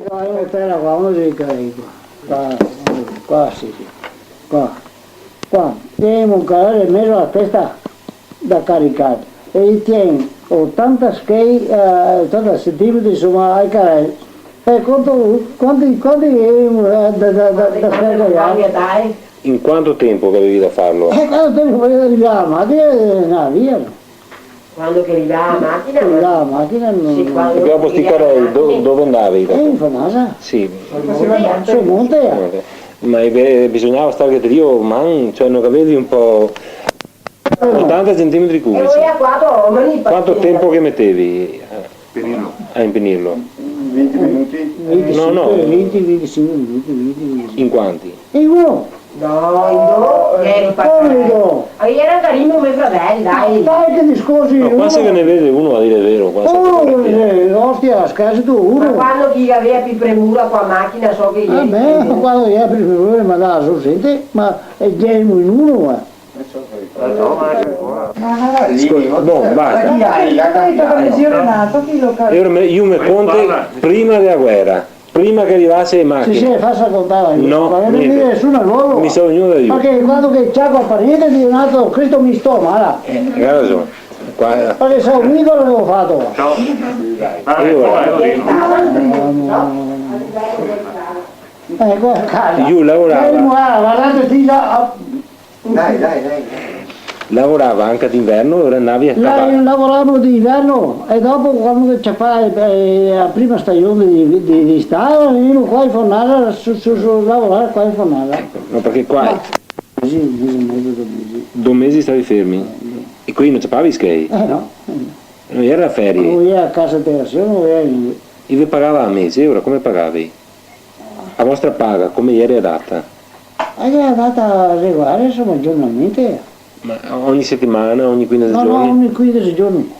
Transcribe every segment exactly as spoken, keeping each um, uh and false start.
Qua, qua, qua, sì, sì. Qua, qua. Qua. Ghe gavemo un carel in mezo a la testa da caricar. E i tien otanta schei, eh, otanta centimetri, insoma, al carel. E quanto, quanti, quanti ghe gavemo, eh, da, da, da, da schei? In quanto tempo che gavevi da farlo? Eh, quanto tempo che gaveva la machina, eh, andava via, no? Quando che rivava la machina, rivava la machina, no. Sì, quando... Parché dopo sti carei, do-, dove andavi dopo? Eh, in Fornasa. Sì. Sul monte. Sul monte, eh. Monte. Ma i ve-, bisognava star drio man, cioè, no gavevi un po'... Eh, no. Otanta centimetri cubici. E voi a quatro omeni, quanto tempo che metevi a, a inpienirlo? Venti minuti? No, no. Ventisinque, venti, ventisinque minuti, venti, ventisinque. In quanti? In uno. No, in do, eh, come in do? Ma iera anca mi, me fradel, dai. Dai, che discorsi, no, qua se ghe ne vede uno, a dire el vero, qua. Oh, eh, ostia, scherzi ti, uno. Ma quando chi gaveva pì premura co la machina, so che... Ah, beh, ma quando gaveva pì premura, ma dai, so gente, ma, eh, gavemo in uno, eh. Scu-, no, basta. Ma chi hai? Chi hai che parece Renato? Chi lo ca- Io me, io me conto prima dela guera. Prima che rivase le machine. Sì, sì, fasa contar. No, ma no niente. Nesuni lori. Mi so vegnuo da Dio. Parché quando che ciaco a pariente, digo, "Nato, questo mi sto male." Eh, ga rason. Qua, eh. Parché so mi cosa che go fato. Ciao. Dai, dai. Io, eh, eco, cara. Io lavoravo. Fermo, ah, guardate, ti là, ah. Dai, dai, dai, dai. Lavorava anca d'inverno, alora andavi a cavar? Lavoravo d'inverno e dopo, quando che ciapava, eh, la prima stagion de, de, de istà, vegnemo qua in Fornasa, su, su, su, lavorar qua in Fornasa. Eco, no, parché qua... Ma sì, un mese e mezo, do mesi. Do mesi stavi fermi? Eh, sì. E quindi no ciapavi schei? Eh, no. No iera ferie? No iera cassa integrasion, no iera gnente. E ve pagava a mese, alora come pagavi? La vostra paga, come iera data? Eh, iera data regolare, insoma, giornalmente. Ma ogni setimana, ogni quindese giorni? No, no, ogni quindese giorni.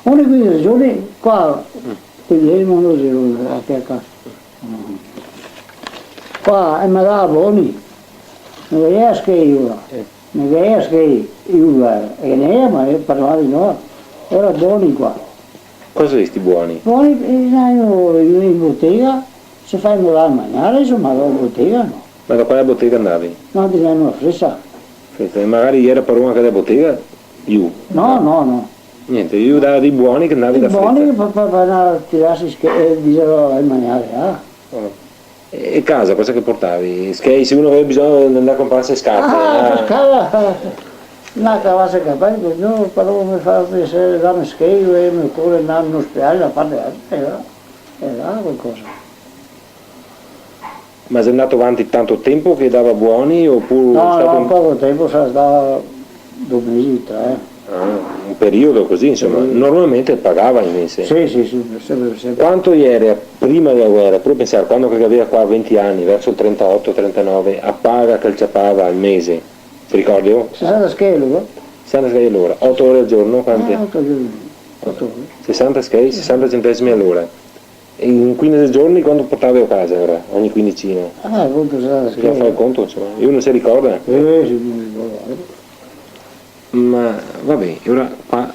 Ogni quindese giorni, qua, mm, che iera, no, no, a che casa. Qua, e me dava boni. No iera schei, eh. No iera schei, eh, e ne iera, ma, eh, parlavi, no. Iera boni qua. Cosa xe sti boni? Boni, eh, sai, in, in botega, se fa morar da magnar, insoma, in botega, no. Ma da quale botega andavi? No, dixemo, la Fresa. Fresa, e magari iera paron anca dela botega, lu? No, no, no. Gnente, lu dava dei boni che andavi da Fresa. Dei boni pa, pa, pa andar a tirarse, eh, dixemo, a magnar, ah. Ah. E, e casa, cosa che portavi? Schei, se uno gaveva bisogno de andar a comprarse scarpe, ah, eh. Par strada, eh, na cavase capaz, no, però me fa piaser darme schei, e me ocore andar in ospedal, a parte, eh, eh, là, qualcosa. Ma xe andà avanti tanto tempo che dava boni, opure... No, xe stà no, un poco tempo, sarà stà do mesi, tre. Ah, un periodo cusì, insoma. Sì. Normalmente pagava invese. Sì, sì, sì, senpre, senpre. Quanto iera prima dela guera? Prova a pensar, quando che gaveva qua venti ani, verso el trentaoto, trentanove, la paga che el ciapava al mese, te ricordi? Sesanta schei l'ora. Sesanta schei l'ora. Oto ore al giorno, quante? Eh, oto ore al giorno. Oto ore. Sesanta schei, sesanta centesimi a l'ora. E in quindese giorni quanto portavi a casa, alora? Ogni quindecina? Ah, conto, sa, bisogna far el conto, insoma. Lu no se ricorda? Eh, sì, no me ricordo. Ma, va ben, e alora qua,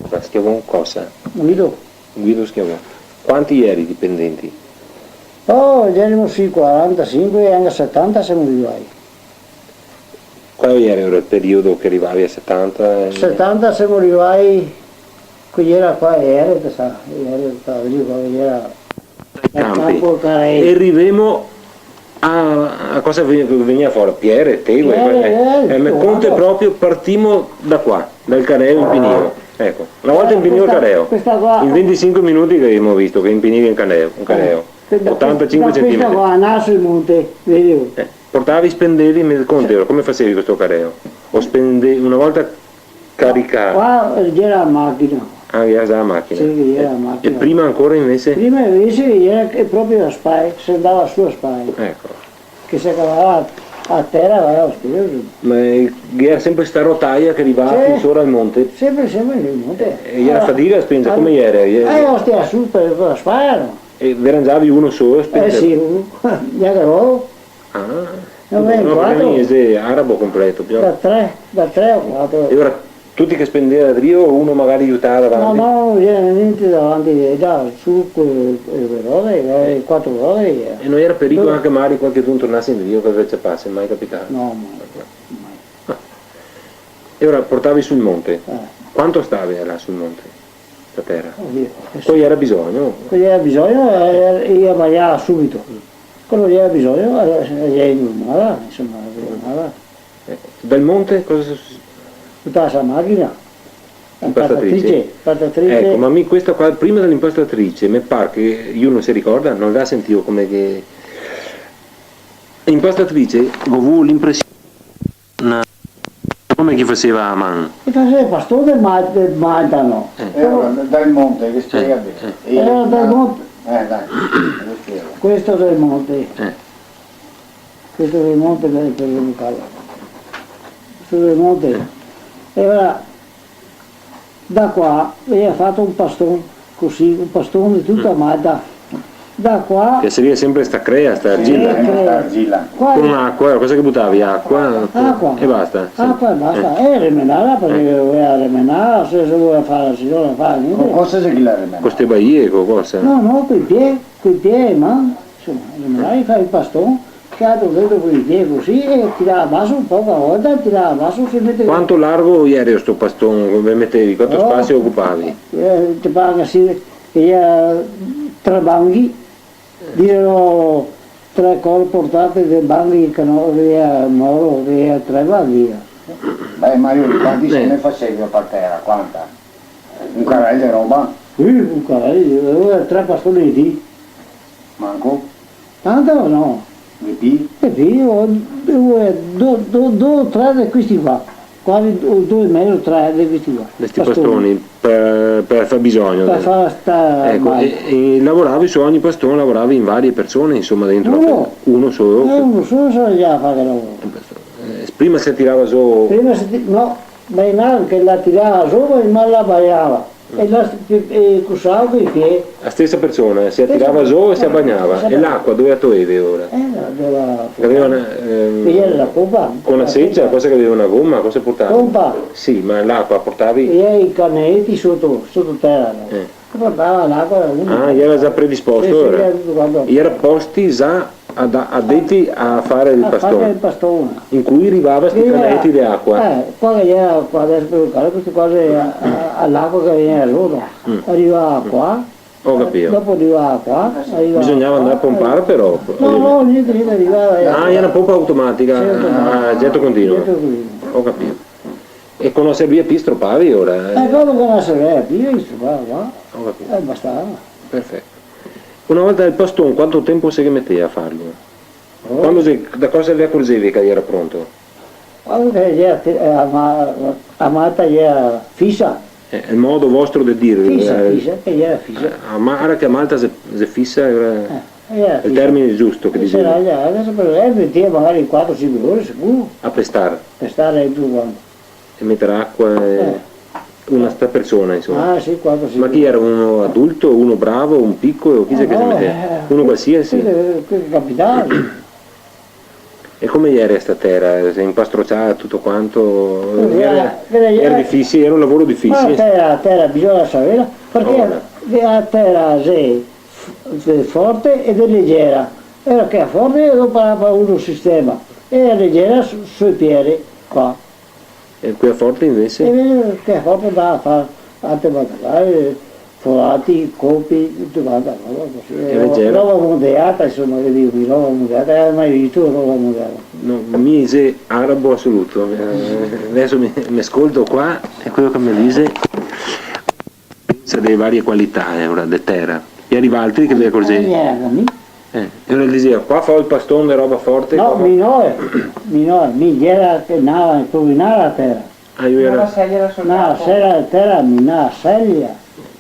qua Schiavon cosa? Guido. Guido Schiavon. Quanti ieri dipendenti? Oh, ieri semo sì, quarantasinque e anca setanta semo rivai. Qual iera el periodo che rivavi a setanta? Setanta semo rivai, che iera qua, iera, te sa, iera qua, iera dai campi. Campo, carai. E rivemo a, a cosa ve-, vegnea fora? Piere, tegue, piere, eh, eh, me conte proprio, partimo da qua, dal careo inpienìo. Eco, na volta inpienìo el careo. Questa qua. In ventisinque minuti che gavemo visto che inpienivi un careo, un careo. Eh, questa, otantasinque centimetri. Questa qua, naso el monte, vedevo. Eh. Portavi, spendevi, me conte, come fasevi co sto careo? O spende-, una volta caricà? Qua, eh, ghe iera la machina. Ah, ghe iera za la machina. Sì, ghe iera la machina. E prima ancora invese? Prima invese ghe iera che proprio a spae, se andava su a spae. Eco. Che se cavava a tera, va, a spae. Ma, eh, ghe iera senpre sta rotaia che rivava fin sora al monte? Senpre, senpre nel monte. E, e iera fadiga a spendar, come iera? Eh, ostia, su par, par a spae, no? E ve rangiavi uno solo a spendar? Eh, sì, uno. Gnanca lori. Ah. No, ben, no, parché quatro. Mi xe arabo completo, però. Da tre, da tre a quatro. E ora Tuti che spendea drio, uno magari aiutava davanti? No, no, no ghe gera gnente davanti, e là su co-, co le rode, eh, quatro rode, eh. E no gera pericolo anca magari qualchedun tornase indrio, che el ciapase, mai capità? No, mai, mai. Ah. E ora portavi sul monte? Eh. Quanto stava là sul monte, sta tera? Oddio, adeso... Poi gera bisogno? Poi gera bisogno, eh, i la magnava subito. Quando gera bisogno, eh, eh, gera normale, insoma, gera normale. Eh, dal monte cosa se... Tutta sta machina. Impastatrice. Impastatrice, impastatrice. Eco, ma mi questa qua, prima de l'impastatrice, me par che, lu no se ricorda, no ga sentìo come che... Impastatrice, go vuo l'impresion, na, come che i faseva a man. I faseva paston de ma-, de malta, no? Eh. Gera dal monte, che spiega ben. Eh. Gera dal monte. Eh, dai, che spiega. Questo del monte. Eh. Questo del monte, dai, per educarlo. Questo del monte. E ora, da qua, el ga fato un paston, cusì, un paston de tuta malta. Da qua... Che saria sempre sta crea, sta argila. Sì, crea. Sta argila. Qua... Con acqua, cosa che butavi? Acqua? Acqua. E basta, sì. Acqua e basta. Eh. E remenarla, parché voleva remenarla, se, se voleva far, se voleva far gnente. Con cosa xe che la remena? Co ste baie, co cosa? No, no, coi pie, coi pie, ma, insoma, remenarla, far el paston. Che altro, vedo, coi pie cusì, e tirava baso, poca volta, tirava baso, se mete... Quanto largo gera sto paston, come metevi? Quanto spasio ocupavi? Eh, te par che sì, che gera tre banchi, gera tre cose portate de banchi che no, gera moro, gera tre banchi. Beh, ma lu quanti se ne faseva par tera, quanta? Un carel de roba? Sì, un carel, gera tre paston de dì. Manco? Tanto no. De pì? De pì, o, do, do, do, tre de questi qua. Quasi do, do e mezo, tre de questi qua. De sti pastoni, par, par far bisogno. Par far sta... Eco, e, e lavoravi su ogni paston, lavoravi in varie persone, insoma, dentro? Uno. Uno solo? Eh, uno solo se ghe da far el lavoro. Eh, prima se tirava zo... Prima se ti-, no, ma i na che la tirava zo, ma la bagnava. E la, e cusava coi pie. La stesa persona, se la tirava zo e se la bagnava. Stesa persona. E l'acqua dove la toevi ora? Eh, no, dove la... Che gaveva na, ehm... Che gera la pompa. Con la secia, cosa che gaveva, na goma, cosa portava? Pompa. Sì, ma l'acqua portavi? E i caneti soto, soto tera, no? Eh. Che portava l'acqua, uno. Ah, gera za predisposto, sì, sì, ora. Gera tuto quanto. Gera posti za a da-, adeti a fare el paston. A fare el paston. In cui rivava sti caneti de acqua. Eh, qua che gera qua, adeso, queste cose a, a, a l'acqua che vegneva zo, no? Mm. Rivava qua. Go capìo. Dopo rivava qua, rivava qua. Bisognava andare a pompare, però. No, no, gnente, gnente, rivava, eh. Ah, gera na pompa automatica. Sì, automatica. A geto continuo. Geto continuo. Go capìo. E co no serviva pì, stropavi ora, eh? Eh, quando che no serviva pì, i stropava qua. Go capìo. Eh, bastava. Perfeto. Una volta el paston, quanto tempo se ghe metea a farlo? Oh. Quando se, da cosa ve acorgevi che gera pronto? Quando che gera, eh, a ma-, a malta gera fisa. Eh, el modo vostro de dire, fisa, eh, fisa, che gera fisa. Eh, a ma-, ara che a malta se, se fisa, gera... Eh, gera fisa. El termine giusto che disevi. Sì, gera, adeso par esenpio, magari quatro, sinque ore, sicuro. A pestar. Pestar tuto quanto. E meter acqua e... Eh. Una sta persona, insoma. Ah, sì, quatro, sinque. Ma chi gera, uno adulto, uno bravo, un picolo, chi xe che se metea? Eh, no, eh, uno qualsiasi? Quel che capitava. E come gera sta tera? Se inpastrociava tuto quanto? Gera, gera, gera difisile, gera un lavoro difisile? Ma la tera, la tera bisogna saverla, parché la tera xe f-, xe forte e xe legera. Gera che xe forte e dopo la fa uno sistema, e xe legera su, sui pie, qua. E quea forte invese? E quea forte andava a far altri materiali, forati, copi, tuta quanta roba cusì. E invese roba, roba mondeata, insoma, che digo, roba mondeata, gavè mai visto roba mondeata? No, mi xe arabo asoluto. Eh, adeso mi, mi scolto qua, e queo che me dixe, pensa dele varie qualità, eh, ora, de tera. E gera valtri che ve acorgevi? Eh, gera mi. Eh, e ora el dixeva, "Qua fao el paston de roba forte, qua fao." No, mi no, eh. Mi no, eh. Mi gera che andava a indovinar la tera. Ah, lu gera... Andava a seglier la sua tera. No, seglier la tera, mi andava a seglier.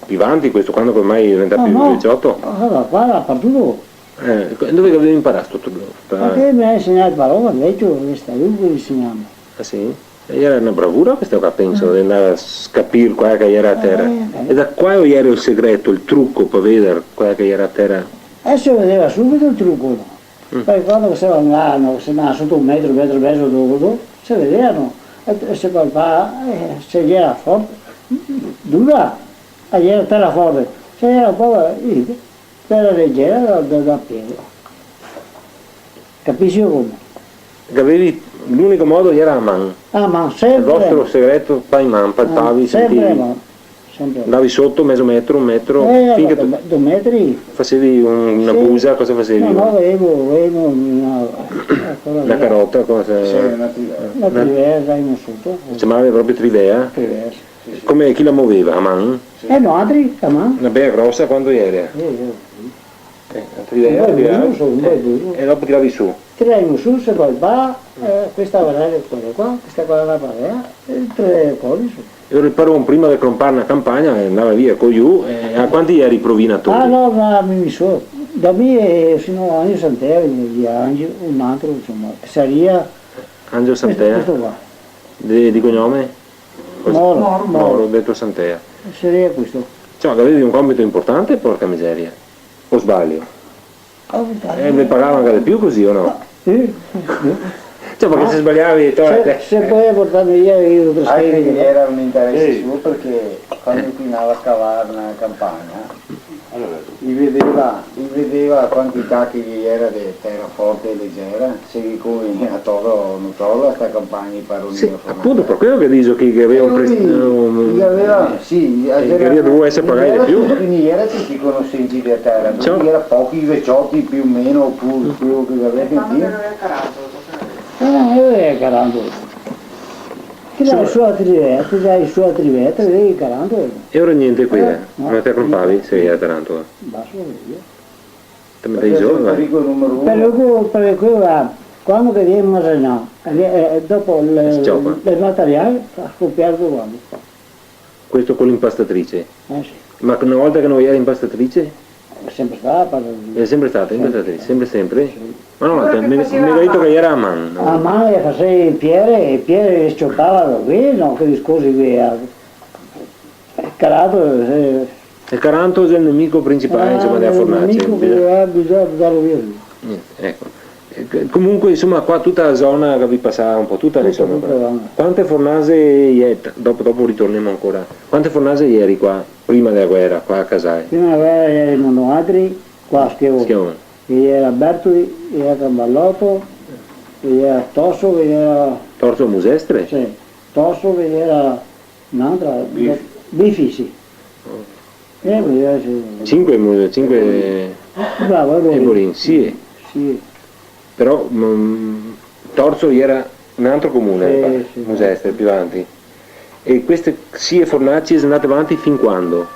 Pì vanti questo, quando che ormai xe diventà pì vecioto? No, no. Alora, qua gera partuto. Eh, dove che gavevi inparà sto truco? Ma che me ga insegnà el paron, el vecio, che sta lu che insegnava. Ah, sì? E gera na bravura questa qua, penso, de andar a s-, capir qual che gera la tera. Eh, eh. E da qual gera el segreto, el truco par veder qual che gera la tera? Eh, se vedeva subito el truco, no? Mm. Parché quando che se andava, no, se andava soto un metro, un metro e mezo, do, do, se vedeva, no? E se palpava, eh, se gera forte, dura, e gera tera forte, se gera un poco, eh, tera legera da, da, da piere. Capisi come? Gavevi, l'unico modo gera a man. A man, sempre. El vostro segreto, far a man, palpavi, sentivi. Sempre a man, sempre a man. Andavi soto mezo metro, un metro, eh, finché do, do metri. Fasevi un, na busa, cosa fasevi? No, no, gavevo, gavevo na, na cosa. Na carota, cosa? Sì, na trivea. Na trivea, gavevo soto. Se ciamava proprio trivea? Trivea, sì. Come, chi la moveva? A man? Eh, noaltri, a man. Na bela grosa, quanto gera? Eh, eh, sì. Eh, na trivea, un bel buso, un bel buso. E dopo tiravi su. Tiravimo su, se palpava, eh, questa varela, questa qua, questa qua la varela, e tre cose su. E el paron, prima de crompar na campagna, eh, andava via co lu, eh, a quanti geri provinatori? Ah, no, no, mi, mi so, da mi, eh, sino a Angelo Santea, via Angelo, un altro, insoma, saria Angelo Santea? Questo, questo qua. De, de cognome? Moro, Moro. Moro, deto Santea. Saria questo. Cioè, gavevi un compito importante, porca miseria. O sbaglio? Oh, mi sa. Eh, me pagava anca de più cusì, o no? Sì, sì, sì. Cioè, parché se sbaliavi, te... Se, se pol portar via, mi... Anca che gera un interese suo, parché quando che i ndava a scavar na campagna, i vedeva, i vedeva la quantità che ghe gera de tera forte e legera, se ghe convenia torla o no torla, sta campagna, i paroni de la fornaia. Sì, apunto, par quelo che digo che, che gaveva un... Eh, pres-, sì, un, sì, eh, che gaveva dovuto eser pagà de più. Quindi gera tuti conosenti de tera, quindi gera pochi vecioti, più o meno, pur quelo che gaveva sentìo. Eh, eh, caramba. Ti dai su a trivea, ti dai su a trivea, ti dai caramba. E ora gnente qui, eh? No, no te contavi, se gera tarantola. Basta, via. Te me dai i soldi, va. Parché, parché, va, quando che vien Masenà, eh, eh, dopo le, le materiali, ga scoperto quando. Questo co l'impastatrice? Eh, sì. Ma na volta che no gera impastatrice? Xe sempre stata, parché... Xe sempre stata impastatrice, sempre, sempre? Sì. Ma na volta me, me ga dito che gera a man, no? A man, e faseva e piere, e piere e s-ciopava, no? Che discorsi che... Caranto, eh. El caranto xe el nemico principale, insoma, dela fornace. El nemico che, eh, bisogna butarlo via. Gnente, eco. Eh, c-, comunque, insoma, qua tuta la zona che gavì pasà un po' tuta, insoma, tuta, tuta la zona. Quante fornase ghe xe, dopo, dopo ritornemo ancora, quante fornase ghe gera qua, prima dela guera, qua a Casale? Prima dela guera gerimo noaltri, qua a Schiavon. Schiavon. Ghe gera Bertoli, ghe gera Cambalotto, ghe gera Toso, ghe gera... Toso Musestre? Sì, Toso, ghe gera n'altra, Bifi. Bifi, sì. Oh. Eh, podeva eser. Cinque mu-, cinque... Bravo, e Borin. E Borin, sì. Sì. Però, mm, Torzo gera un altro comune, sì, me pare, sì, Musestre, pì avanti. E queste sie fornaci xe ndate avanti fin quando?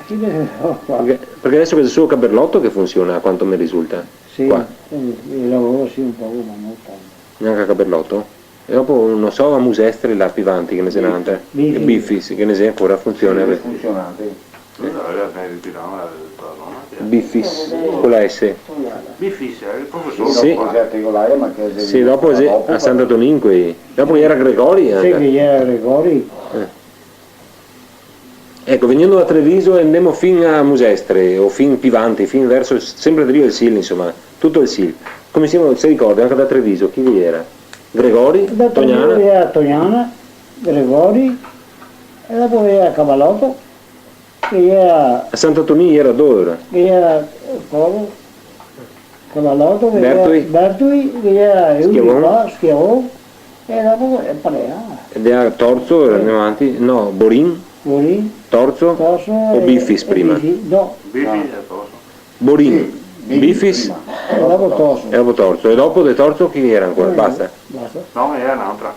Fin che, oh, qua. Parché, parché deso ghe xe solo Caberlotto che funsiona, a quanto me risulta. Sì, qua. Eh, el lavoro sì, un poco, ma no tanto. Gnanca Caberlotto? E dopo, no so, a Musestre là pì avanti, che ne xe n'altra. Bifi. E Bifi, sì, che ne xe ancora, funsiona. Sì, funsionante. Quella era, eh, ritirava la, la zona, sì. Bifis, co la S. Bifis, eh, el profesor. Sì. Dopo xe articolare, ma che xe... Sì, dopo xe dopo, a Sant'Antonin quei. Dopo gera Gregori, sì, anca. Che gera Gregori. Eh. Eco, vegnendo da Treviso e ndemo fin a Musestre, o fin pì vanti, fin verso, sempre drio el Sil, insoma, tuto el Sil. Come se, se ricorda, anca da Treviso, chi che gera? Gregori, da Treviso Tognana? Gera Tognana, Gregori, e dopo gera Cavalotto, che gera... A Sant'Antonin gera dove, ora? Che gera, eh, coso? Cavalotto, che gera Bertui? Bertui, che gera Schiavon? Qua, Schiavon, e dopo, eh, Parea. E gera Torzo, gera avanti? No, Borin? Borin. Torzo? Torzo o e, Bifis e prima? Bifi-, no. Bifis e Torzo. Borin, sì, Bifis, Bifis prima. E dopo Torzo. E dopo Torzo. E dopo de Torzo chi gera ancora? Eh, basta. Basta. No, gera n'altra.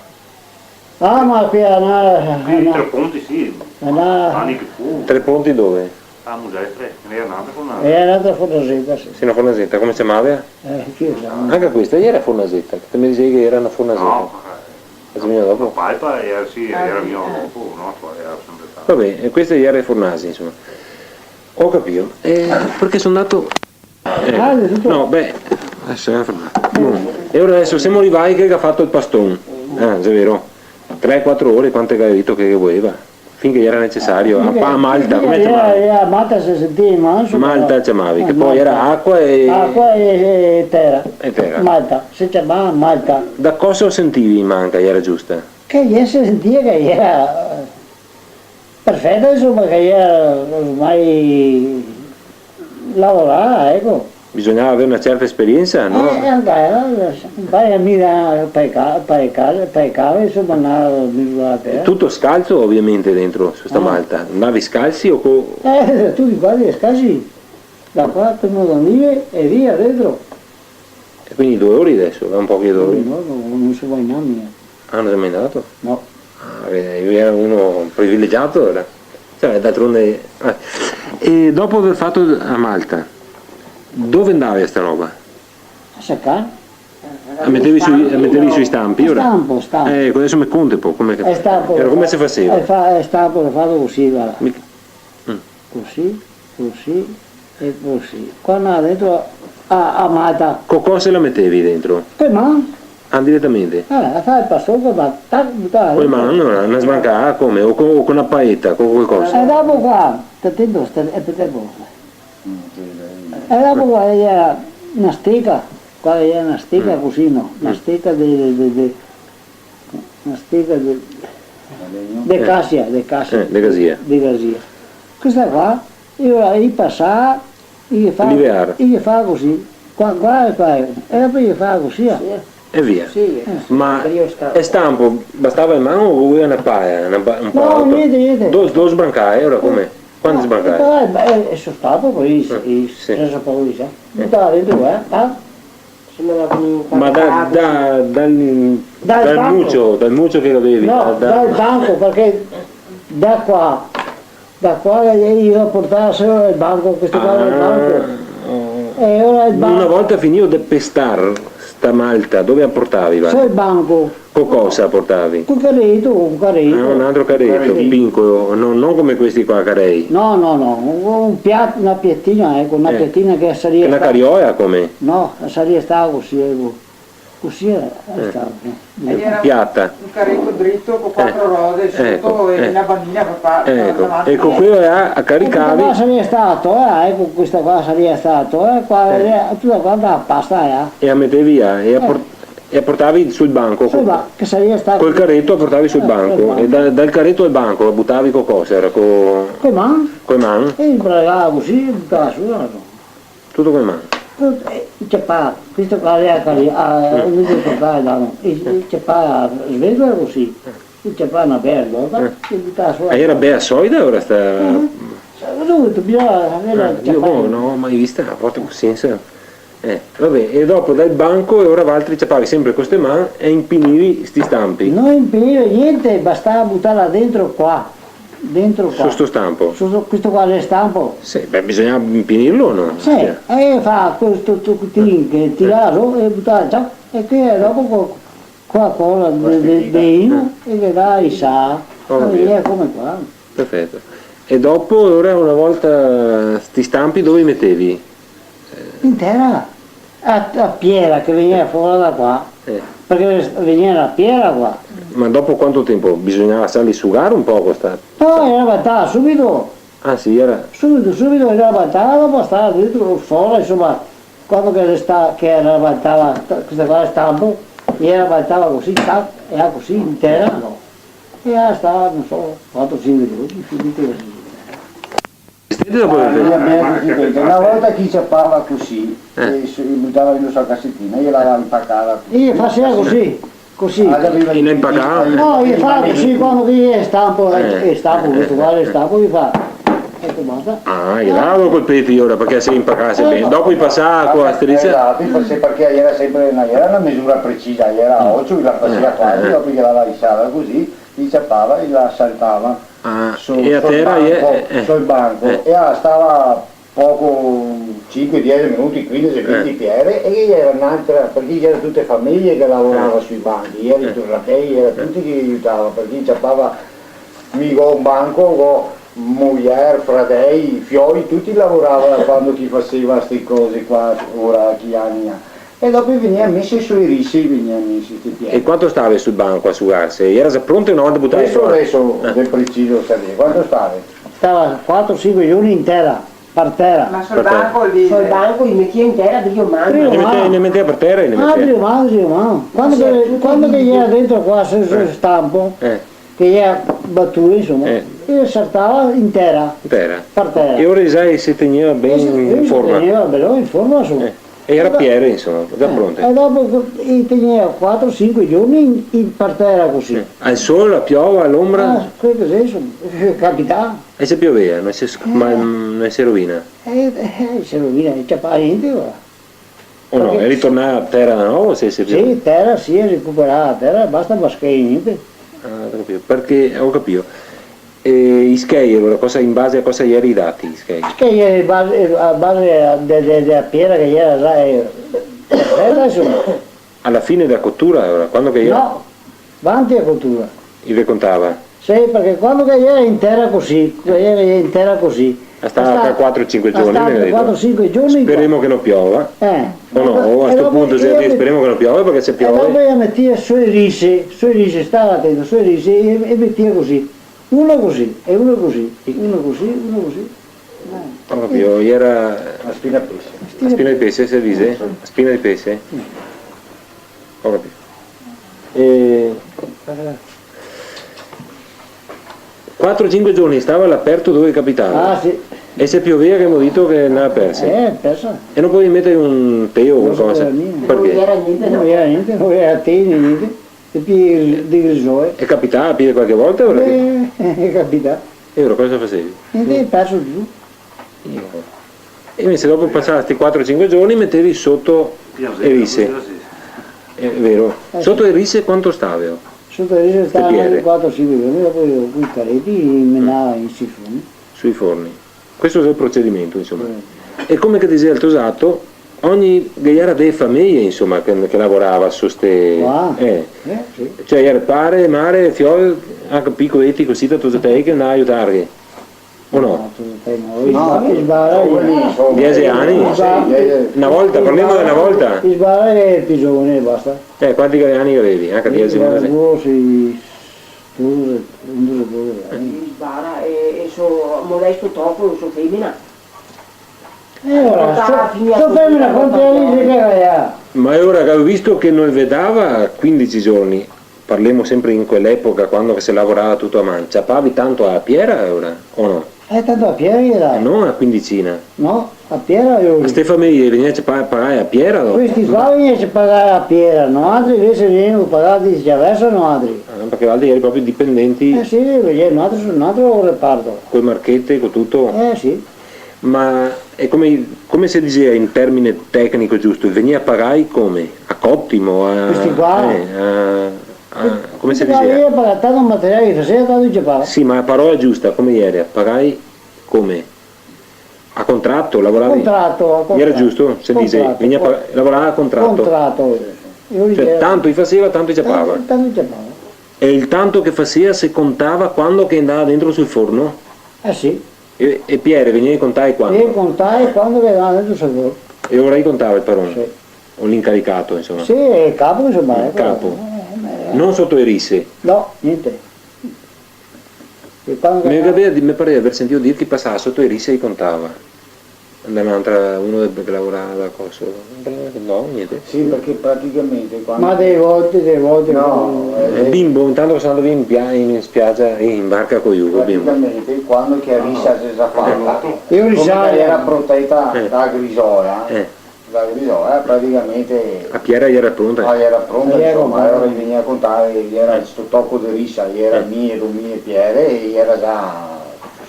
Ah, ma qui a na, a na... Treponti, sì. A na... Ani che fu. Treponti dove? A Musestre, ghe n'era n'altra fornaseta. Gera n'altra fornaseta, sì. Sì, na fornaseta, come se ciamava? Eh, chi sa? Anca questa gera fornaseta, che te me disevi che gera na fornaseta. No, eh. La se vegniva dopo? La palpa gera, sì, gera vegnuta dopo, no? Gera sempre stata. Va ben, e queste gera le fornase, insoma. Go capìo. Eh, parché so ndato Eh, ah, xe tuto? No, beh, deso xe fermà. Bon. E ora deso semo rivai che el ga fato el paston. Ah, xe vero. Tre, quatro ore, quante che ga dito che, che voleva? Finché iera necesario, a, a malta, come ciamavi? Eh, a malta se sentia in man, insoma. Malta ciamavi, che po' iera acua e... Acua e, e tera. E tera. Malta, se ciamava malta. Da cosa o sentivi in man che iera giusta? Che se sentia che iera perfeta, insoma, che iera ormai lavorà, eco. Bisognava aver na certa esperiensa, no? Eh, anca, eh, un paio de mila par ca-, par ca-, par cave, insoma, na, na, eh. Tuto scalzo, ovviamente, dentro, su sta malta. Andavi scalzi o co- Eh, tuti quanti scalzi. Da qua, prima da lì e via dentro. E quindi i dolori adeso, ga un poco de dolori? No, no, no se va in anima. Ah, no se ga mai dato? No. Ah, vedi, lu iera uno privilegiato, alora. Cioè, d'altronde, eh. E dopo aver fato a malta, dove andavi a sta roba? A secar. A metevi sui, a metevi sui stampi, alora? Stampo, stampo. Eh, eco, adeso me conti un po', come che... Eh, stampo, iera come se faseva? Eh, fa-, eh, stampo, lo fato cusì, varda. Mi-, mm. Cusì, cusì e cusì. Qua ndava dentro a, a malta. Co cosa la metevi dentro? Coi man. Ah, diretamente? Eh, la fa el paston, ma tac, butava dentro. Coi man, no? Na sbancada, come? O co, o co na paeta, co qualcosa? E dopo qua, sta tento, sta, e te, te, e dopo qua iera na steca, qua iera na steca cusì, no? Na steca de, de, de, de, na steca de, de casia, de casia. Eh, de casia. De casia. Questa qua, i, i pasava, i ghe fa, i ghe fa cusì. Qua, qua e qua, e dopo i ghe fa cusì, eh. E via. Sì, eh. Ma el stampo, bastava in man o voleva na paia, na pa-, un po'? No, niente, niente. Do, do sbancade, alora come? Quante sbancade? No, eh, beh, eh, so stampo, po, i, i, sì. Sensa paura, eh. Butava dentro, eh, tac. Ma da, da, dal, dal mucio, dal mucio che gavevi? No, da, da, dal banco, parché da qua, da qua i lo portava solo al banco, questo qua era el banco. Ah. E alora el banco... Una volta finìo de pestar sta malta, dove la portavi, va? Sul banco. Co cosa portavi? Col careto, un careto. Ah, un altro careto, picoło, no, no come questi qua, carei. No, no, no, un, un piat-, na piatina, eco, na piatina che saria stà... Che na carioła, come? No, saria stà cusì, eco. Cusì xe, xe stà, eh. Iera un, piata, un careto drito co quatro rode soto e na banina par, par, par davanti. Eco, e co queło là a caricavi. E questa qua saria stà a toła, eco, questa qua saria stà a toła, qua iera tuta quanta la pasta, eh. E la metevi là, e la por-, E la portavi sul banco, sul ba-, che saria stà col careto la portavi sul banco, eh, sul banco. E da, dal careto al banco la butavi co cosa? Iera co... Coi man. Coi man? E sbragava cusì, butava su, no? Tuto coi man? Tuto, eh, i ciapava, questo qua aveva cari-, ah, eh, no, i ciapava sveto cusì, i ciapava na bela dota, eh, e butava su. Ah, iera bela solida, alora sta... Eh, sa, no, bisognava aver... Ah, mi no la go mai vista, a volte cusì, sensa... Eh, va ben, e dopo dal banco, e alora valtri ciapavi senpre co ste man e inpinivi sti stampi. No inpinivi gnente, bastava butarla dentro qua, dentro qua. Su sto stampo? Su, su, questo qua xe el stampo. Sì, beh, bisognava inpinirlo o no? Sì, e fa questo tochetin che tirava su e butava, ciao, e qui dopo co, co la cola de, de, de ino e che dà i sa, e via come qua. Perfeto. E dopo, alora, una volta sti stampi dove i metevi? In tera, a, a piera che vegnea fora da qua, eh, parché vegnea na piera qua. Ma dopo quanto tempo? Bisognava farli sugar un poco, sta... No, iera baltà subito. Ah, sì, iera... Subito, subito iera baltà, dopo stava dentro, fora, insoma, quando che resta-, che iera baltà, sta-, questa qua xe stampo, iera baltà cusì, tac, e là cusì, in tera, no? E là stava, no so, quatro, sinque giorni, finito cusì. Senti dopo. Ah, no, beh, cusì, parché na volta che i ciapava cusì, eh, e se, i butava dentro sta casetina, i la inpacava cusì. I faseva cusì, cusì. Ah, capìo? I la inpacava? No, i fa cusì, quando che i stampo, eh, eh, stampo, eh, questo qua, eh, stampo, i fa. Eco, basta. Ah, i dava col peti alora, parché se inpacase ben. Dopo i pasava co la strisa. Esato, i faseva, parché iera senpre na, iera na misura precisa, iera a ocio, i la faseva qua, eh, dopo i la isava cusì, i ciapava e i la saltava. Ah, so, e a tera, eh, eh, sul banco, eh, sul banco. E là stava poco, sinque, diese minuti, quindese, vinti piere, e iera n'altra, parché iera tute fameje che lavorava sui banchi, iera i tosatei, iera tuti che i aiutava, parché i ciapava, mi go un banco, go mujer, fradei, fioi, tuti lavorava quando che i faseva ste cose qua, ora, chi ani, E dopo i vegnea mesi sui risi, i vegnea mesi, ste piere. E quanto stave sul banco a sugarse? Iera za pronte una volta butà fora? Deso, deso, eh, de preciso saver. Quanto stave? Stava quatro, sinque giorni in tera, par tera. Ma sul banco lì? Sul banco i metea in tera, drio man. Drio man. I metea, i metea par tera, i metea. Ah, drio man, drio man. Quando che, quando che iera dentro qua, sul, sul stampo, eh, che iera batuo, insoma, eh, e saltava in tera. In tera. Par tera. E lora i se tegneva ben in forma. Eh, se tegneva ben in forma, insoma. Eh. E iera piere, insoma, za pronte. Eh, e dopo i tegnea quatro, sinque giorni in, in, par tera cusì. Eh. Al sol, a piova, a l'onbra? Ah, quel che xe, insoma, capitava. E se piovea, no se sc-, ma, mm, no se rovina? Eh, eh, se rovina, no se ciapava gnente, ora. O no? Parché e ritornava a tera de novo, se, se piovea? Sì, tera, sì, e recuperava tera, basta, ma che gnente. Ah, go capìo. Parché, go capìo. E i schei, alora, cosa, in base a cosa ieri i dati, i schei? I schei iera in base, a base de, de, de la piera che iera là, eh, eh, insoma. A la fine dela cotura, alora, quando che iera? No, vanti a cotura. I ve contava? Sì, parché quando che iera in tera cusì, che iera in tera cusì, stava qua quatro, sinque giorni, me ga dito. Stava quatro, sinque giorni qua. Speremo che no piova. Eh. O no, o a sto punto se dixe, "Speremo che no piova", parché se piove. E dopo i metea sui risi, sui risi, stava atento, sui risi, e, e metea cusì. Uno cusì, e uno cusì, uno cusì, uno cusì. Eh. Proprio, iera... A spina de pese. A spina de pese, se dixe? Sì. A spina de pese. Sì. Go capìo. E, eh, quatro, sinque giorni stava a l'aperto dove capitava. Ah, sì. E se piovea, che gavemo dito che ndava perse. Eh, persa. E no podevi meter un teo o qualcosa? No se podeva gnente. Parché? No iera gnente, no iera gnente, no iera tei, gnente. E pi de grisoe. E capitava pi de qualche volta, alora? Eh, capitava. E alora cosa fasevi? Gnente, perso tuto. E invese dopo pasà sti quatro, sinque giorni metevi soto e rise. È vero. Eh, sì. Soto e rise quanto staveo? Soto e rise stavea quatro, sinque giorni, dopo coi careti i menava in sui forni. Sui forni. Questo xe el procedimento, insoma. Eh. E come che dixea el tosato, ogni, ghe iera de fameje, insoma, che, che lavorava su ste... Ah, eh, sì. Cioè, iera pare, mare, fiol, anca picoleti cusì, da tosatei che ndava a aiutarghe. O no? No, tosatei no. No, i sbara, giovani, insoma. Diese ani? Sì, diese. Na volta, parlemo de na volta. I sbara e pi giovani, basta. Eh, quanti ani che gavevi? Anca diese, onze? Sì, dodese, dodese ani. I sbara e, e so Modesto Toco, so femena. E ora, so, so femena quanti ani che gavea? Ma e ora che go visto che no i ve dava quindese giorni, parlemo sempre in quel'epoca, quando che se lavorava tuto a man, ciapavi tanto a piera, ora, o no? Eh, tanto a piera i dava. E no a quindesina? No, a piera i... Ma ste fameje vegnea pa-, pagae a piera, dopo? Questi qua vegnea pagae a piera, noaltri invese vegnemo pagati de traverso noaltri. Ah, parché voaltri ieri proprio dipendenti. Eh sì, parché noaltri semo un altro reparto. Coi marcheti, co tuto? Eh sì. Ma e come, come se dixea in termine tecnico giusto? Vegnea pagai come? A cotimo? A, questi qua? Eh, a, a, come se dixea? Questi qua vegnea pagai, tanto materiale che fasea, tanto i ciapava. Sì, ma la parola giusta come iera? Pagai come? A contrato, lavoravi? A contrato, a contrato. Iera giusto? Se dixe, contrato, vegnea co-, pa-, lavorava a contrato. Contrato, eh. Cioè, tanto i faseva, tanto i ciapava. Tanto, tanto i ciapava. E el tanto che fasea se contava quando che ndava dentro sul forno? Eh sì. E, e piere, vegnea contae quando? E contae quando che ndava dentro sul forno. E ora i contava el paron? Sì. O l'incaricato, insoma? Sì, el capo, insoma, eco. El capo. Eh, eh, eh. No soto e rise? No, gnente. E quando... Me gavea di-, me parea de aver sentìo dir che i pasava soto e rise e i contava. Da n'altra, uno de-, che lavorava da coso. No, gnente. Sì, parché praticamente quando... Ma dee volte, dee volte... No, eh, eh, bimbo, intanto che so ndà in pia-, in spiagia, in barca co Hugo, bimbo. Praticamente quando che la risa se xe fata, come che la iera proteta da grisola, eh. Da grisola, eh, praticamente... La piera iera pronta? Ah, iera pronta, insoma, alora i vegnea contae, iera sto toco de risa, iera mie, do mie piere, e iera za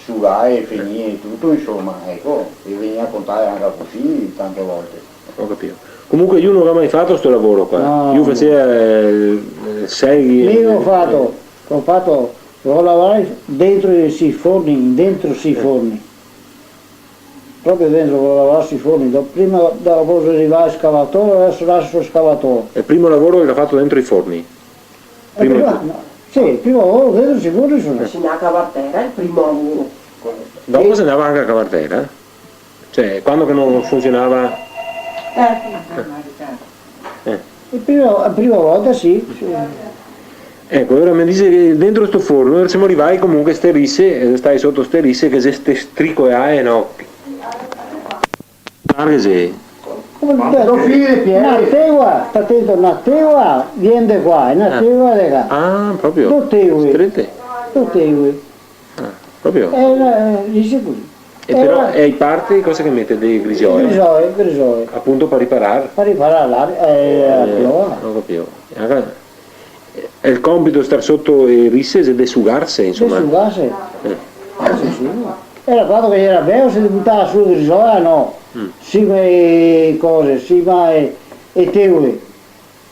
sugae e finìe tuto, insoma, eco, e vegnea contae anca cusì tante volte. Go capìo. Comunque lu no ga mai fato sto lavoro qua. No, no. Lu fasea, eh, seghi... Mi go fato, go fato, go lavorà dentro i forni, dentro i forni. Proprio dentro, go lavorà sui forni, do-, prima, dopo xe rivà el scavatore, deso laso el scavatore. El primo lavoro che ga fato dentro i forni? Eh, prima, prima, no, sì, el primo lavoro dentro sui forni, insoma. Se ndava a cavar tera, el primo lavoro. Dopo se ndava anca a cavar tera? Cioè, quando che no funsionava? Eh, sì, sì, sì. E prima, la prima volta sì, sì. Eco, ora me dixe che dentro sto forno, ora semo rivai comunque ste rise, eh, stai soto ste rise che xe ste stricoe, eh, no? Larghe xe. Come te-, na tegua, sta tento, na tegua vien de qua, e na tegua de qua. Ah, proprio? Do tegue. Strete? Do tegue. Ah, proprio? Eh, eh, dixe cusì. E però, e i parti cosa che mete? Dei grisoe? Grisoe, grisoe. Apunto par riparar? Par riparar la, eh, la piova. Go capìo. E anca, eh, el compito de star soto e rise xe de sugarse, insoma. De sugarse. Eh. Ah, sì, sì. Era quando che iera beo, se butava su grisoe, no? Mm. Sima e cose, sima e, e teule.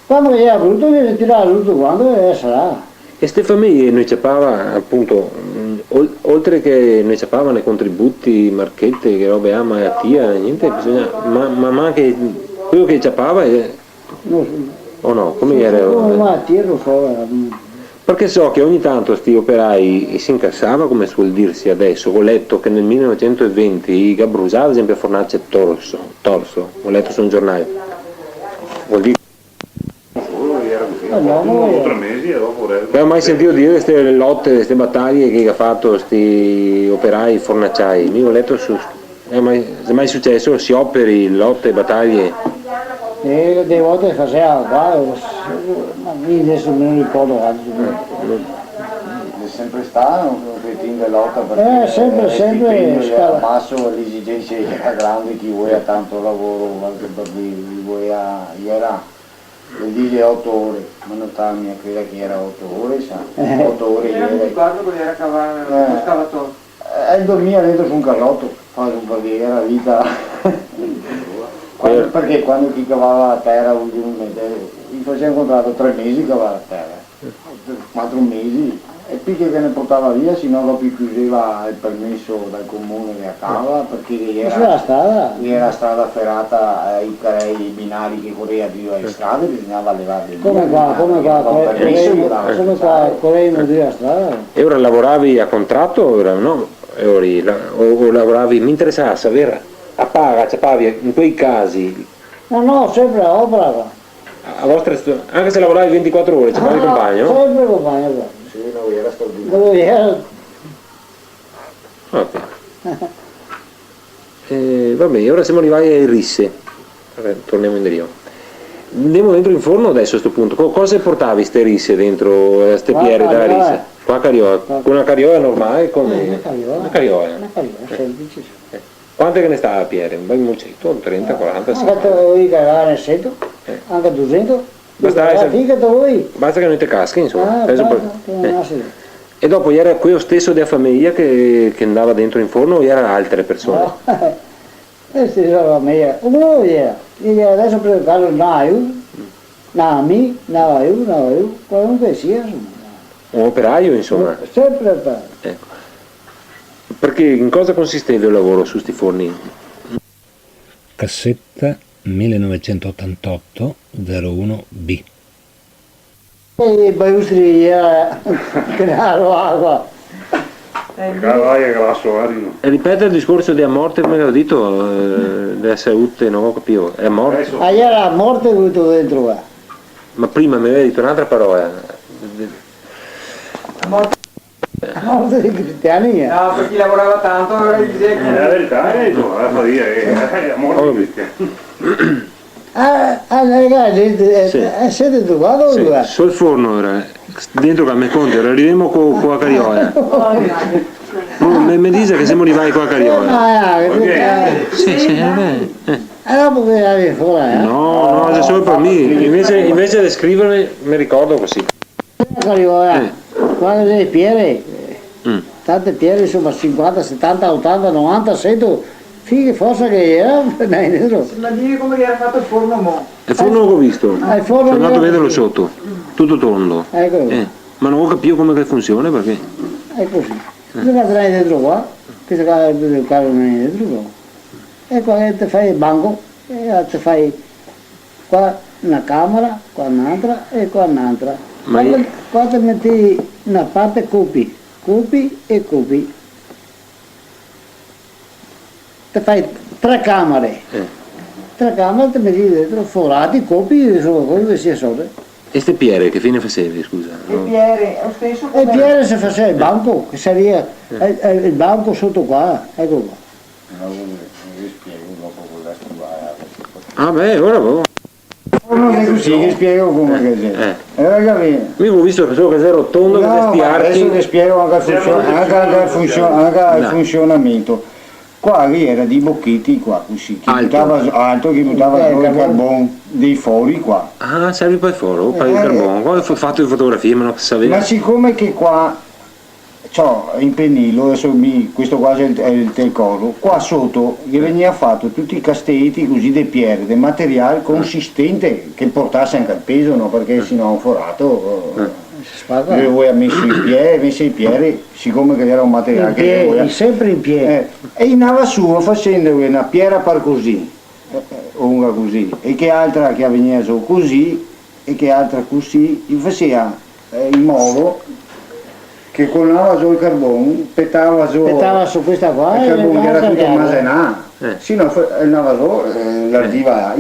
Quando che iera bruto, che se tirava tuto quanto, e sarà. E ste fameje no ciapava, apunto, mm, ol-, oltre che no ciapava né contributi, marchete, che robe, ah, malatia, gnente, bisogna, ma, ma, ma anca queo che ciapava, eh, no so. O no? Come iera? Come malatia, no so, eh, mm. Parché so che ogni tanto sti operai se incasava, come suol dirse deso, go leto che nel mile novesento e venti i ga brusà, ad esempio, a fornace Torso, Torso, go leto su un giornale. Vuol dire Eh, no, no, no. Tre mesi e dopo... Gavì mai sentìo dire de ste lote, de ste bataglie che ga fato sti operai fornaciai? Mi go leto su, xe mai, xe mai suceso, sioperi, lote, bataglie? Eh, dee volte faseva qua, ma mi deso no me ricordo quanto. Eh, no. Xe sempre stà un pochetin de lota, parché... Eh, sempre, sempre, stipendio iera scal- baso, le esigense iera grande, chi voleva tanto lavoro, qualche, par dire, chi voleva, iera, el dixe oto ore, ma no stava mia credar che iera oto ore, sa? Eh. Oto ore iera. Iera ventiquatro che iera cava-, eh, scavatore. Eh, el dormia dentro su un casoto, fa su, parché iera vita. Quando, eh, parché quando che i cavava la tera, vuol dire, eh, i faseva un contrato tre mesi cavar la tera. Quatro mesi, e pì che ghe ne portava via, se no dopo i chiudeva el permeso dal comune de la cava, parché ghe iera, ghe iera strada ferata, eh, i carei, i binari che corea drio le strade, bisognava levarli via, come qua, come qua, come qua, come qua, coremo drio la strada. E ora lavoravi a contrato, ora, no? E ora la-, o, o lavoravi, me interesava saver, a paga, ciapavi in quei casi? No, no, sempre a opera qua. A vostra sto-, anca se lavoravi ventiquatro ore, ciapavi el conpagno? Sempre conpagno, qua. Sì, no, iera straordinario. No, iera... Ok. Eh, va ben, ora semo rivai ai rise. Vabè, tornemo indrio. Ndemo dentro in forno deso a sto punto. Co-, cosa portavi ste rise dentro, eh, ste piere da rise? Qua a cariola. Qua a cariola. Co na cariola normale, come? Eh, na cariola. Na cariola. Na cariola, eh, senplice, sì. Eh. Quante che ne stava, Piere? Un bel muceto, un trenta, quaranta, anca cinquanta. Te voi cagar sento, eh, anca dusento. Basta, eh, finché te voi. Basta che no te caschi, insoma. Ah, basta, eh. E dopo iera queo steso dea fameja che, che ndava dentro in forno o iera altre persone? No. Eh, stesa fameja. Uno iera. Iera deso par el caso, ndava lu, ndava mi, ndava lu, ndava lu, qualunque sia, insoma. Un operaio, insoma. Sempre operaio. Eco. Parché in cosa consisteva el lavoro su sti forni? Cassetta millenovecentoottantotto zero uno B. E i balustri, eh, che ne ero acqua. Cavai e graso, eh, no. E ripete el discorso dea morte, come che go dito, eh, dea salute, no go capìo. Xe morte? Deso. Ah, iera la morte buto dentro qua. Ma prima me gaveva dito n'altra parola. La morte. A morte dei cristiani, eh. No, parché i lavorava tanto, alora i diseva che... Eh, la verità, eh, no, la fa dire, eh, a morte dei cristiani. Ah, ah, ragazzi, eh, sì, eh, sete trovà, sì, là? Sul forno ora, dentro che me conti, ora rivemo co, co la cariola. No, me, me dixe che semo rivai co la cariola. Ah, ah, eh. Sì, sì, va ben, eh. E dopo che la vien fora, eh? No, no, xe solo par mi. Invese, invese de scriverme, me ricordo cusì. Cariola, eh, quando xe piere, mm, tante piere, insoma, sinquanta, setanta, otanta, novanta, sento, finché forsa che iera, dai, dentro. Ma dime come che iera fato el forno, mo. El forno che go visto, ah, el forno so ndà a vederlo soto, tuto tondo. Eco. Eh, ma no go capìo come che funsiona, parché... Xe cusì. Eh. Bisogna tirarlo dentro qua, che se cade el caro dentro qua. E qua te fa el banco, e te fa qua na camera, qua n'antra e qua n'antra. Ma qua te, qua te meti na parte cupi, cupi e cupi. Te fa tre camere. Eh. Tra camera te meti dentro, forati, copi, insoma, come che sia sora. E ste piere che fine fasevi, scusa? E piere, lo steso. E come piere se faseva el banco, che saria, eh, eh, el banco soto qua, eco qua. Ah, beh, ora va. No, no xe cusì, che spiego come che xe. Eh. Eh, va ben. Mi go visto che so che xe rotondo, che xe sti archi. No, ma deso te spiego anca el funzio-, anca, anca el funzio-, anca el funzionamento. Qua ghe gera dei bocheti qua, cusì, che butava zo-, alto, che butava zo el carbon dei fori qua. Ah, serve par el foro, par el carbon. Eh, eh. Qua go fa-, fato le fotografie, ma no saveva. Ma sicome che qua ciò, in penilo, deso mi, questo qua xe el, xe el telcoro, qua soto ghe vegnea fato tuti i casteti cusì de piere, de material consistente, che portase anca el peso, no? Parché se no un forato, eh, se spaca. Ghe voea meso i piere, meso i piere, sicome che gera un material che ghe voea sempre in piere. Eh, e i ndava su fasendo na piera par cusì, eh, eh, longa cusì, e che altra che vegnea zo cusì, e che altra cusì, i fasea, eh, in modo che co ndava zo el carbon, petava zo, petava su questa qua, el carbon che gera tuto masenà, eh, se no fa-, ndava zo, eh, l'ardiva,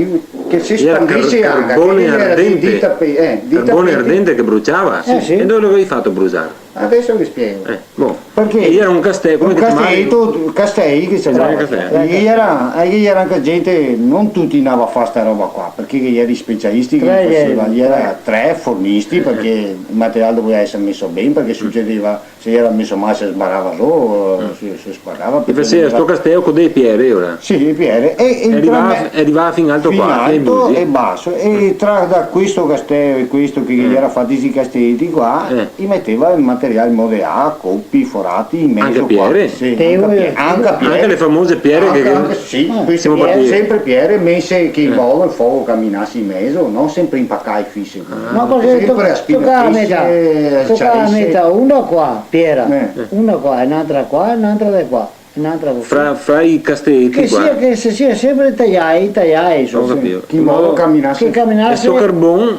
che se spandese anca, che gera dita pe-, eh, dita pe-, carbone ardente che bruciava? Eh, sì. E dove lo gavevi fato brusar? Deso ve spiego. Eh, bon. Parché? E gera un casteo, come che se ciamava? Un casteto, castei che se ciamava. Castei. Eh, ghe gera, eh, ghe gera anca gente, no tuti ndava a far sta roba qua, parché ghe gera i specialisti che faseva, ghe gera tre fornisti, parché el material doveva esar meso ben, parché sucedeva, se gera meso mal, se sbarava zo, se, se sparava. E faseva sto casteo co dee piere, ora? Sì, le piere. E, e rivava, e rivava fin alto qua, fin alto e baso. E tra da questo casteo e questo che ghe gera fati sti casteti qua, i meteva el material modeà, copi, forati, in meso qua. Anca piere? Sì, anca pie-, anca piere. Anca le famose piere che, anca, sì, queste piere, sempre piere, mese che in modo el fogo caminase in meso, no sempre impacai fise. Ah. Ma parché sempre to-, a spina tocava a metà, tocava a metà, una qua, piera, una qua, e n'altra qua, e n'altra de qua. N'altra volta. Fra, fra i casteti qua. Che sia, che se sia sempre taiai, taiai, insoma. Go capìo. Che in modo caminase. Che caminase. E sto carbon,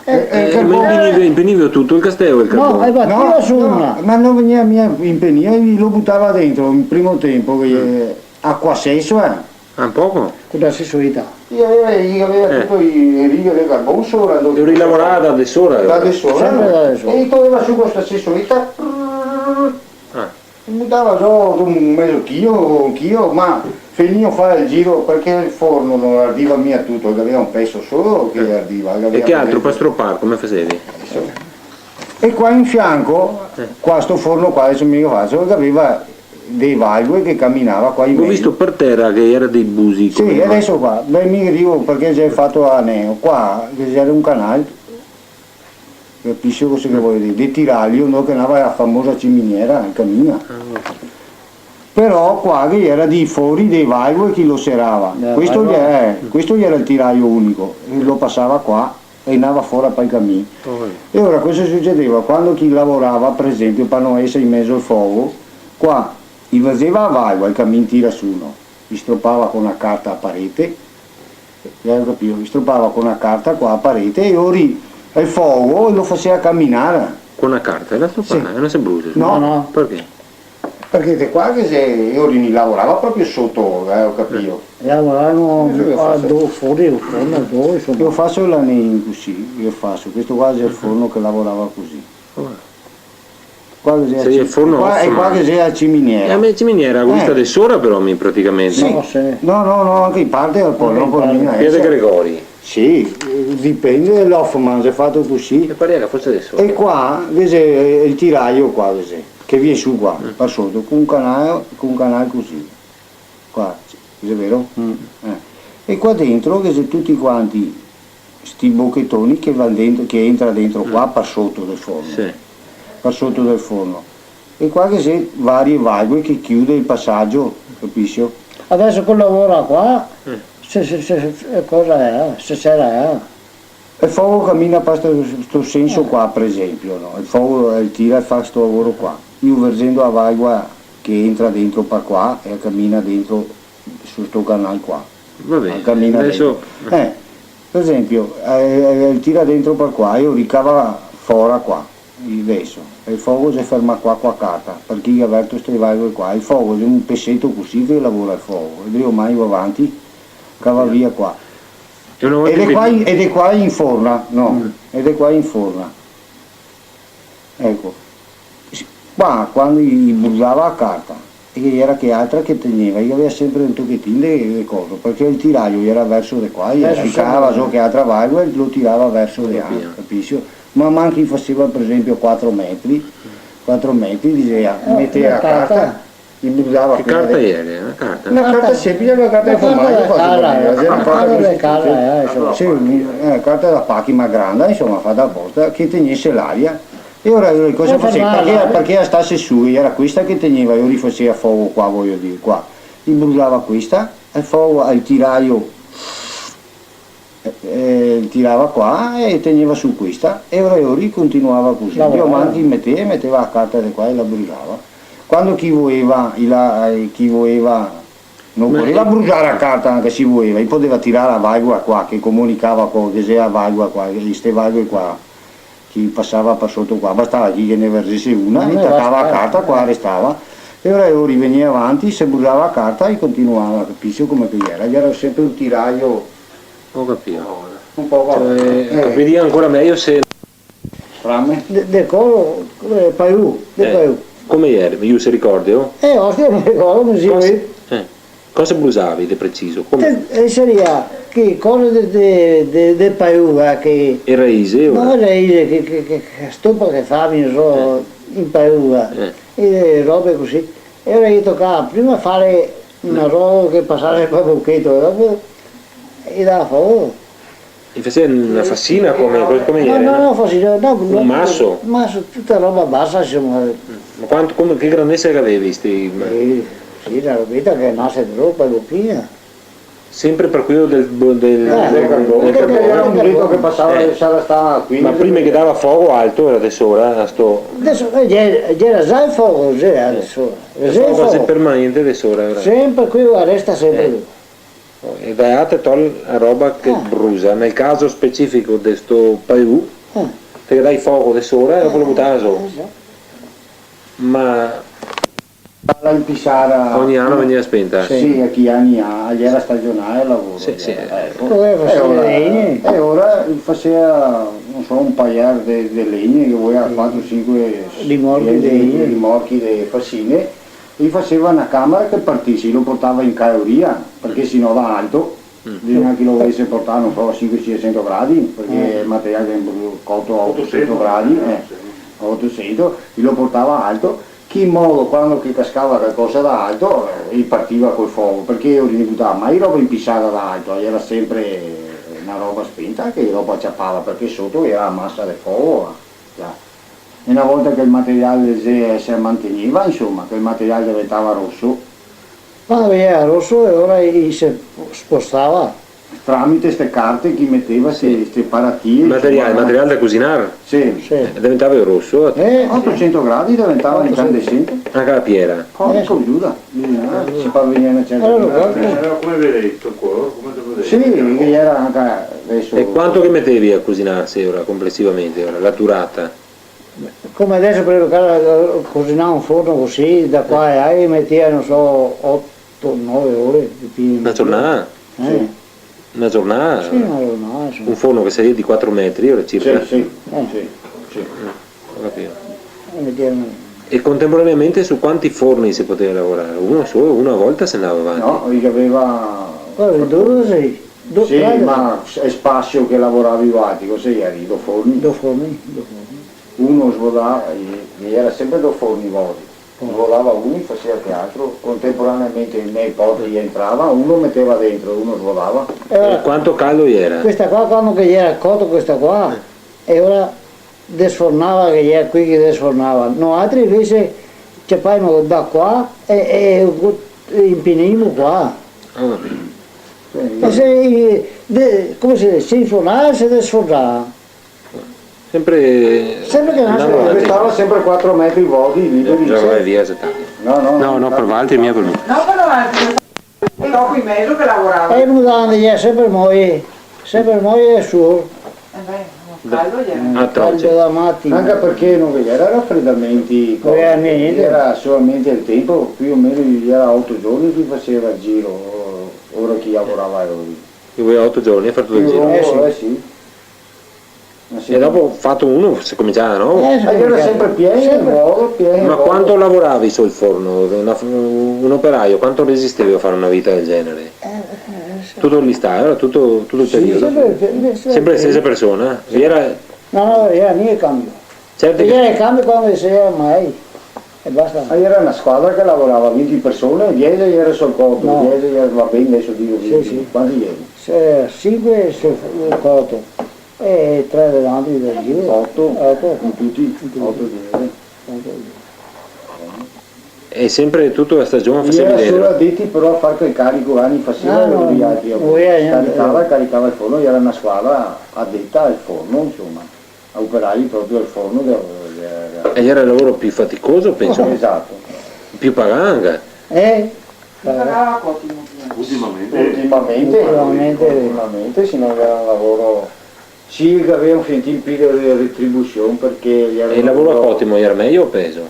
eh, eh, eh, carbon. Ma inpenive, inpenive tuto el casteo el carbon? No, e bativa su una. No, ma no vegnea mia inpenìo, i lo butava dentro, in primo tempo, che, eh, acua seso, eh. Ah, un poco? Co la sesoita. I gaveva, i gaveva tuto i, le righe del carbon sora, e i lavorava da de sora, eh. Da de sora. Sempre da de sora. E i toleva su co sta sesoita. Ah. Butava zo un mezo chilo, un chilo, ma finìo far el giro, parché el forno no ardiva mia tuto, el gaveva un peso solo che ardiva, el gaveva... E che altro, par stropar, come fasevi? E qua in fianco, qua sto forno qua, deso mi lo faso, el gaveva dee valvole che caminava qua in mezo. Go visto par tera che gera dei busi, come... Sì, deso qua, beh, mi digo parché xe fato a aneo, qua che gera un canal, Capisi cosa che vojo dir? De tirajo, no, che ndava la famosa ciminiera, el camin. Ah, ok. Però qua ghe gera dei fori, dee valvole che lo serava. Eh, questo ghe-, eh, questo gera el tirajo unico, e lo pasava qua e ndava fora par el camin. Ho capito. E ora cosa sucedeva? Quando che i lavorava, par esempio, par no esar in mezo al fogo, qua i faseva a valvola, el camin tira su, no? I stropava co na carta a parete, Gatu capìo? I stropava co na carta qua a parete e lori el fogo lo faseva caminar. Co na carta? E la stropava? Sì. E no se brusa? No. No, no. Parché? Parché de qua che se, lori i lavorava proprio soto, eh, go capìo. Eh. Lavoravano a do fori, do forno, do, insoma. Lo faso là in cusì, lo faso. Questo qua xe el forno che lavorava cusì. Come? Qua che xe la ci-, el forno qua, e qua che xe la ciminiera. E la mia ciminiera, questa de sora però, mi, praticamente. Sì. No, sì. No, no, no, anca in parte, po', anca in parte. Pie de Gregori. Sì, dipende, l'Hoffman xe fato cusì. Me parea che fose de sora. E qua, che xe el tirajo qua, che xe, che vien su qua, par soto, co un canal, co un canal cusì. Qua, xe vero? Mm. Eh. E qua dentro che xe tuti quanti sti bochetoni che va dentro, che entra dentro qua par soto del forno. Sì. Par soto del forno. E qua che xe varie valvole che chiude el pasagio, capisio? Deso co lavora qua, se, se, se, se, cosa xe? Se sera xe? El fogo camina par sto, sto senso qua, par esempio, no? El fogo, eh, el tira e fa sto lavoro qua. Mi verzendo la valvola che entra dentro par qua e la camina dentro su sto canal qua. Va ben, la camina deso dentro. Eh, par esempio, eh, eh, el tira dentro par qua e lo ricava fora qua. Deso, el fogo se ferma qua, co la carta, parché i ga verto ste valvole qua. El fogo xe un peseto cusì che lavora el fogo. E drio mai va avanti. Cava via qua. E una volta E de che qua in, e de qua in forna, no? Mm. E de qua in forna. Eco. Qua, quando i, i brusava a carta, e ghe gera che altra che tegneva, i gaveva sempre un tochetin de, de coso, parché el tiraio gera verso de qua, i Verso ficava sempre. Zo che altra valvola e lo tirava verso de là, capisi? Ma manco i faseva, par esempio, quatro metri, quatro metri, diseva, Eh, meteva la carta, carta. I brusava Che quela carta de iera? Na carta? Na carta semplice, na carta de formaio, fato cusì, eh, na carta de cala, eh, insoma. Sì, un, eh, carta da pachi, ma granda, insoma, fata aposta, che tegnese l'aria. E ora, ora cosa Eh, faseva? Parché, parché la stase su, iera questa che tegneva, i rifaseva fogo qua, vojo dir, qua. I brusava questa, e fogo al tiraio, eh, eh, tirava qua e tegneva su questa, e ora e ora continuava cusì. Lavorava. Dio, manco i meteva, meteva la carta de qua e la brusava. Quando chi voeva, i la, eh, chi voeva, no Ma voleva che brusar la carta, anca se i voeva, i podeva tirar la valvola qua, che comunicava co, che xe la valvola qua, che ste valvole qua, che pasava par soto qua, bastava che ghe ne versese una, No, e no, tacava la basta, carta, qua eh. Restava. E ora e ora i vegnea avanti, se brusava la carta e continuava, capisi come che iera? Iera sempre un tiraio Go capìo. Un poco. Cioè, eh, capirìa ancora mejo se Frame? De, de coso, eh, paiù, de Eh, paiù. Come iera? Lu se ricorda, oh? Eh, ostia, me ricordo, me si Cosa, eh, cosa brusavi de preciso? Come? Eh, saria che cose de, de, de, de paiù, eh, che E raise, ora? No, raise, che, che, che, che stopa che favi, no so, Eh. in paiù, eh. Eh. E robe cusì. E ora i tocava prima fare na roba che pasase par bocheto, dopo i dava fogo. I faseva na fasina come, come No, iera, no, no? no, fasina, no, Un no, maso? maso, tuta roba basa, insoma. Ma quanto, come, che grandesa che gaveva sti? Eh, sì, na robeta che nase de roba, bochina. Sempre par queo del, del, Eh, del, del carbon. Parché gera un muleto che pasava, Eh. sarà stà quindici. Ma prima che dava fogo alto iera de sora, a sto Deso, eh, ghe-, ghe gera za el fogo, sì, de sora. El Sì, el fogo xe fogo. permanente de sora, iera. Sempre queo, resta sempre Eh. queo. E da là te tol la roba che Ah. brusa. Nel caso specifico de sto paiù, Ah. te dai fogo de sora e dopo lo Eh, butava zo. eh, sì. Ma La inpisada. Ogni ano vegneva spenta? Sì, a chi ani là, gera stagionale el lavoro, Sì, sì. gera, eco. Doveva E fare ora, legne. e ora faseva, no so, un paiar de, de legne che voleva quatro, sinque Rimorchi de legne. rimorchi de fasine, e i faseva na camera che partise, i lo portava in caloria, parché se no da alto, Mm. bisogna che lo volese portar, no so, a sinque, sisento gradi, parché Eh. el material xe coto a otosento gradi, eh, a otosento, i lo portava alto, Che in modo, quando che cascava calcosa da alto, eh, i partiva col fogo, parché i no i butava mai roba inpisada da alto, gera sempre na roba spenta che dopo ciapava, parché soto gera la masa de fogo, eh, già. E na volta che el material se, se mantegneva, insoma, che el material deventava roso, Quando gera roso, e ora i se spostava. Tramite ste carte che i meteva ste, Sì. ste paratie, Material, insoma, material da cusinar? Sì. Sì. Eh, deventava roso? Eh, sì. Otosento gradi deventava Otosento. incandesente. Anca la piera? Porco Eh, sì. Giuda, bisogna, se fa vegnere na certa Allora, età. guarda. Allora, come vedete, sto qua, come se vedete? Sì, che gera anca deso. E quanto che metevi a cusinarse ora, complessivamente, ora, la durata? Come deso, par esempio, casa, eh, cusinava un forno cusì, da qua e là, i metea, no so, oto, nove ore de pì. Na giornata? Eh? Sì. Na giornata? Sì, na giornata, insoma. Un forno che saria de quatro metri, ora, circa? Sì, sì, Eh. sì, sì. Mm, go capìo. E metea E contemporaneamente su quanti forni se poteva lavorare? Uno solo, una volta se andava avanti? No, i gaveva Cosa, due, sì? Do-, Sì, tre, ma s-, el spasio che lavoravi voialtri, cosa gera? Do forni? Do forni, do forni. Uno svolava, e, e gera sempre do forni vodi. Oh. Svolava uno, i faseva che altro, contemporaneamente nei porti i entrava, uno meteva dentro, uno svolava. E ora E quanto caldo gera? Questa qua, quando che gera coto questa qua, Eh. e ora desfornava, che gera quei che desfornava. Noaltri invese ciapavimo da qua e, e, e impinimo qua. Go capìo. E se, de-, come se dise, se infornava e se desfornava. Sempre Sempre che nasce andando avanti. Restava sempre quatro metri vodi liberi. Già, già vai via, xe tanto. No, no, No, no, par valtri, mia par mi. No, par valtri. E dopo in mezo che lavorava. E lu davanti, gera sempre moie, sempre moie e suor. Eh beh, caldo gera. Atroce. Caldo da mati. Anca parché no ghe gera rafredamenti, No ghe gera cose. gnente. Gera solamente el tempo, più o meno gera oto giorni che i faseva el giro. Ora chi lavorava lori. Ci voleva oto giorni a far tuto el giro. Eh, sì. Eh, sì. Ma sì. E dopo fato uno, se cominciava, no? Eh, se cominciava. Ah, iera sempre pien, sempre. Uovo, pien. Ma quanto lavoravi sul forno? Una, un operaio, quanto resisteva a fare una vita del genere? Eh, eh, sì. Tuto l'istà, iera tuto, tuto el periodo? Sì, sempre, sempre, sempre. Sempre la stesa persona? Sì. Iera... No, no, iera mia cambio. Certo che... Iera cambio quando se iera mai. E basta. Ah, iera na squadra che lavorava, vinti persone, diese iera sul coto, no, diese iera, va ben, deso digo, sì, sì, quanti ieri? Se, sinque sul coto e tre davanti del giro. Oto. Oto. In tuti? In tuti. Oto diese. Oto diese. E sempre tuta la stagion fasevi dentro? Iera solo adeti però a far quel carico, ani faseva, ah, no, no, no, scaricava, eh, caricava el forno, iera na squadra adeta al forno, insoma. Operai proprio al forno de, de, de... E iera el lavoro pì faticoso, penso. Esato. Pì pagà anca. Eh? Pagava Cotimo prima. Ultimamente. Ultimamente, ultimamente, ultimamente, se no iera un lavoro, sì, che gaveva un fiantin pì de re-, retribusion, parché iera... E el lavoro a Cotimo iera mejo o pezo?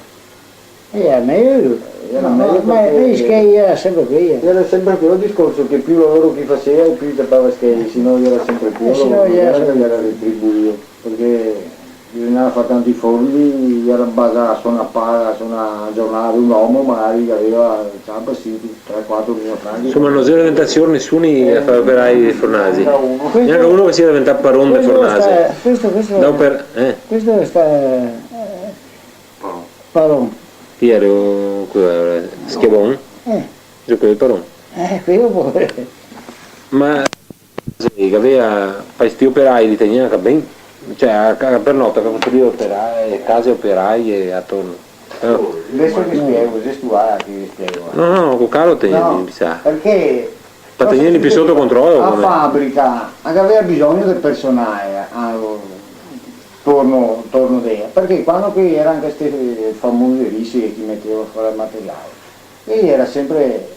Eh, iera mejo. Iera mejo, ma, ma parché penso che iera sempre quel. Iera sempre quel discorso, che pì lavoro che i faseva, pì i ciapava schei, se no iera sempre quel, eh, se no iera sempre, iera retribuìo, parché bisognava far tanti forni, iera basà su na paga, su na giornata de un omo, magari che gaveva, ciapa, sì, tre, quatro mila franchi. Insoma, no xe deventà sior nisuni a far operai de fornasi. Gnanca uno. Gnanca uno che sia deventà paron de fornasi. Questo, questo, questo, da oper-, eh. Questo sta, eh, Paron. Chi iera, cos'era? Schiavon? Eh. Xe quel el paron. Eh, quel pure. Ma, sì, che gaveva, fai sti operai li tegnea anca ben? Cioè, a, a, per nota, che costruiva operai, case operai e atorno. Eh. Deso te spiego, se stu va, te spiego. No, no, co caro te, no, mi sa. Parché Par tegnerli pì soto controlo, come? A fabrica, a gaveva bisogno de personale, a, torno, torno de, parché quando che iera anca ste famose rise che i meteva fora el materiale, e iera sempre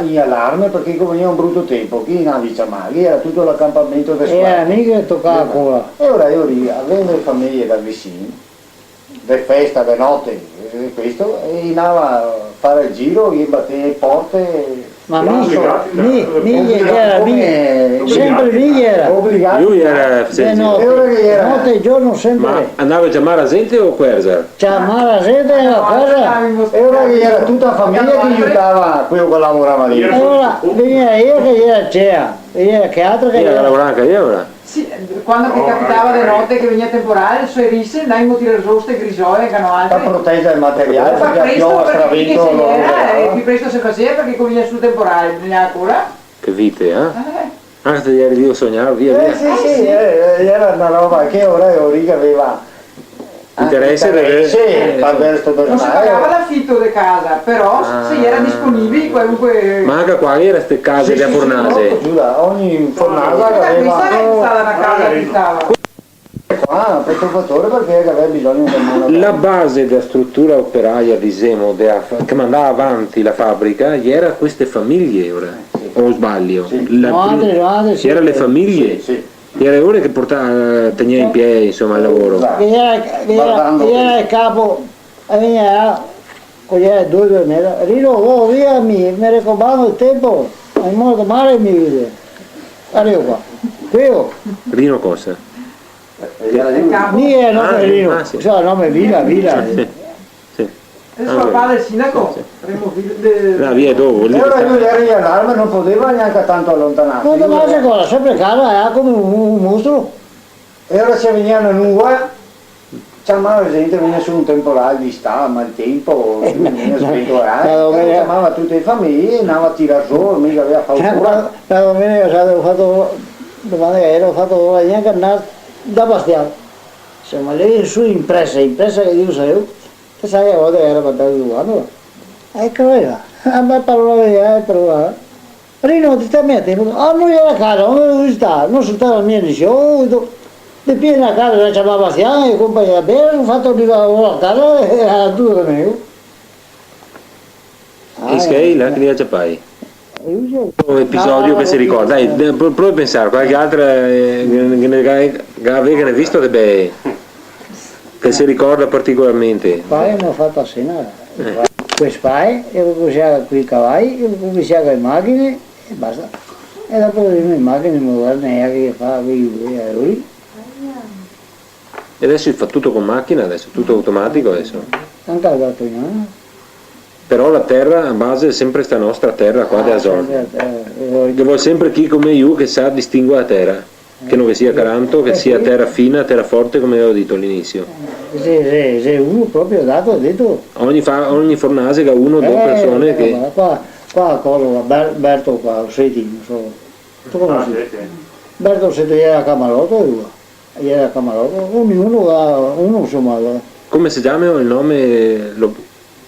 in alarme, parché come vegneva un bruto tempo, chi i ndava a ciamar? Iera tuto l'acanpamento de squadre. Eh, mi che tocava ancora. E ora, e ora, avendo le fameje da visin, de festa, de note, eh, questo, e i ndava a far el giro, i batea le porte. Ma mi, mi, mi iera, mi, sempre mi iera. Obligati. Lu iera, de note, e ora che iera? Note e giorno sempre. Ma ndava a ciamar la zente o querza? Ciamar la zente e la querza. E ora che iera tuta la fameja che aiutava quel che lavorava lì. E ora vegnea ea che iera cea, e iera che altro che iera. Iera che lavorava anca ea, ora? Sì, quando che capitava de note che vegnea temporal, su e rise, ndavimo tirar zo ste grisoe, che no altre. Par proteger el material, parché la piova, stravento, no... Par presto, parché se iera, e pì presto se faseva, parché co vegnea su temporal, bisognava ancora. Che vite, eh? Eh. Ah, te ieri drio sognar, via, via. Eh, sì, sì, eh, iera na roba che ora, ora che gaveva interese de aver, sì, eh, par aver sto... No se pagava l'afito de casa, però se iera disponibili qualunque... Ma anca qua iera ste case de fornase. Sì, sì, sì, no, giura, ogni fornasa gaveva... Questa xe stata na casa che stava. Qua, par sto fatore, parché gaveva bisogno de mano. La base dea strutura operaia, disemo, dea fa-, che mandava avanti la fabrica, iera queste fameje, ora. Eh, sì. O sbalio? Sì. La... No, pri-, altre, no, altre, sì, iera le fameje. Sì, sì. Iera lore che porta-, tegnea in pie, insoma, el lavoro. Che iera, che iera, che iera el capo, e vegnea, co iera due, due e meza: "Rino, vo via, mi, me racomando el tempo, xe morto mare, mi vede." Arrivo qua. Queo. Rino cosa? Mi, eh, no, ah, Rino. Ah, sì. Sa, nome Vila, Vila. Sì, sì. Sì. El papà del sindaco, sì, sì. Remo Vil-, de... Ah, via, dopo, lì. E ora lu iera in alarme, no podeva gnanca tanto alontanarse. No, ma se cosa, sempre casa, eh, come un, un mostro. E ora se vegnea na nuvola, ciamava la zente, vegnea su un temporal d'istà, maltempo, vegnea sventolar, eh, ciamava tute le fameje, ndava a tirar zo, mica gaveva paura. Na domenica, sa, go fato, domenica iera, go fato gnanca ndar da Bastian. Insoma, lì su in presa, in presa che Dio sa, te sa che a volte iera par ndar giogando. Eco, eh, a me parola, eh, parola. Rino, ti te meti? Ah, no iera a casa, no iera a casa, no se stava mia nisuni, oh, do-, de pì na casa, la ciamava Bastian, e compagnia, ben, go fato rivar a casa, e iera tuto mio. Ah, eh. E schei, là, che li ga ciapai? Un episodio che se ricorda, dai, de-, pro-, prova a pensar, qualche altra, eh, che, che, che, che gavè, che ghe n'è visto de bei, che se ricorda particolarmente. Qua gavemo fato a sena, eh, co le spae, e go cominsià coi cavai, e go cominsià co le machine, E basta. E dopo le machine moderne che fa quei, quei lavori. E adeso i fa tuto co machina, adeso, tuto automatico adeso. Tanto ha dato, no? Però la tera, a base, xe sempre sta nostra tera qua de Asor. Sì, sì, sì, sì. Ghe vol sempre chi come mi che sa distinguer la tera. Che no che sia caranto, che sia tera fina, tera forte, come gavevo dito a l'inisio. Eh, sì, sì, sì, uno proprio dato, dito. Ogni fa-, ogni fornase ga uno, do persone che... Qua, qua, cosa, qua, Ber-, Berto qua, Oseti, no so. Te conosi? Ah, sì, sì. Berto Oseti, iera Camaloto, lu. Iera Camaloto, ognuno ga uno, insoma, va. Come se ciama el nome, lo,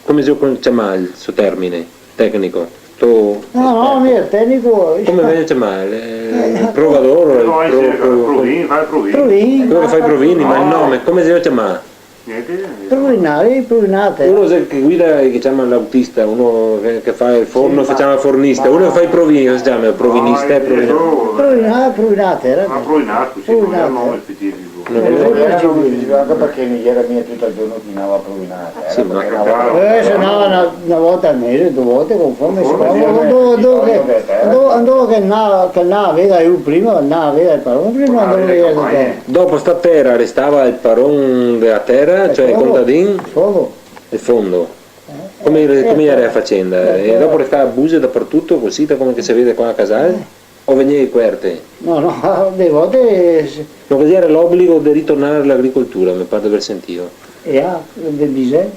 come se ciama el so termine tecnico? Sto esperto. No, no, mi el tecnico... Come vegniva ciamà? El, el provador, el... No, pro-, sì, pro-, provin, fa el provin. Provin. Queo che fa i provini, ma el nome, come se ciama? Gnente, gnente. Provinare, provinare. Uno che guida, che ciama l'autista, uno che, che fa el forno, sì, se ciama fornista, uno che fa i provini, come se ciama? Provinista, no, eh, provinare. Provinare, provinare, eh. Ah, provinare, sì, no xe un nome specifico. No, no, no, no, anca parché no iera mia tuto el giorno che i ndava a provinar la tera, sì, ma parché... Eh, se no, na, na volta al mese, do volte, conforme se... Conforme, sì, do-, do-, sì, do-, sì, do-, sì, do-, che ndava, che ndava a vedar lu prima, ndava a vedar el paron prima, ndava a vedar el paron. Dopo sta tera restava el paron dela tera, cioè el contadin? El fondo. El fondo. Eh, come, eh, come iera la facenda? Eh, e dopo restava buse dapartuto, cusì, da come che se vede qua a Casal? Eh. O vegnea cuerte? No, no, de volte se... No, che iera l'obligo de ritornar a l'agricoltura, me par de aver sentìo. E ah, de bisè.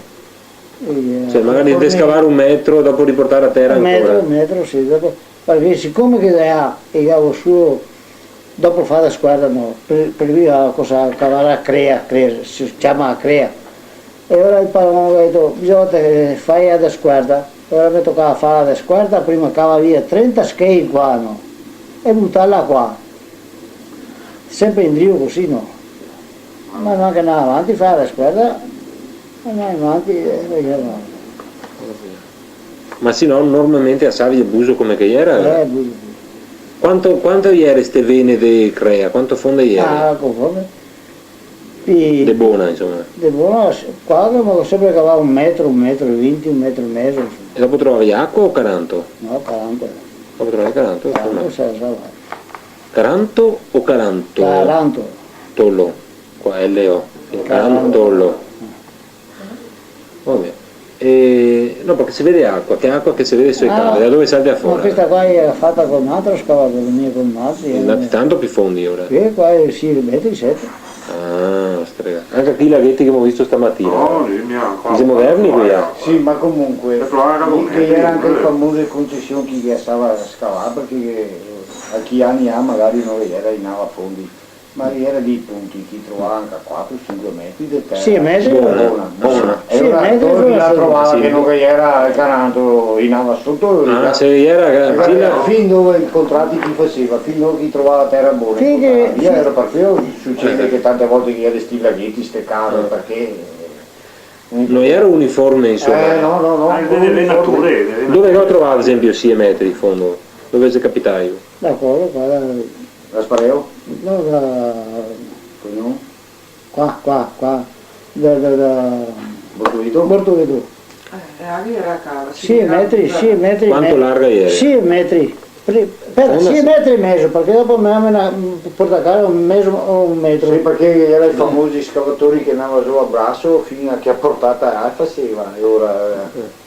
Cioè, magari de scavar un metro, dopo riportar a tera ancora. Un metro, un metro, sì, dopo, parché sicome che là, e gavo solo, dopo fa da scuerda, no, par, par via cosa, cavar la crea, crea, se ciama crea. E ora el paron ga dito: "Bisogna che fai a da scuerda." E ora me tocava far a da scuerda, prima cava via trenta schei qua, no? E butarla qua. Sempre indrio cusì, no? Ma no, che ndava avanti, far a da scuerda, e ndava avanti, e via avanti. Ma se no, normalmente a Savio buso come che iera? Eh, buso, buso. Quanto, quanto iera ste vene de crea? Quanto fonde iera? Ah, conforme. Sì. De bona, insoma. De bona, s-, qua che, ma sempre che va un metro, un metro e vinti, un metro e mezo, insoma. E dopo trovavi acua o caranto? No, caranto. Dopo trovavi caranto, insoma. Caranto se la sa far. Caranto o caranto? Caranto. Tolo. Qua, L O. Caranto. Carantolo. Va ben. Eh, no, parché se vede acua, che acua che se vede su le cave, da dove salta fora? Ah, ma questa qua iera fata co un altro scavatore, mia co un altro, eh. Ndati tanto pì fondi ora? Sì, qua xe sie metri, sete. Ah, strega. Anca chi lagheti che gavemo visto stamatina. No, sì, mia, qua. Xe moderni quei, eh? Sì, ma comunque, che iera anca le famose concesion che i lasava scavar, parché, eh, a chi ani là magari no iera, i ndava fondi. Ma iera dei punti che i trovava anca quatro, sinque metri de tera. Sì, metri. Bona, bona. Sì, metri. E ora dove la trovava che no ghe iera el caranto, i ndava soto, ah, se iera, fin dove i contrati che i faseva, fin dove che i trovava tera bona, i portava via, iera par queo sucede che tante volte che iera sti lagheti, ste cave, parché... No iera uniforme, insoma. Eh, no, no, no, eh, no uniforme. Dove che lo trovava, ad esempio, sie metri in fondo? Dove xe capità? Da queo, qua, da... Gaspareo? No, da... Cognome? Qua, qua, qua. Da, da, da... Bortolito? Bortolito. Eh, e la via era cava, sì, metri, sì, metri. Quanto larga iera? Sì metri. Pri-, speta, sì metri e mezo, parché dopo me, me la porta a casa un mezo o un metro. Sì, parché iera i famosi scavatori che ndava zo a braso fin a che a portata la faseva, e ora, eh.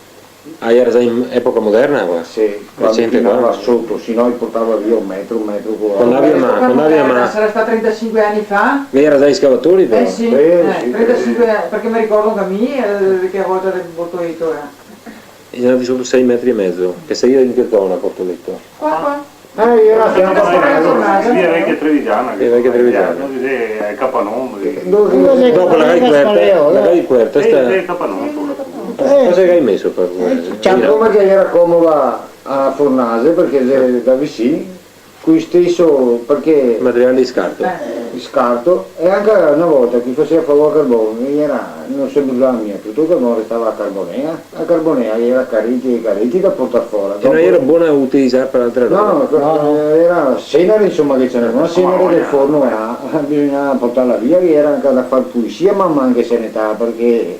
Ah, iera za in epoca moderna qua? Sì, recente qua? Quando i ndava soto, se no i portava via un metro, un metro e quaranta. Quando ndava a man, quando ndava a man. Sarà stà trentasinque ani fa? Iera za i scavatori, però. Eh sì, eh, sì, trentasinque ani, parché me ricordo anca mi, eh, che a volta del Bortoleto, eh. I ndava soto sie metri e mezo, che xe in che zona, Bortoleto? Qua, qua. Eh, iera a fianco a casa. Via Vecia Trevigiana, che... Via Vecia Trevigiana. No, xe el Capanon, dove... Dopo la gai cuerta, la gai cuerta, sta... Sì, el Capanon, solo. Cosa che gai meso par... Eh, ciò, come che iera comoda a fornase, parché xe da visin, co steso, parché... Materiale de scarto. Eh, de scarto, e anca na volta che i faseva fogo a carbon, iera, no se brusava mia, tuto el carbon restava a carbonea. La carbonea iera careti e careti da portar fora. E no iera bona da utilizar par altre robe? No, no, no, iera senare, insoma, che ghe n'era, senare del forno, eh, bisognava portarla via, che iera anca da far pulisia, ma anca sanità, parché,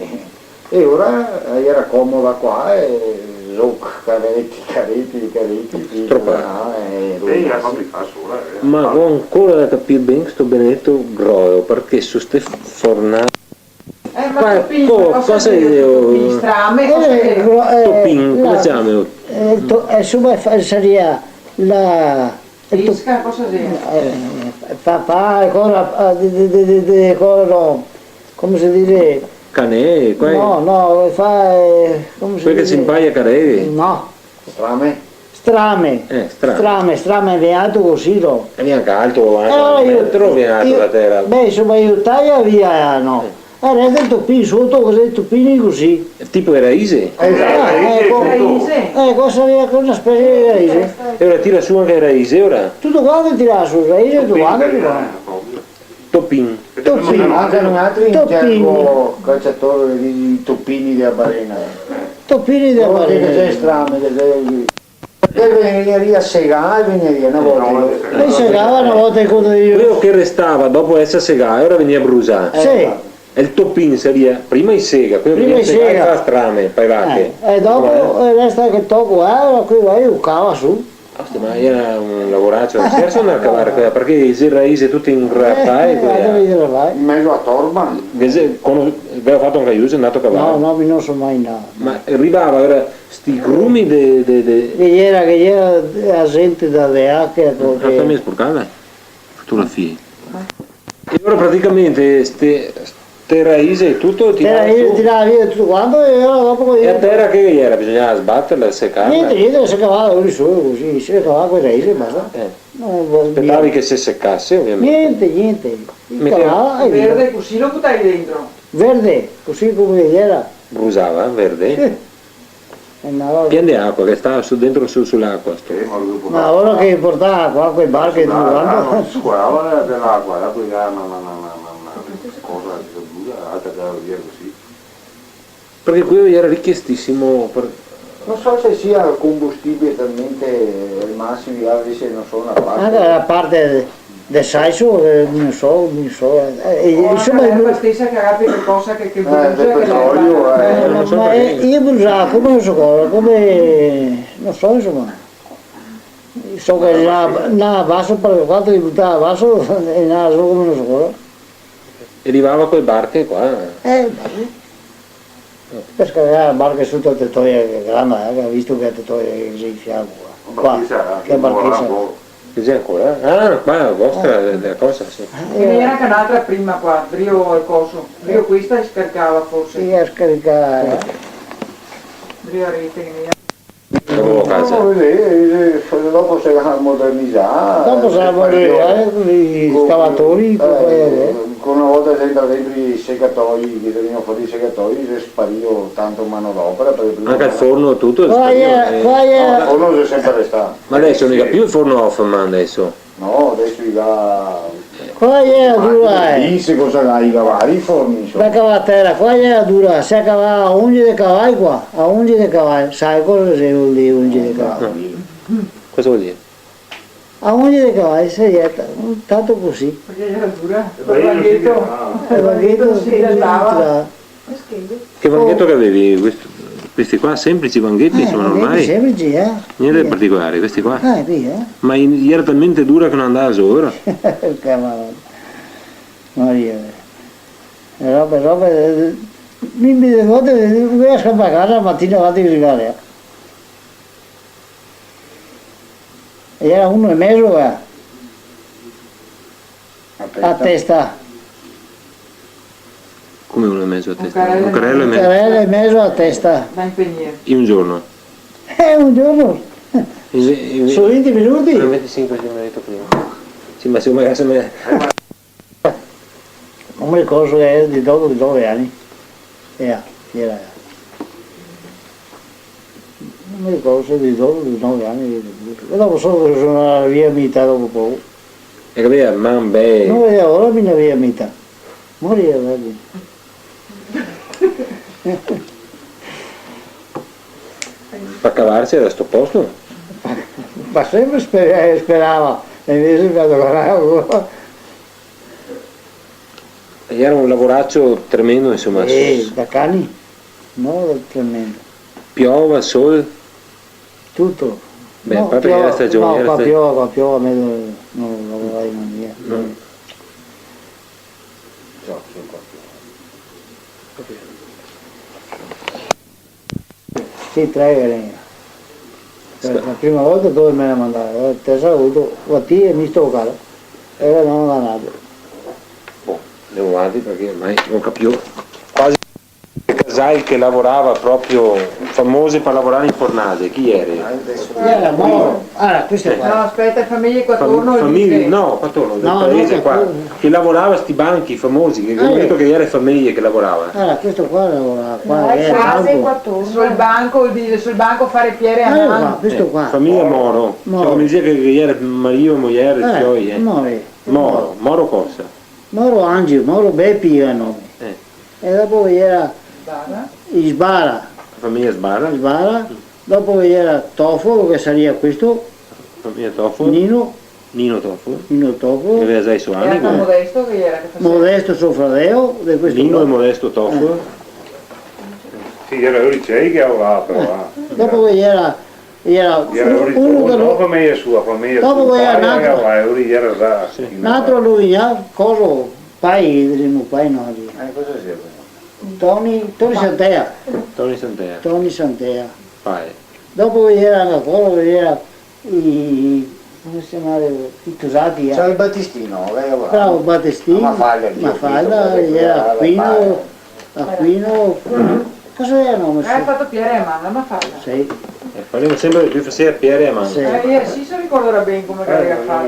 e ora iera comoda qua, e Careti, careti, careti, sì, stropà. Ah, eh, sì, la fabrica sola, eh. Ma go ancora da capir ben sto benedeto groeo, parché su ste fornade... Eh, ma qua, topin, co-, cosa cosa xe, eh, topin? Strame, cosa xe? Eh, gro-, eh, topin, come la, se ciama? Eh, to-, eh, insoma, fa-, saria la, el to-, isca, cosa xe? Eh, fa, fa, ancora, ah, de, de, no, come se dixe? Canè, qua xe... No, no, fa, eh, come se dixe? Quel che se inpaia careghe? No. Strame? Strame. Eh, strame. Strame, strame, vien alto cusì, no? E vien anca alto, eh, un metro vien alto da tera. Beh, insoma, i taia via, no? Eh. E resta el topin soto, cusì, topini cusì. Tipo e raise? Eh, eco. Raise. Eh, cosa vien co na specie de raise. E ora tira su anca e raise, ora? Tuto quanto tira su, raise, tuto quanto, tuto quanto. Topin. Topin. Anca noialtri in gergo calciatori i topini dea barena. Topini dea barena. Che xe strame, che xe, che vegnaria segà e vegnaria na volta. E segava na volta, e quando io... Queo che restava dopo eser segà, ora vegnaria brusà. Sì. E el topin saria, prima i sega, queo che vegnaria segà e fa strame, pa e vache. Eh, e dopo, eh, resta che toco, eh, queo va, i cava su. Oste, ma iera un lavoracio, scherso, ndar a cavar quea, parché i xe raise tuti ingrapà, eh, quea. In mezo a torba. Che xe, quando gaveva fato anca lu, xe ndà a cavar? No, no, mi no so mai ndà. Ma rivava, iera sti grumi de, de, de... Che iera, che iera la zente da, de Acre, ah, parché... Sta mia sporcada? Fotografie. E ora praticamente ste, ste raise e tuto tirava su. Ste raise tirava via tuto quanto e ora dopo... E a tera che iera? Bisognava sbaterla, secarla? Gnente, gnente, se cavava lori solo cusì, se cavava co e raise e basta. Eh. No, vol-... Spetavi che se secase, ovviamente. Gnente, gnente. I cavava e via. Verde cusì lo butavi dentro? Verde, cusì come iera. Brusava, verde? Sì. E na volta... Pien de acua, che stava su, dentro su, su l'acua, sto. Sì, ma lu... Ma ora che portava acua, acua e barche, tuto quanto. Scolava de, de l'acua, dopo i ga, ma, ma, cosa, altra che la via cusì. Parché queo iera richiestisimo par... No so se sia combustibile talmente al masimo, i ga, se no so, na parte. Anca la parte de salso, eh, no so, no so, eh, eh, insoma, l'erba stesa che ga qualcosa che, che brusa, che... Eh, del petrolio, eh. Eh, no so, ma parché, eh, i brusa come, no so cosa, come, no so, insoma. So che ndava, ndava baso, par quanto i butava baso, e ndava solo come, no so cosa. E rivava co e barche qua? Eh, beh, sì. Par scargar barche soto a Tetoia, che xe granda, eh, che ga visto che a Tetoia che xe in fianco qua. Qua, che barchesa. Che xe ancora? Ah, qua, vostra, eh, dela cosa, sì. Eh, ghe n'era anca n'altra prima qua, drio el coso, drio questa e scaricava forse. Sì, a scaricare. Drio a rete che ghe n'era. Dopo casa. No, eh, eh, dopo se ga modernizà, dopo se ga modernizà, eh, co i scavatori, co, eh, co, na volta se entra dentro i segatoi, che vegneva fora i segatoi, xe sparìo tanto manodopera, parché prima... Anca el forno, tuto xe sparìo, eh. Qua xe, qua xe... No, el forno xe senpre restà. Ma deso no i ga più el forno Hoffman, deso? No, deso i ga... Qua xe dura, eh. Lì se cosa ga, i ga vari forni, insoma. Da cavar tera, qua xe dura, se cavava a onge de cavai qua, a onge de cavai, sa cosa xe lì onge de cavai? No. Cosa vol dir? A onge de cavai se jeta, tanto cusì. Parché iera dura. E el vangheto, el vangheto se jeta. Che vangheto che gavevi? Questi, questi qua, senplici vangheti, eh, insoma, vangheti normali? Senplici, eh. Gnente de particolare, questi qua? Eh, sì, eh. Ma i-, iera talmente dura che no ndava sora. Che Madona. Maria. E robe, robe, eh, mi, mi, de volte, eh, doveva scampar casa la matina avanti che rivare, eh. E iera uno e mezo, eh. A testa. A testa. Come uno e mezo a testa? Un carelo e mezo. Un carelo e mezo a testa. Da impegnare. In un giorno? Eh, un giorno. Inve-, inve-... Su vinti minuti. Ah, venticinque, che me ga dito prima. Sì, ma se, magari se me... No me ricordo se iera de dopo, de nove ani. Eh, iera. No me ricordo se de dopo, de nove ani. E dopo so che so ndà via a mità dopo poco. E che gaveva man be-... No, e ora mi ne via a mità. Moria, varda. Pa cavarse da sto posto? Ma senpre sper-, sperava, e invese me ga doganà. E iera un lavoracio tremendo, insoma. Eh, da cani? No, tremendo. Piova, sol? Tuto. Beh, a parte che iera stagion, no, iera qua sta- piova, qua piova, mejo no lavorar in maniera. No. Sì, tre che vegnea. Sta- La prima volta dove me ga mandà, eh, te saluto, qua ti e mi sto qua. E ora no ga nato. Bon, ndemo avanti parché ormai no capivo quasi. Casai che lavorava proprio, famosi par lavorar in fornase, chi iera? Iera Moro. Ah, questo qua. No, speta, famiglie qua atorno, fam-, famiglie, no, qua atorno, del paese qua, che lavorava sti banchi famosi, che go dito che iera fameje che lavorava. Ah, questo qua lavorava qua, eh, banco. Sul banco, sul banco far piere a man. Questo qua. Famiglia Moro. Moro. Cioè, come dise che, che iera marìo, mojer, fioi, eh. Moro. Moro, Moro cosa? Moro Angelo, Moro Bepi iera el nome. Eh. E dopo ghe iera Sbara. Sbara. La famiglia Sbara. Sbara. Dopo ghe iera Tofolo, che saria questo. Famiglia Tofolo. Nino. Nino Tofolo. Nino Tofolo. Che gaveva za i so ani, eh. E anca Modesto che iera che faseva. Modesto, so fradeo, de questo qua. Nino e Modesto Tofolo. Eh. Sì, iera Oricei che lavorava però, eh. Dopo ghe iera Iera uno che no, famiglia sua, famiglia sua, dopo che iera un altro, eh, lori iera za, sì, un altro, lu vegnea, coso, Pai, diremo Pai, no, lì. Eh, cosa sia questo? Toni, Toni Santea. Toni Santea. Toni Santea. Pai. Dopo che iera ancora, iera i, come se ciamava, i tosati, eh. C'era el Batistino, che lavorava. Bravo, Batistino, Mafalda, Mafalda, iera Aquino, Aquino, cosa iera el nome? Eh, ga fato piere a man, Mafalda. Sì. E parlemo senpre de lu, faseva piere a man. Sì. Eh, iera, sì, se ricordarà ben come che el ga fato.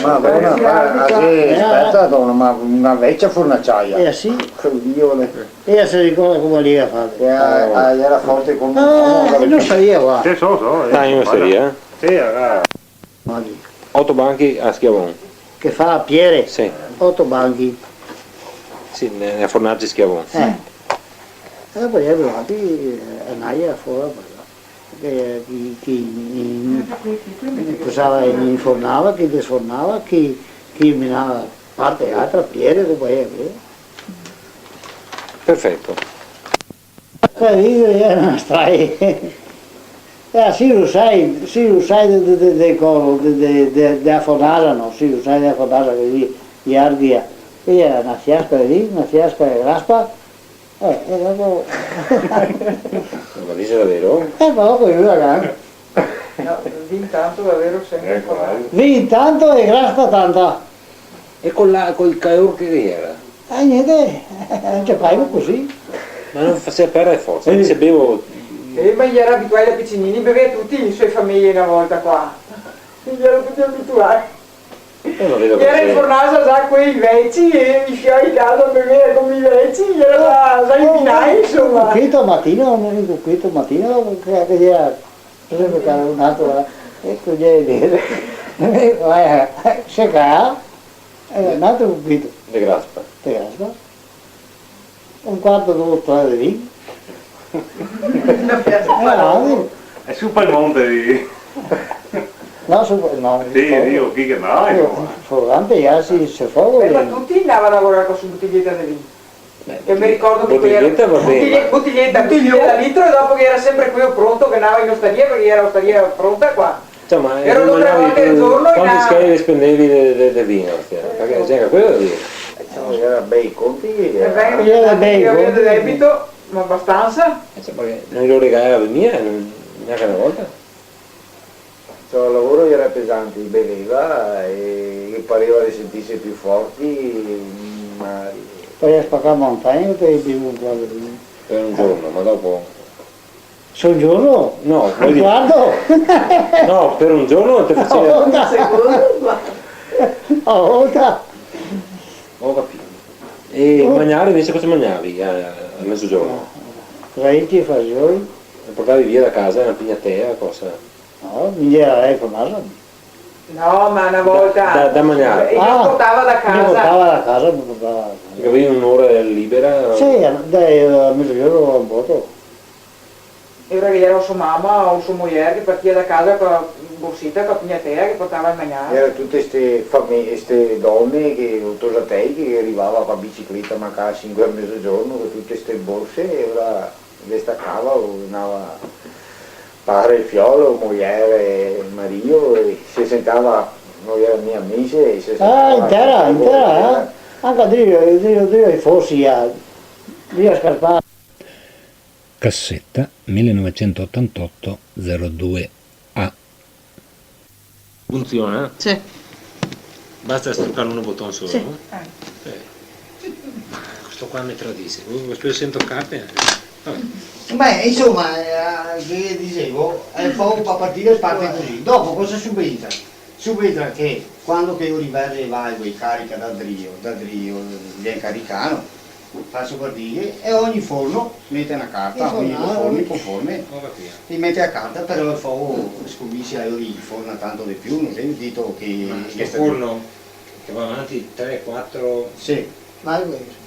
Ma bona, ma, ah, sì, eh, speta, ma una vecia fornaciaia. Eh, sì. Che Dio le- Ela se ricorda come che la ga fato. E a, a, iera forte come un omo, no, no savea, va. Sì, so, so, eh. Ah, mi no savea, eh. Sì, ah. Oto banchi a Schiavon. Che fa piere? Sì. Oto banchi. Sì, ne, ne fornace Schiavon. Eh. E dopo i altri, eh, a naia fora, parché chi, chi, mm, cosava, infornava, chi desfornava, chi, chi menava parte e altra, piere, dopo, eh, eh. Perfeto. Qua lì iera na strada. Eh, sì, lo sa, sì, lo sa de, de, de, de coso, de, de, de, de la fornasa, no? Sì, lo sa de la fornasa che lì, de Ardia. Iera na fiasca de vin, na fiasca de graspa, eh, e dopo... Ma dixe davero? Eh, ma dopo mi la gana. No, vin tanto davero senpre. Eco, eh. Vin tanto e graspa tanta. E co la, col calor che iera? Eh, gnente, eh, ciapavo cusì. Ma no faseva perdar forsa, eh. Se bevo... Eh, ma i iera abituai da picinini, bevea tuti in so famiglia na volta qua. I iera tuti abituai. Eh, ma vedo che... Iera in fornasa za quei veci, e i fioi a casa bevea come i veci, iera za, za invinai, insoma. Questo matina, questo matina, che, che iera Cosa me pare un altro, eh? Eco, ghe vede. Eh, se caga, eh, un altro cupito. De graspa. De graspa. Un quarto, do, tre de vin. Eh, avanti. E su pel monte lì. No, su pel monte. Sì, digo, chi che andava, insoma. Fo-, fo-, anca i altri, se fa, eh, ma tuti andava a lavorar co su butiglieta de vin. Beh, che me ricordo che quei iera butiglieta, va ben. Butiglieta, butiglieta, butiglieta da litro, e dopo che iera senpre queo pronto che andava in ostaria, parché iera ostaria pronta qua. Insoma, iera do o tre volte al giorno. Quanti schei spendevi de, de, de vin, ostia? Parché ghe iera queo da dir. Eh, insoma, iera bei conti, eh. Iera bei conti. Io avevo debito, ma abastansa. Eh, insoma, parché no i lo regalava mia, gnanca na volta. Ciò, el lavoro iera pesante, i beveva e ghe pareva de sentirse pì forti, ma... Poi a spacar montagne, te bevi un po' de vin. Par un giorno, ma dopo? Su un giorno? No, vol dir... Varda! No, par un giorno te faseva... Na volta. Na volta. Go capìo. E magnar invese cosa magnavi a, a mezogiorno? Raici, fasioi. E portavi via da casa na pignatea, cosa? No, mi iera a fornasa. No, ma na volta... Da, da, da magnar. I lo portava da casa. Ah, mi portava da casa, mi portava da casa. Che gavevi un'ora libera? Sì, dai, a mezogiorno un boto. E ora che iera o so mama o so mojer che partia da casa co la borseta, co la pignatea che portava el magnar. Iera tute ste fame-, ste done che, o tosatei che rivava co la bicicleta, magari a sinque a mezogiorno, co tute ste borse, e ora le stacava, o andava a Pare, fiolo, mojer, marìo, e se sentava, no gera mia amici, e se sentava... Ah, in tera, in tera, eh? Anca drio, drio, drio, forsi, eh, drio scarpar. Cassetta millenovecentoottantotto zero due A. Funziona? Sì. Basta strucare un bottone solo, sì, no? Eh. Eh. Ma questo qua mi tradisce. Questo sento carte. Vabbè. Beh, insomma, eh, che disevo, el fogo par partire parte cusì. Dopo cosa subentra? Subentra che quando che el riva e va e carica da drio, da drio, vien caricà, faso par dire, e ogni forno mete na carta, ogni do forni conforme, i mete a carta, però el fogo scominsia, el forna tanto de più, no xe dito che... Ma sto forno che va avanti tre, quatro... Sì. Valvole.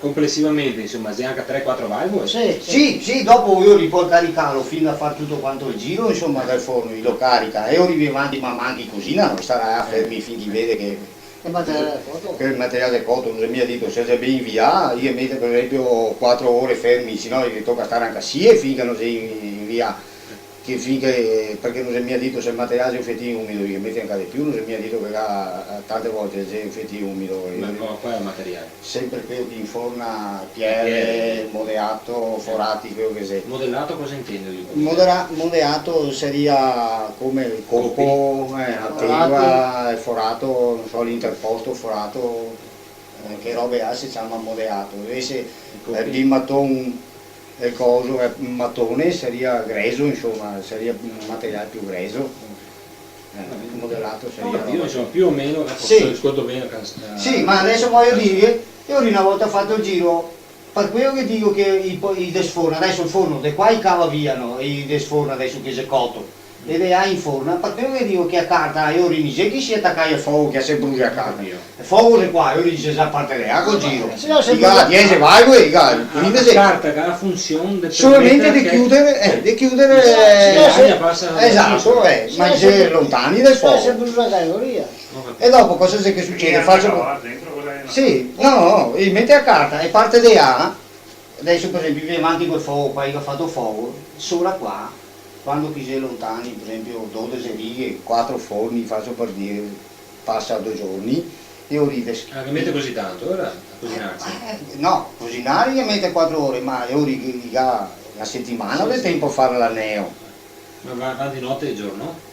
Complessivamente, insoma, xe anca tre, quatro valvole? Sì, sì, sì, dopo lu ripol caricarlo fin da far tuto quanto el giro, insoma, del forno, i lo carica, e lu riva avanti man man che i cusina, no starà fermi fin che i vede che... Che el material xe coto? Che el material xe coto, no xe mia dito, se xe ben invià, i mete, par esenpio, quatro ore fermi, se no i toca stare anca sie fin che no xe in-, invià. Che fin che, parché no xe mia dito, se el material xe un fiatin umido, i mete anca de più, no xe mia dito che ga-, tante volte xe un fiatin umido. Ma, ma qual xe el material? Senpre queo che inforna, piere, piere, modeato, forati, queo che xe. Modelato cosa intende? Modera-, modeato saria come el copo, eh, la tegua, el forato, no so, l'interposto, forato, eh, che robe là se ciama modeato. Invese, eh, el maton, el coso, eh, matone saria greso, insoma, saria un material più greso. Eh, modelato saria... No, io, insoma, più o meno, eco, sì, scordo ben, eh. Sì, ma deso vojo dire, mi na volta go fato el giro, par queo che digo che i po-, i desforna, deso el forno, de qua i cava via, no, i desforna deso che xe coto, e de là inforna, par queo che digo che a carta, i ori no xe che i se taca al fogo che se brusa a carta. Dio. El fogo xe qua, i ori xe za parte de là, col giro. Sì, no, se brusa. I ga diese valvole, i ga, quindi... A carta che ga la funsion de... Solamente de chiudere, eh, de chiudere, eh, sì, sì, sì. L'aria pasa... Esato, eh, ma i xe lontani dal fogo. Se brusa da teoria. E dopo cosa xe che sucede? Faso... Sì, no, no, i mete a carta e parte de là, deso par esenpio, i vien avanti col fogo qua, i ga fato fogo, sora qua, quando che i xe lontani, par esenpio, dodese righe, quatro forni, faso par dire, pasa do giorni, e i rivese... Ah, che mete cusì tanto, ora, a cusinarse? Eh, eh, no, cusinare i mete quatro ore, ma i ori-, i ga na setimana de tenpo a fare l'aneo. Ma va, va de note e giorno?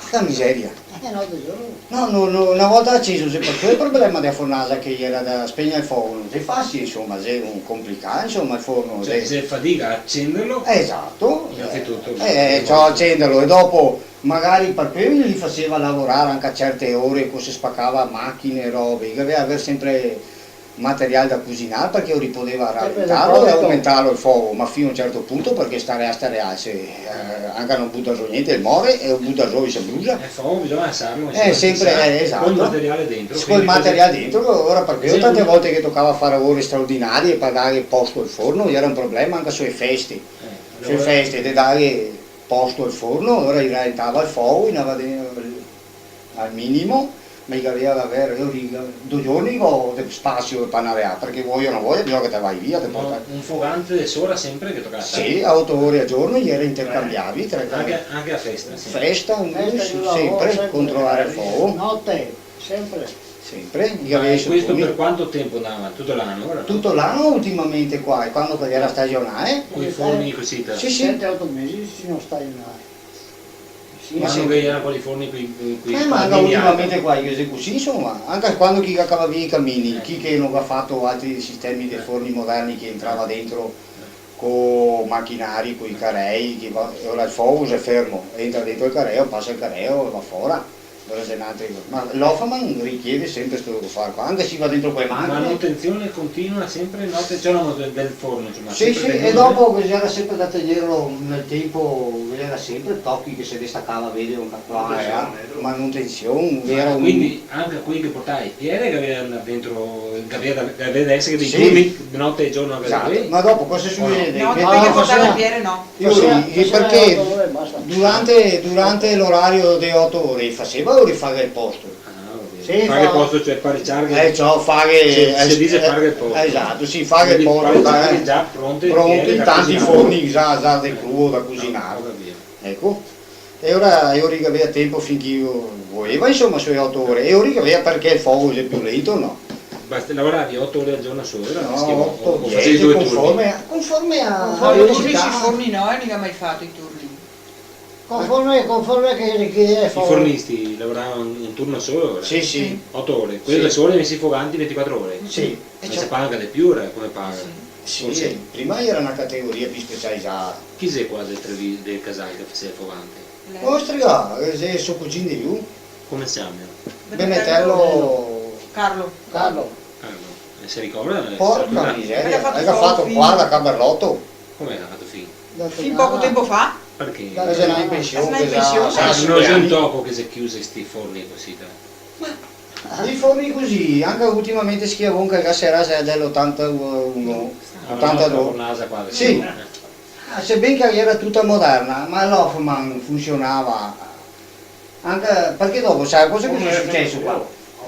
Porca miseria. Eh, note e giorno? No, no, no, na volta aceso, xe par quel problema dea fornasa che gera da spegner el fogo, no xe fasie, insoma, xe un complicà, insoma, el forno, cioè, xe, xe fadiga a acenderlo. Esato. Innanzitutto, eh, eh, cioè, acenderlo, e dopo magari par quel i li faseva lavorare anca a certe ore, co se spacava machine e robe, che i gaveva da aver senpre material da cusinar, parché i podeva ralentarlo e aumentarlo el fogo, ma fin a un certo punto, parché stare a stare a, se, eh, anca no buta zo gnente, el more, e buta zo e se brusa. El fogo bisogna asarlo, eh, insoma, senpre, eh, esato. Col material dentro, quindi col material dentro, ora, parché tante volte che tocava fare lavori straordinari par dare posto al forno, gera un problema anca su le feste. Eh, su le feste, de dare posto al forno, ora i ralentava el fogo, i ndava de-, al minimo, ma i gaveva da aver, mi digo, do giorni go de spasio par andare a, parché vojo o no vojo, bisogna che te vai via, te porta. Un fogante de sora senpre che tocava stare? Sì, a oto ore al giorno, i gera intercambiabili, tre... Anca, anca a festa, sì. Festa, un... Festa, sì, senpre, controlare el fogo. Note, senpre. Senpre, i gaveva i so turni. Ma questo par quanto tenpo ndava? Tuto l'ano, ora, no? Tuto l'ano ultimamente qua, e quando che gera stajonale. Coi forni cusì, te... Sì, sì. Sete, oto mesi se no stajonale. Sì, sì. Quando che gera quei forni coi, coi, coi camini... Eh, ma ultimamente qua, i xe cusì, insoma, anca quando che i ga cavà via i camini, chi che no ga fato altri sistemi de forni moderni che entrava dentro co machinari, coi carei, che va, e ora el fogo xe fermo, entra dentro el careo, pasa el careo e va fora. Ora xe n'altri, ma l'Hoffmann richiede senpre sto fare qua, anca se va dentro co le machine. Manutension continua senpre, no? Te-, cioè, no, del, del forno, insoma, senpre tenuto. Sì, sì, e dopo che gera senpre da tegnerlo nel tenpo, gera senpre tochi che se destacava, vedi, anca qua e là. Manutension, gera un... Ma quindi anca quei che portava le piere che gaveva da ndar dentro, che gaveva da, che gaveva da esare dei turni de note e giorno anca quei? Sì. Esato, ma dopo cosa sucede? No, che te che portava le piere no. Io, faseva, eh, faseva parché oto ore e basta. Durante, durante l'orario de oto ore faseva o rifare el posto? Ah, ok. Sì, fare el posto, cioè fare ciarghe. Eh, ciò, fare, se, se dixe fare el posto. Esato, sì, fare el posto, fare ciarghe, eh, za pronte, pronte, in tanti forni, za, za de cruo da cusinar. Ah, ho capito. E ora, e ora che gavea tenpo finché i voleva, insoma, su e oto ore. E ora che gavea, parché el fogo xe pì lento, no? Basta, lavoravi oto ore al giorno solo, ora? No, schifo, oto, o fasevi diese, due turni? Conforme a, conforme a... Conforme a... No, i turni sui forni no, eh, miga mai fato i turni. Conforme, conforme che richiedeva el fogo. I fornisti lavorava un, un turno solo, ora? Sì, sì. Sì. Oto ore. Quei da solo, mesi foganti, ventiquatro ore? Sì. Ma se paga de pì, ora, come paga? Sì. Sì, forse prima gera na categoria pì specializada. Chi xe qua del Trevi-, del casal che faseva el fogante? Ostrica, che xe so cugin de lu. Come se ciama? Benetello. Carlo. Carlo. Carlo. E se ricorda? Porca miseria, el ga fato fin qua da Caberlotto. Come el ga fato fin? Fin poco tenpo fa? Parché? Che xe ndà in pension, che xe ndà in pension. Ah, no xe un toco che xe chiusi sti forni cusì, dai. Ma i forni cusì, anca ultimamente Schiavon che el ga serà xe del otantaun, otantadó. Sì. Ah, seben che gera tuta moderna, ma l'Hoffmann funsionava anca, parché dopo, sa cosa che xe suceso qua?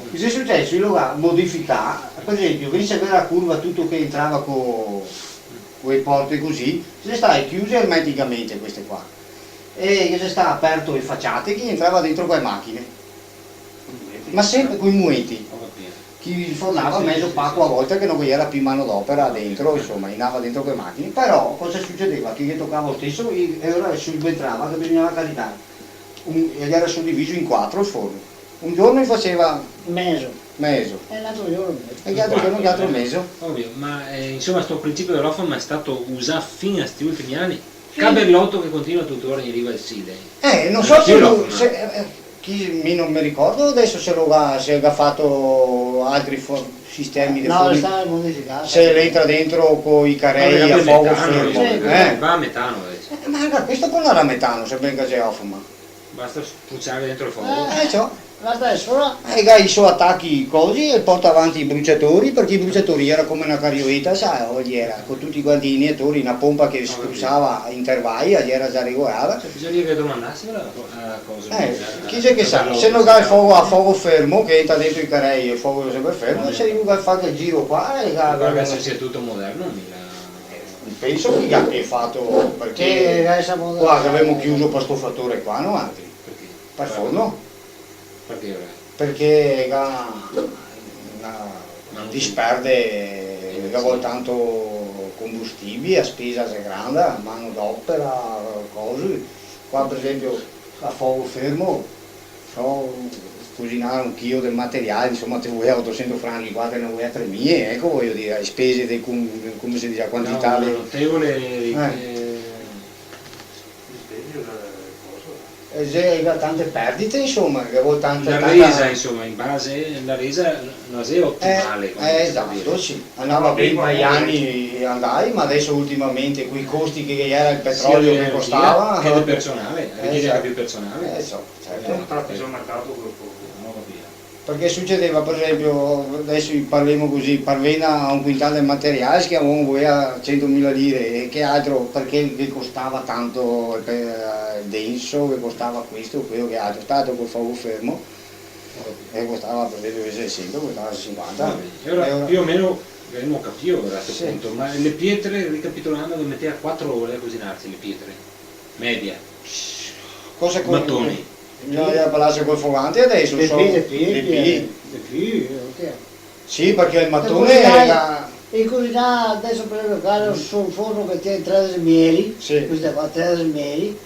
Cosa xe suceso? I lo ga modificà, par esempio, invese che gera la curva tuto che entrava co, co e porte cusì, xe stà chiuso ermeticamente queste qua. E che xe stà aperto e faciate che entrava dentro co e machine. Ma senpre coi mueti. Ho capito. Chi fornava mezo paco a volta che no ghe gera pì manodopera dentro, insoma, i ndava dentro co e machine. Però cosa sucedeva? Che ghe tocava lo steso e, e ora subentrava che bisognava caricar. Un, e gera sudiviso in quatro el forno. Un giorno i faseva mezo. Mezo. E l'altro giorno mezo. E l'altro giorno, l'altro mezo. Ovio, ma, eh, insoma, sto principio de l'Hoffmann xe stà usà fin a sti ultimi ani? Sì. Caberlotto che continua tutora in riva al Sil. Eh, no so se, se, eh, eh, chi, mi no me ricordo deso se lo ga, se ga fato altri fo-, sistemi de forni. No, xe stà modificà. Se l'entra dentro coi carei a fogo fermo, eh. Va a metano deso. Eh, ma anca questo qua no gera metano, seben che xe Hoffmann. Basta spruciar dentro el fogo. Eh, ciò. Basta, xe solo. E ga i so atachi, cosi, e porta avanti i bruciatori, parché i bruciatori gera come na carioeta, sa, o gera, co tuti quanti i inietori, na ponpa che spruciava a intervali, gera za regolada. Cioè, bisogna che domandaselo a, a cosa, eh, a, chi xe che sa, se no ga el fogo, a fogo fermo, che entra dentro i carei e el fogo xe senpre fermo, se no ga fato el giro qua, e ga... Varda, se xe tuto moderno, mica. Eh, penso che gabia fato, parché qua che gavemo chiuso par sto fatore qua, noaltri. Parché? Par forno. Parché ora? Parché ga, ga, disperde, ga vol tanto combustibile, la spesa xe granda, manodopera, cosi. Qua, par esempio, a fogo fermo, so, cusinar un chilo de materiale, insoma, te vol otosento franchi, qua te ne vol tremila, eco, vojo dir, le spese de com-, come se dise, la quantità de... No, notevole, eh, eh, E xe, e ga tante perdite, insoma, che vol tanta, la tanta resa, insoma, in base, la resa no xe otimale, eh, come, eh, esato, sì. Andava ben par i ani andai, ma deso ultimamente, coi costi che gera el petrolio che costava, sì, l'energia, che de personale, richiede anca pì personale. Eh, so, certo. Eh, no, infati, sul mercato quel poco. No, va via. Parché sucedeva, par esempio, deso parlemo cusì, par venda un quintal de materiale, che un voleva sentomila lire, e che altro, parché ghe costava tanto el pe-, el denso, ghe costava questo, quelo, che altro, tanto col fogo fermo, e costava, par esempio, invese de sento, costava sinquanta. Va ben. E ora, e ora pì o meno, gavemo capìo ora a sto punto, ma le pietre, ricapitolando, che meteva quatro ore a cusinarse, le pietre? Media. Cosa co-, matoni. Bisogna parlarse col fogante deso, de so, pì, de pì, de pì. De pì, eh, ok. Sì, parché el matone... E cusinà, e cusinà deso par esempio, qua, su un forno che tien tredese mieri, sì, questa qua, tredese mieri,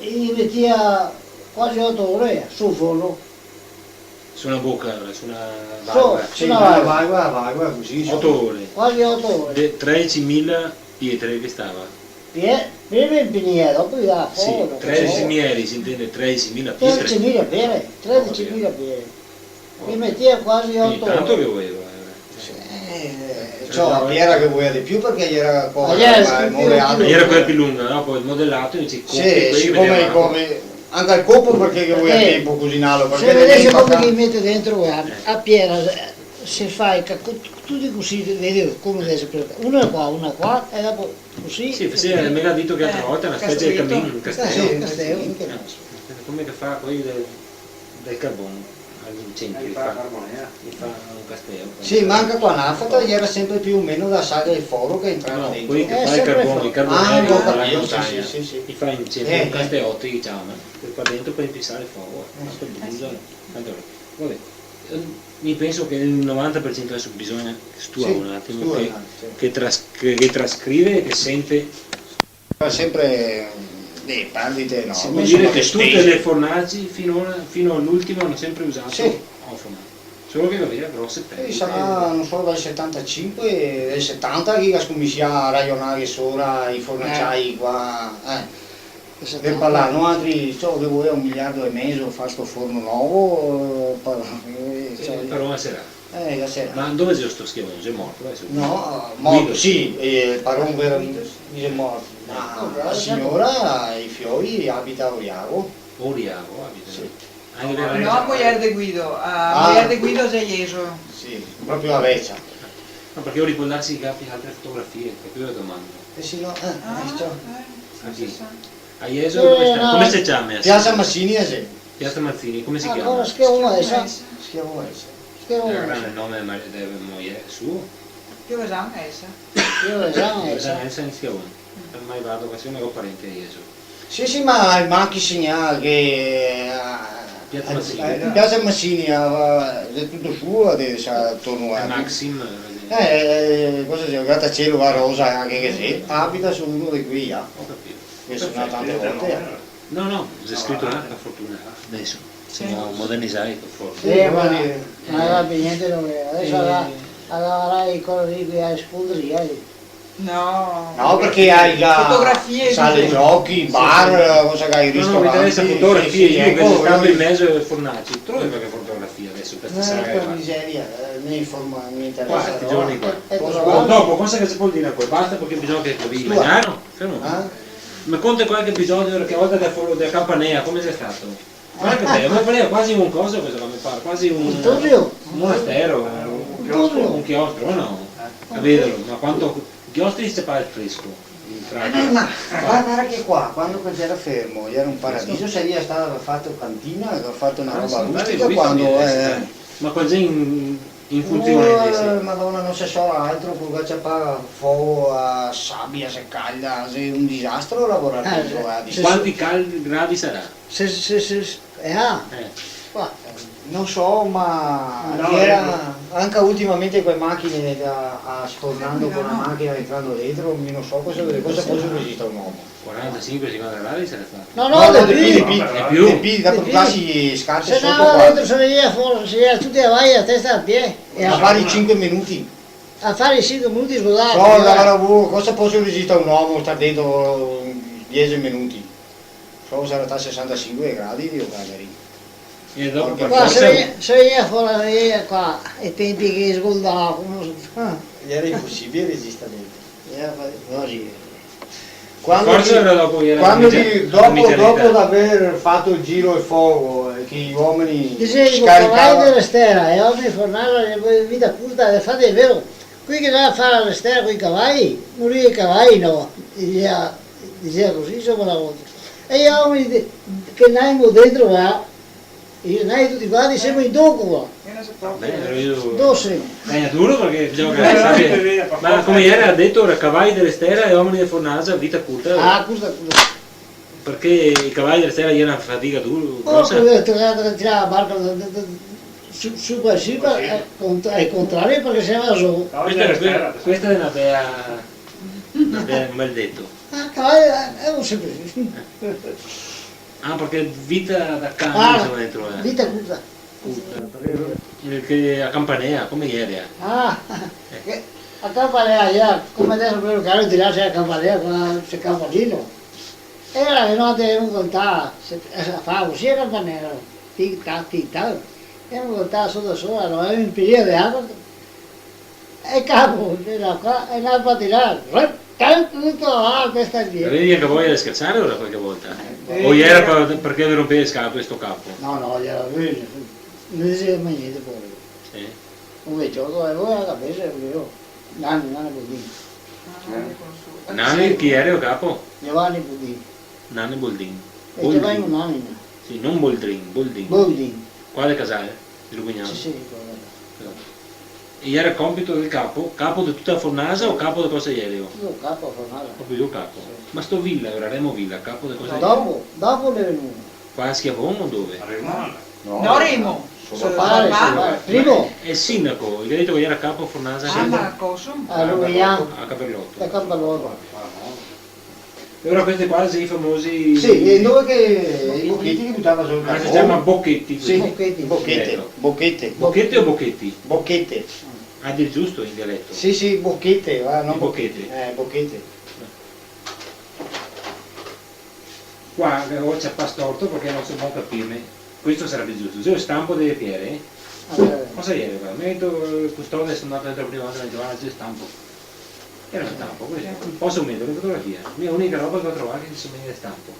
e i metia quasi oto ore su un forno. Su na boca, su na valvola. Sì, su na valvola, valvola, cusì, insoma. Oto ore. Quasi oto ore. De tredesimila pietre che stava. Pie-, prima in piniera, dopo i dava fogo, sì, dopo tredesimila, se intende tredesimila pietre. Tredesimila pietre, tredesimila pietre. Ovio. I metia quasi oto ore. Quindi tanto che voleva, eh. Sì, eh, ciò, la piera che voleva de pì parché gera co-, ma gera el modellato. Gera quela pì longa, dopo el modellato, invese i copi, sì, quei che sicome, meteva, come, anca el copo parché che voleva tenpo cusinarlo, parché se vedese come che i mete dentro, varda, eh, la piera, eh, se fa, eh, co-, tuti cusì, vedì come deso, una qua, una qua, e dopo cusì. Sì, sì, eh, me ga dito che l'altra volta, na specie de camin, un casteo. Eh, sì, un casteo. Eh, come che fa quei del, del carbon, al centro, i fa, i fa un casteo. Sì, ma anca qua a Nafata gera senpre pì o meno da saga de foro che entrava dentro. No, quei che fa el carbon, i carboneri, ah, go capìo, sì, sì, sì, sì. I fa in centro, eh, un casteoto, i ciama. Qua dentro par impisar el fogo, eh. Tanto brusa, tanto roba. Vabè, eh, mi penso che el novanta par sento, deso bisogna che stua un atimo, che, che tras-, che, che trascrive e che sente. Sempre, eh, perdite, no? Sì, vol dire che tute le fornaci finora, fino all'ultimo, hanno sempre usato a fornaci. Solo che gaveva grose perdite. Sì, sarà, no so, dal setantasinque, dal setanta che i ga scominsià a rajonare sora i fornaciai qua, eh. Par parlar, noaltri, ciò, che voleva un miliardo e mezo, far sto forno novo, eh, par-, eh, sì, ciò, par una serata. Eh, la sera. Ma dove xe sto schiavon? Xe morto deso? No, morto, sì, eh, el paron vero, Guido, sì, xe morto. Ma la siora, i fioi, abita a Oriago. Oriago abita? Sì. Anca vera. No, a mojer de Guido, a mojer de Guido xe Ieso. Sì, proprio la vecia. No, parché volevo darse i gapi altre fotografie, par questo domando. Eh sì, no, eh, ah, eh, ciò. Ah, sì, sì. A Ieso dove sta? Come se ciama? Piazza Mazzini, eh, sì. Piazza Mazzini, come si chiama? Schiavon Esa. Schiavon Esa. Schiavon Esa. Era el nome de ma-, de mojer sua? Piovesan Esa. Piovesan Esa. Esa in Schiavon. Mai vado, quasi no go parenti a Ieso. Sì, sì, ma el Maxi, che, eh, Piazza Mazzini. Eh, Piazza Mazzini, eh, xe tuto suo, de, sa, torno a... Maxim, eh, eh, cosa xe, el gratacielo, la Rosa, anca che sì, abita su uno de quei, eh. Ho capito. Che so ndà tante volte. No, no, xe scrito là, par fortuna. Deso semo modernizai, par fortuna. Sì, ma, ma no va ben gnente, no, deso la, la, la, i corri qui a scuderia, eh. No. No, parché i ga fotografie, sale giochi, bar, cosa che i... No, no, me interesa ristoranti, fotografie, sì, sì, io che eco, sto in mezo ai fornaci, trovi qualche fotografia deso par sta sera qua? Eh, miseria, eh, me informa, me interesa. Qua, sti giorni qua. Eh, eh, dopo, cosa che se pol dir ancora? Basta, parché bisogna che i mangi, no? Fermo. Eh? Me conta qualche episodio, che volta che foro de Campanea, come xe stato? Varda che bel, me parea quasi un coso questo qua, me pare, quasi un, un monastero, un, un chiostro, o no? A vederlo, ma quanto chiostri se fa al fresco, in pratica? Eh, ma varda, varda che qua, quando che gera fermo, gera un paradiso, se gera stà fato cantina, che ga fato na roba rustica, quando, eh. Ma qua xe in, in funzione, eh, invese? Madona, no se sola altro, co ga ciapà fogo, la sabia se calda, xe un disastro lavorar dentro, eh, sì, sì. Quanti cal-, gradi sarà? Se, se, se, se, eh, ah. Eh. Ma, no so, ma gera anca ultimamente co le machine da, a, sfornando co la machina, entrando dentro, mi no so cosa, cosa poso resistar un omo. Quarantasinque, sinquanta gradi sarà stà? No, no, de pì, de pì. De pì? De pì, dopo quasi scate soto qua. Se ndava dentro, se vegnea fora, se vegnea tuti a vai a testa a pie. E a far i sinque minuti. A far i sinque minuti sgodà. No, no, no, cosa poso resistar un omo, star dentro diese minuti? Solo sarà stà sesantasinque gradi, Dio caro. E dopo... Porca... Qua se vegnea, se vegnea fora, vegnea qua, i tenpi che sgoldava, come se fa? Gera inposibile resistar dentro. Gera cusì. Quando... Forse ti, gera dopo, gera quando ti, dopo, dopo d'aver fato el giro del fogo, eh, che i omeni scaricava... Disevo, cavai de restera, e omeni fornasa, e po vita curta, e fate vero, quei che ndava a far la restera coi cavai, moria i cavai, no? Disea, disea cusì, insoma, na volta. E i omeni de-, che ndavimo dentro là, i xe ndai tuti quanti, semo in dopo qua. Beh, ero io... Dove semo? Eh, xe duro parché bisogna che sappia. Ma come gera deto, gera cavai de restera e omeni de fornasa, vita curta. Ah, curta, curta. Parché i cavai de restera gera na fadiga dura, grosa. Oh, parché tocava tirar la barca da, da, da, su, su par sima, eh, cont-, al contrario, parché se va su. Questa xe, questa xe na bea, na bea, un bel deto. Ah, cavai, eh, eh, no se... Ah, parché vita da can, ah, insoma, dentro, eh. Vita curta. Curta. Eh, che a Campanea, come gera? Ah, che a Campanea gera, come deso, queo che gera tirà a Campanea, qua xe Campanino. Gera che no te devo contar, se, eh, se fa cusì a Campanea, tic tac, tic tac. E me voltava soto sola, no, gera un periodo de acua, e capo, de là qua, e là par tirare, tanto tuto, ah, questa lì. Gavevi anca voia de schiacciar ora qualche volta? Eh. O gera par, parché ve rompeva le scarpe sto capo? No, no, gera, no se dixeva mai gnente, povero. Sì. Un vecioto, e voi la capese, io, Nani, Nani Boldin. Eh? Nani, chi gera el capo? Giovanni Boldin. Nani Boldin. E Boldin. Giovanni Nani. Sì, no Boldrin, Boldin. Boldin. Qua de Casale, de Lubignano. Sì, sì, qua. Esatto. E gera compito del capo, capo de tuta la fornasa o capo de cosa gera? Lu capo fornasa. Proprio lu capo. Sì. Ma sto Villa, ora Remo Villa, capo de cosa gera? Dopo, dopo l'è vegnù. Qua a Schiavon o dove? No, Remo. Solo pare, solo pare. Primo. E el sindaco, el ga dito che el gera capo fornasa? Ah, ma cosa? A Luian. A Caperloto. A Caperloto. E ora questi qua xe i famosi... Sì, e dove che i bocheti che butava su el carbon? Ah, se ciama bocheti, sì, quindi. Bocheti. Bochete, eco. Bochete. Bochete o bocheti? Bochete. Ah, dir giusto in dialeto? Sì, sì, bochete, va, no. Bochete. Eh, bochete. Qua, eh, go ciapà storto parché no so bon capirme. Questo sarebbe giusto. Xe el stampo dele piere, eh? Eh. Cosa gera qua? Me ga dito, eh, el custode, so ndà dentro la prima volta, me ga dito: "Varda, xe el stampo." Gera el stampo, questo. Poso meterlo in fotografia? Mia, l'unica roba che go trovà che se somiglia al stampo.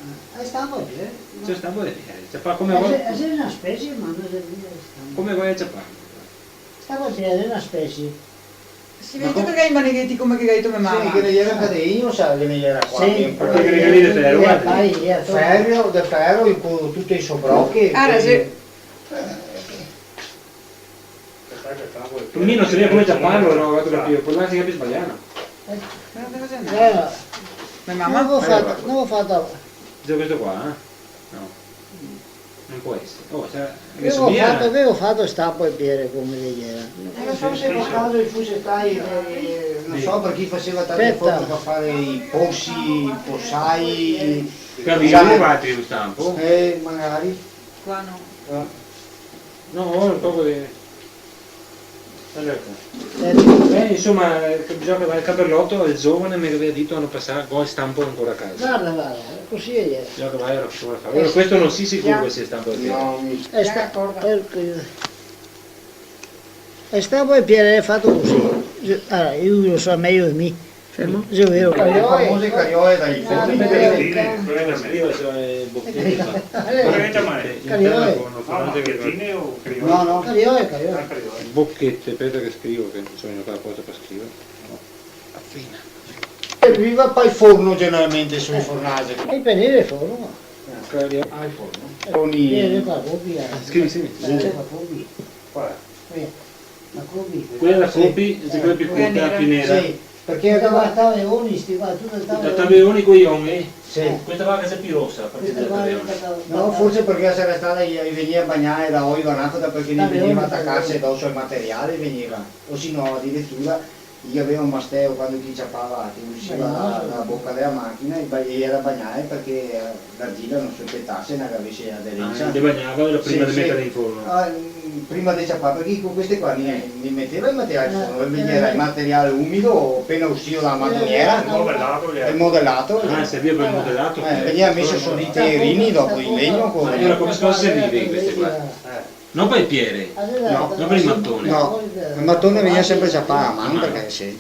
Eh, el stampo xe, eh? Xe el stampo dele piere. Ciapà come vol. Xe, xe na specie, ma no xe mia el stampo. Come vol ciaparlo? Stampo xe na specie. Se vede tuto che i manegheti come che ga dito me mama. Sì, che ghe ne gera anca de legno, sa, che ghe ne gera qua. Sì, parché ghe ne gera de fero, eh, varda. Fai, eh, fero, de fero, co tute i so broche. Ah, sì. Mi no saveva come ciaparlo, no, varda, capìo? Pol darse che gabia sbalià. Eh, me mama? No go fato, no go fato. Xe questo qua, eh? No. No pol esare. Oh, sa, che... Gavevo fato, gavevo fato stampo e piere come le gera. Eh, no so se par caso i fuse stai, eh, no so, parché i faseva tante forme par fare i posi, i posai. Gavevo fato un stampo? Eh, magari. Qua no. Eh. No, un poco de... Alora, eh, insoma, eh, bisogna che vada al Caperloto, el giovane me gaveva dito l'ano pasà, go el stampo ancora a casa. Varda, varda, cusì xe. Bisogna che vada a fotografare. Alora, questo no so sicuro che sia stampo de piere. No, mi... Xe sta-, xe stampo de piere, xe fato cusì. Alora, lu lo sa mejo de mi. Fermo. Xe vero. Carioe. Le famose carioe dai forni. Quele da me. Scrivo, cioè, bochete. Quele da me. Carioe. No, ma piatine o carioe? No, no, carioe, carioe. Ah, carioe. Bochete, speta che scrivo, che so vegnù qua aposta par scrivare. Appena. Serviva par el forno generalmente su le fornase. E par el forno? Carioe. Ah, el forno. Con i... Eh, le fa copia. Scrivi, scrivi. Eh, le fa copia. Qual xe? Questa. La copi. Quela la copi, xe quela pì curta, pì nera. Sì, parché... Tuta qua, taveoni, sti qua, tuta taveoni. Tuta taveoni coi onghei? Sì. Questa qua che xe pì rosa, parché... Questa xe qua taveoni. No, forse parché la xe restada, i, i vegnea bagnai da oio a nafta, parché i vegnea a tacarse doso al materiale, vegnea. O se no, adiritura, i gaveva un masteo, quando che i ciapava, che usciva da, da boca dela machina, i ba-, i gera bagnai parché, eh, l'argila no se spetase, no gavese aderensa. Ah, i bagnava prima de metare in forno? Sì, sì. Ah, mm, prima de ciapar, parché co queste qua mi, mi meteva el material in forno, eh, parché gera el material umido, apena uscìo dala matoniera. Eh, el modellato, eh. El modellato, eh. Ah, serviva par el modellato? Eh, vegneva meso su dei terini dopo in legno. Ma alora come, cosa serviva queste qua? Eh. No par le piere? No. No par el matone? No, el matone vegneva senpre ciapà a man, parché sì.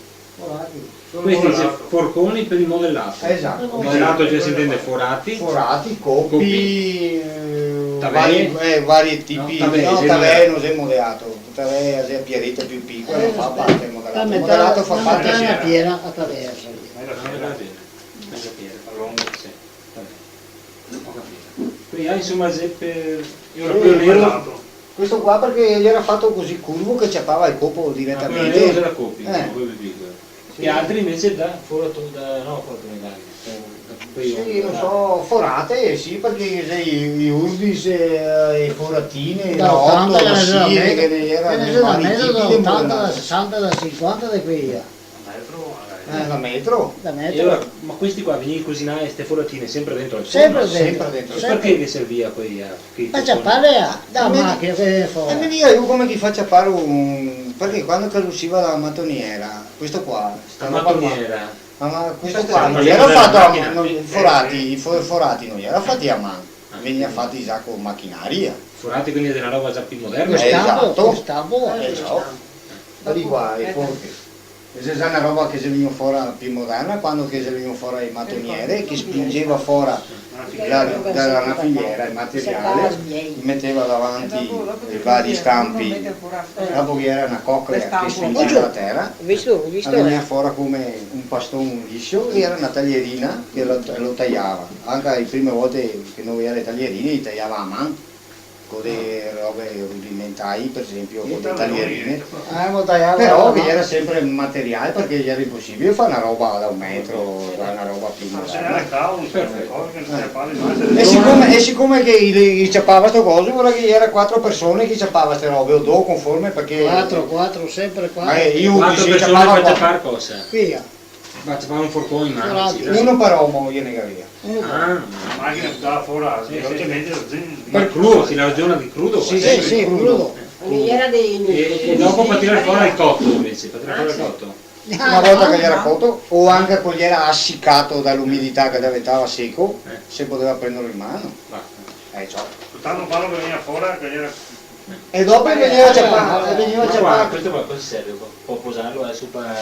Questi xe forconi par el modellato. Esato. Modellato, cioè, se intende forati. Forati, copi, copi, eh, tavee, vari, eh, vari tipi. No, tavee, no, tavee no xe modellato. Tavee xe a piereta pì picola, no fa parte del modellato. El modellato fa parte... Xe na piera a tavea, sì. Ah, va ben. Questa piera. Sì. Va ben. Go capìo. Quindi, ah, insoma, xe par, gera quelo nero. Questo qua parché gera fato cusì curvo che ciapava el copo diretamente. Ah, quelo nero gera copi, eh, come vi digo. Sì. E altri invese da fora to-, da, no, fora tonelade, eh, da quei... Sì, no so, forate, sì, parché xe i, i urbis, eh, e foratine, da otanta, da sie, che ne gera vari tipi de... Da otanta, da sesanta, da sinquanta, de quei, eh. Un metro, magari. Eh, da metro. Da metro. E alora, ma questi qua vegnea cusinai, ste foratine, senpre dentro al forno? Senpre dentro. Senpre dentro. E parché che servia quei, eh, quei forconi? Par ciapare, eh, da machina, quei forni. E me diga lu come che fa a ciapare un, parché quando che l'usciva dala matoniera, questo qua, sta roba qua. La matoniera? Ma, ma questo qua no gera fato a man, no, i forati, i fo-, forati no gera fati a man. Ah, vegnea fati za co machinaria. Forati, quindi xe na roba za pì moderna. Esato. Col stampo, eh, col stampo. Vedi qua, e forche. Xe za na roba che xe vegnù fora pì moderna, quando che xe vegnù fora e matoniere, che spingeva fora da, da la filiera el materiale, meteva davanti i vari stampi, dopo che gera na coclea che spingeva la tera, visto, visto, la vegnea fora come un paston liso, e gera na taglierina che lo, lo taiava. Anca le prime volte che no gera le taglierine, i taiava a man. de robe rudimentari, par esenpio, co de talierine. Eh, ma taiava. Però che gera senpre materiale, parché gera inposibile far na roba da un metro, far na roba pì moderna. Perfeto. E sicome, e sicome che i, i ciapava sto coso, alora che gera quatro persone che ciapava ste robe, o do conforme, parché... Quatro, quatro, senpre quatro. Eh, mi... Quatro persone par ciapar cosa? Via. Ma te fa un forcon in man, sì, dai. Uno par omo ghe ne gavea. Ah. La machina butava fora, sì, sì, velocemente, sì. Ma crudo, se la ragiona de crudo? Sì, sì, sì, crudo. Crudo. E, e dopo par tirar fora el coto, invese, par tirar fora el coto. Ah, sì. Na volta che gera coto, o anca co gera asicà da l'umidità che diventava seco, se podeva prenderlo in man. Basta. Eh, ciò. Tanto quando vegnea fora, che gera E dopo vegneva ciapà, e vegneva ciapà. Ma qua, questo qua cosa serve? Po-, po posarlo, eh, sopra?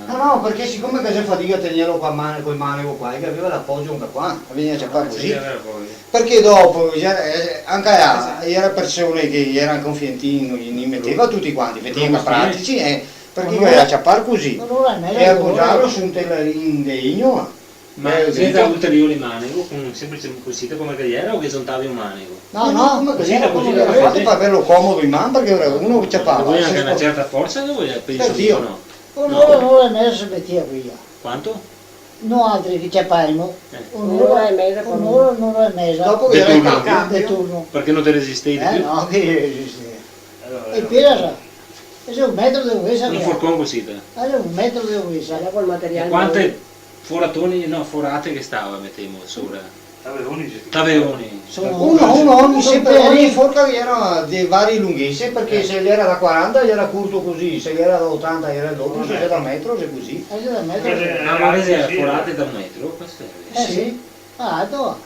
No, no, parché sicome che se fadiga a tegnerlo qua, man-, col manego qua, e che gaveva l'apogio anca qua, e vegneva ciapà cusì. Sì, gaveva l'apogio. Parché dopo, gera, eh, anca là, gera persone che gera anca un fientin, no, i meteva tuti quanti, fientin pratici, eh, parché gaveva da ciapar cusì e apogiarlo su un telarin de legno. Ma sensa ulteriori manego, co un senplice cusì, come che gera, o che zontavi un manego? No, no, come che gera, cusì, cusì, gera fato par averlo comodo in man, parché alora uno ciapava. Vol anca na certa forsa, che vol, penso, no? Un'ora, un'ora e meza se metea via. Quanto? Noaltri che ciapavimo, eh, un'ora, un'ora e meza, un'ora, un'ora e meza. Dopo che gera el cambio. De turno. Parché no te resistevi pì? Eh, no, che resistea. E pì, sa, xe un metro de lunghesa. Un forcon cusì, te. Eh, xe un metro de lunghesa. Alora col material... E quante foratoni, no, forate che stava, metemo, sora? Taveoni, sì. Taveoni. Uno, uno ogni, senpre ogni forca che gera de varie lunghese, parché se gera da quaranta gera curto cusì, se gera da otanta gera el dopio, se gera da un metro, xe cusì. Eh, xe da un metro. Ah, ma che gera forate da un metro? Questo xe... Eh, sì. Ah, alto.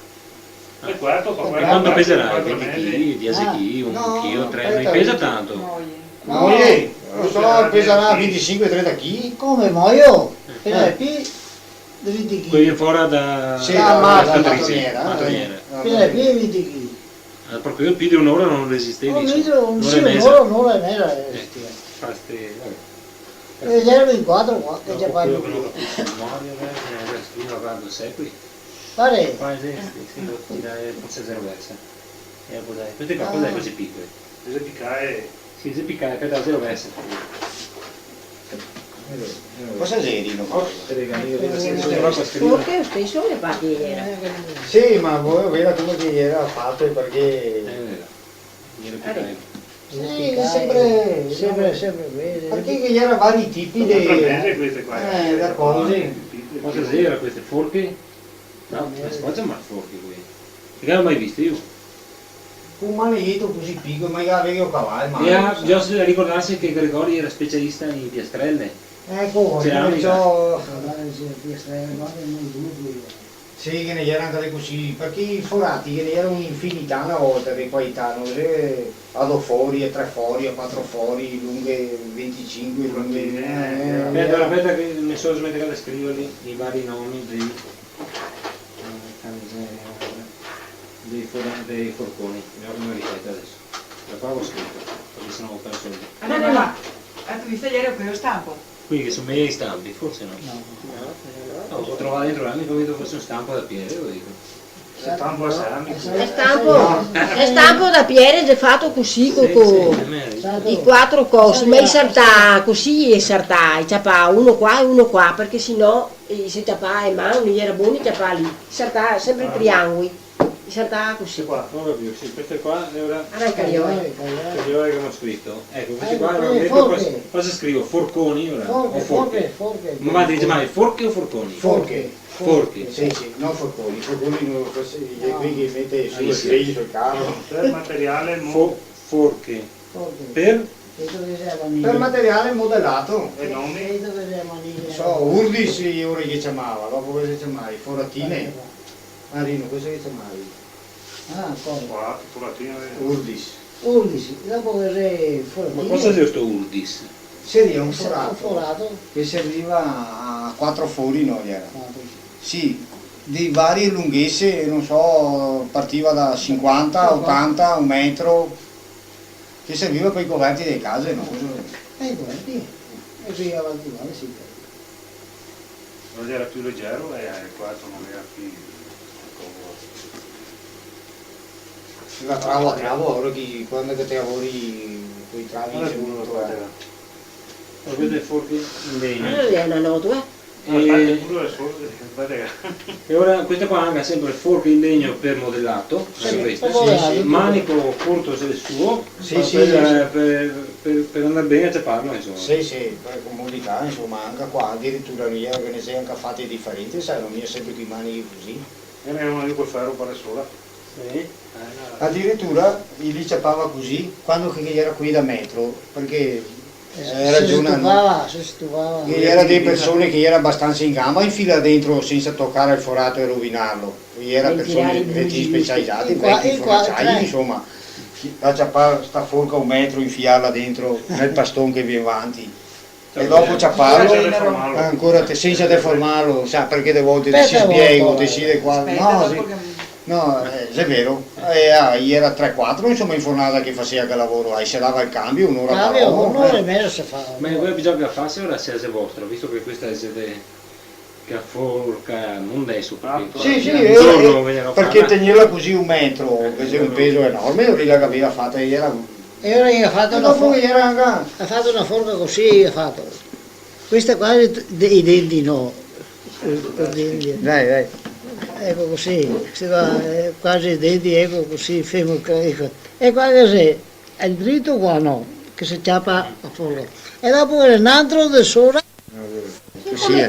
E quanto, e quanto peserà? Venti chili, diese chili, un chilo, tre, no pesa tanto. Moie? No so, pesarà ventisinque, trenta chili. Come, moie? Pesa de pì de venti chili. Quei fora da... Sì, da matoniera, matoniera. Pesa de pì de venti chili. Eh, proprio io pì de un'ora no resistevo. Un'ora, un'ora e meza. Un'ora e meza resistea. Eh, infati, vabè. E gera in quatro qua, che... Dopo quelo che no capiso, memoria, eh, adeso mi lo vardo, xe qui. Pare. Qua xe, sì, sì, lo tira, eh, forse xe roversa. Eh, cos'è? Queste qua, cos'è queste picole? Queste picae. Sì, queste picae, speta, xe roversa. Cosa xe, Rino? Oh, te digo, mi vedo sempre roba scrita. Forche lo steso, le parti gera. Sì, ma voio vedar come che gera fato, parché... Eh, xe vero. Gera picae. Sì, senpre, senpre, senpre quele. Parché che gera vari tipi de... Senpre bele queste qua, eh, de cose. Cosa gera queste? Forche? No, ma scusa, ma forche quele. Che gavevo mai visto mi? Un manegheto cusì picolo, ma che gavevo cavà, ma... E a, bisogna ricordarse che Gregori gera specialista in piastrele. Eco, ceramica. Perciò... Piastrele, no, no, no, no. Sì, che ghe ne gera anca de cusì, parché i forati ghe ne gera un'infinità na volta de qualità, no? Xe a do fori, a tre fori, a quatro fori, lunghe ventisinque, lunghe, eh, eh, eh, eh. Speta, speta che me so smentegà de scriverli, i vari nomi dei, eh, dei for-, dei forconi. Me lo ripeto adeso. Lo gavevo scrito, parché se no go perso el... Ah, no, no, no. Ah, te visto ieri quel stampo? Quei che somiglia ai stampi, forse no. No. No, no. No, go trovà dentro, eh, mi go capìo che fose un stampo da piere, lo digo. Xe stampo a salami. Xe stampo, xe stampo da piere, xe fato cusì, co, co i quatro cosi, ma i salta cusì, i salta, i ciapa uno qua e uno qua, parché se no, eh, se ciapa e man, no gera bon ciapar lì, i salta senpre triangoli. I saltava cusì. Queste qua, no capìo, sì, queste qua, e ora... Ara, cariole. Cariole che go scrito. Eco, queste qua, ora vedo cosa, cosa scrivo, forconi ora? Forche, o forche? Forche, forche. Ma va, te dise, ma xe forche o forconi? Forche. Forche. Sì, sì, no forconi, forconi no, questi, no. Quei che mete su... Ah, sì. Svegli sul caro. Per materiale mo- Fo-, forche. Forche. Per? Questo che xe la vaniglia. Per materiale modelato. E nomi? Questo che xe la vaniglia. So, urdis, ora che ciamava, dopo cosa ciamavi? Foratine? Forche qua. Ah, Rino, cosa che ciamavi? Ah, come? Qua, foratine, eh. Urdis. Urdis, dopo che xe foratine. Ma cosa xe sto urdis? Seria un forato. Un forato. Che serviva a quatro fori, no, gera? Quatro, sì. Sì, de varie lunghese, no so, partiva da sinquanta, otanta, un metro. Che serviva par i coverti dee case, no? Cosa... Eh, i coverti. E pì avanti, avanti, sì. No gera pì legero, eh, el quatro no gera pì comodo. La travo, la travo, ora che quando che te lavori coi travi... Guarda che bruto, guarda. Ma queste forche in legno. Eh, xe na notola. E... Aspetta, pure solo, guarda che... E ora questa qua ga sempre forche in legno per modellato, sì, queste. Sì, sì. Manico corto se el suo, sì, sì, per, per, per, per andar ben a ciaparlo, insoma. Sì, sì, per comodità, insoma, anca qua adiritura lì, eh, che ghe ne xe anca fate diferenti, sa, no mia sempre coi manichi cusì. E ne xe una lì col fero par sola. Sì. Adiritura i li ciapava cusì, quando che i era quei da metro, parché, eh, se stufava, se stufava. Ghe iera dee persone che iera abastansa in ganba a infilare dentro sensa tocare el forato e rovinarlo. I iera persone specializate, veci fornaciai, insoma, a ciapar sta forca un metro, infilarla dentro nel paston che vien vanti. E dopo ciaparlo, ancora te, sensa deformarlo, sa, parché de volte te si sbiego, te si de qua, no, sì, no, eh, xe vero. E, ah, i iera tre, quatro, insoma, in fornasa che fasea quel lavoro, e se dava el canbio, un'ora par omo, un'ora e meza se fa. Ma voi bisogna che la fase ora sia xe vostra, visto che questa xe de, che la forca, no deso, parché... Sì, sì, un giorno vegnarò a fare. Parché tegnerla cusì un metro, che xe un peso enorme, ora la gaveva fata, iera... E ora i ga fato na forca, i ga fato na forca cusì, i ga fato. Questa qua xe de, i denti, no. I denti. Dai, dai. Eco cusì, questa qua xe quasi i denti, eco cusì, fermo, eco. E qua che xe, xe drito qua, no, che se ciapa la forca. E dopo ghe n'è n'antro de sora. Cusì, eh.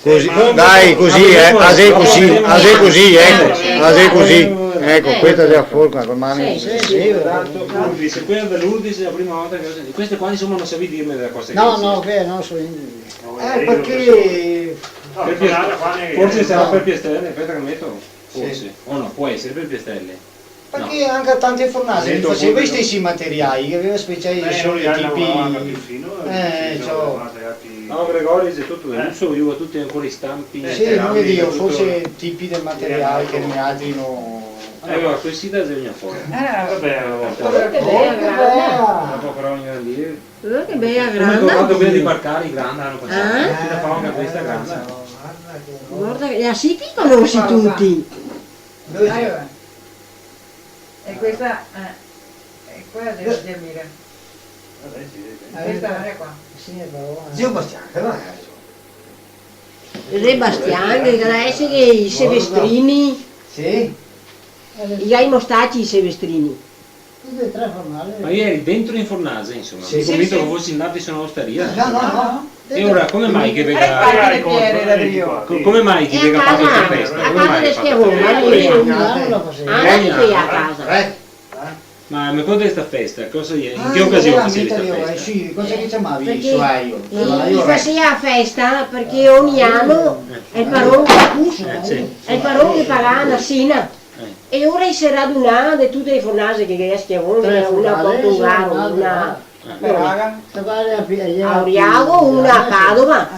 Cusì, dai, cusì, eh, a xe cusì, a xe cusì, eco, a xe cusì. Eco, questa xe la forca, ormai. Sì, sì, sì. L'urdis, quela de l'urdis xe la prima volta che lo sento. Queste qua, insoma, no savevi dirme dela cosa che... No, no, che no so. Eh, parché... Forse sarà per piastrelle, aspetta che metto. Forse. O no, può essere per piastrelle. Parché anca tante fornase i faseva i stesi materiai, che gaveva speciai, eh, solo i tipi, eh, ciò. No, Gregorio dixe tuto de luso, i usa tuti ancora i stampi. Sì, no, vedo, forse tipi de materiai che noialtri no. Eh, ma cusì da xe vegnua fora. Eh, vabè, alora. Oh, che bela, granda. Dopo però ingrandire. Oh, che bela, granda. Come che go fato quela de Barcari, granda, l'ano pasà. Eh? Te la fa anca questa granda. Varda che, e sì che i conosi tuti. Dove xe? E questa, eh, e quela xe la zia Mira. Vabè, sì, sì. Questa xe qua. Sì, xe brava. Zio Bastian, che no xe? Xe Bastian, che deve esare che i Silvestrini. Sì. I ga i mostaci i Silvestrini. Tute e tre fornase. Ma i iera dentro in fornasa, insoma. Sì. Mi convinto che fossi ndati su na ostaria. No, no, no. E ora come mai che vega... Era qua che le piere da Dio. Co-, come mai che vega fato sta festa? A casa de Schiavon, ma no iera. Ogni ano. Ogni ano, sì. Ogni ano. Anca qui a casa. Eh? Ma me conta de sta festa, cosa iera? In che ocasion fasevi sta festa? Sì, cosa che ciamavi? Parché i fasea festa, parché ogni ano el paron, eh, sì, el paron che pagava na sena. Eh. E ora i se radunava de tute le fornase che ghe iera a Schiavon, una a Portogaro, una a Oriago, una a Padova.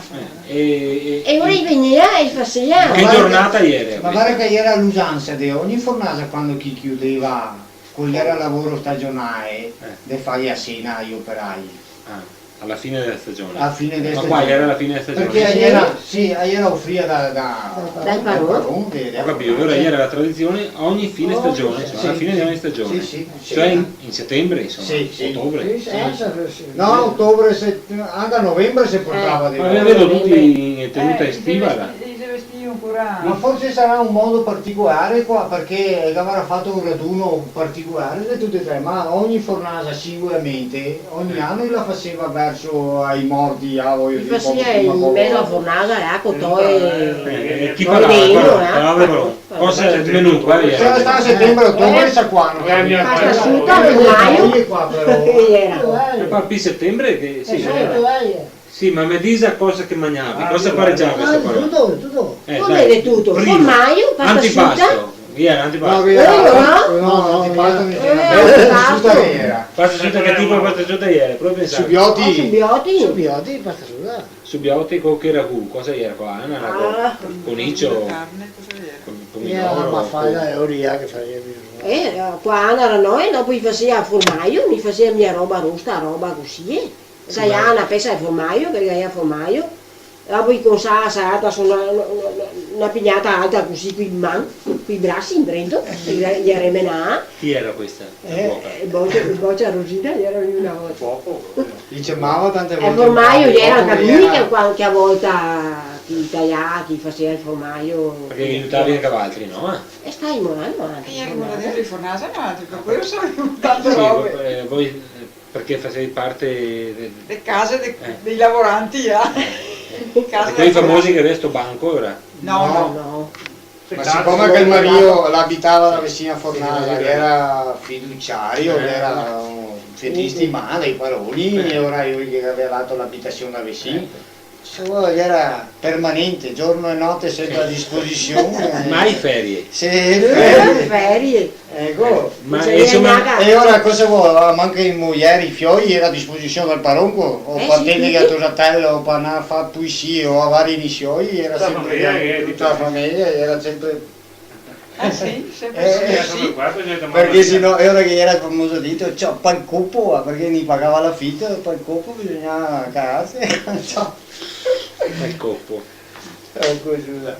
Eh, e, e, e ora i vegnea e i fasea. Che giornata iera? Ma varda che iera l'usansa de ogni fornasa, quando che i chiudeva, co iera lavoro stagionale, de fare a sena ai operai. Ah. Ala fine dela stagione. Ala fine dela stagione. Ma qua iera ala fine dela stagione? Parché iera, sì, iera ofrìa da, da, dal paron. Dal paron, de, de... Go capìo, alora iera la tradision ogni fine stagione, insoma, ala fine de ogni stagione. Sì, sì, sì. Cioè in, in setembre, insoma, sì, sì. Otobre. Sì, sì, sì. No, otobre, se-, anca a novembre se portava de... Ma vedo tuti in tenuta estiva, là. I se vestìa ancora. Ma forse sarà un modo particolare qua, parché gavarà fato un raduno particolare de tute e tre, ma ogni fornasa singolarmente, ogni ano i la faseva verso ai morti, ah, vojo dire, poco prima, poco dopo. I fasea in mezo a fornasa, eh, co toie, eh, chi parava, parava, parava, parava. Cosa xe el menù qua? Sarà stà setembre, otobre, sa quando. Pasta suta, formaio. Qua, però. Che iera? E qua pi setembre che, sì, eh. Sì, ma me disa cosa che magnavi, cosa paregiavi sto paron? Ah, de tuto, de tuto. Eh, dai, prima. Come de tuto? Formaio, pasta suta. Antipasto. Iera antipasto. No, no, no, antipasto no iera. Eh, pasta suta iera. Pasta suta, che tipo de pasta suta iera? Proprio pensavo. Subioti. Ah, subioti. Subioti, pasta suta. Subioti co che ragù, cosa iera qua? Iera ragù. Ah. Conicio? Carne, cosa iera? Con, con pomidoro, iera la mafala, con... Eh, qua iera noi, dopo i fasea formaio, i fasea mia roba rosta, roba cusì, eh. Sì, ma taiava na pesa de formaio, che gavea formaio, Dopo i consava salata su na, na, na, na pignata alta cusì, coi man, coi brasi indrento, e i, i remenava. Chi era questa? Eh, cuoca? Eh, Bocia, Bocia Rosina, iera una volta. Cuoco, proprio. Li ciamava tante volte. E el formaio, cuoco, iera anca mi che qualche volta che i taiava, che i faseva el formaio. Parché i aiutava anca valtri, no? Eh? E stavimo là, no? E iera dentro i fornasi, no? Par quelo savemo tante robe. Sì, eh, voi Parché fasevi parte de... De case de, eh, dei lavoranti, ah. Eh. Case... E quei famosi che gaveva sto banco, ora? No, no. No. Ma sicome che el marìo l'abitava là vicin a Fornasa, sì, sì, sì, che iera fiduciario, eh, che iera un fietista in man dei paroni, eh, e ora lu ghe gaveva dato l'abitasion là vicin. Eh. Solo iera permanente, giorno e note sempre a disposision. Mai ferie. Sì, ferie. Ferie. Eco. Ma... Cioè, insoma, e ora cosa vol? Manca i muieri, i fioi, iera a disposision del paron, o... Eh, par sì, tendere a tosatela, o par ndar a far puisia, o a vari inizioi, iera sempre tuta la fameja, che tuta la fameja, iera sempre... Ah, sì? Sempre, eh, sì, sì. Parché se no, e ora che iera el famoso dito, ciò, pal copo, va, parché i pagava l'afito, e pal copo bisognava cagarse, ciò. Pal copo. Eh, cusì, va.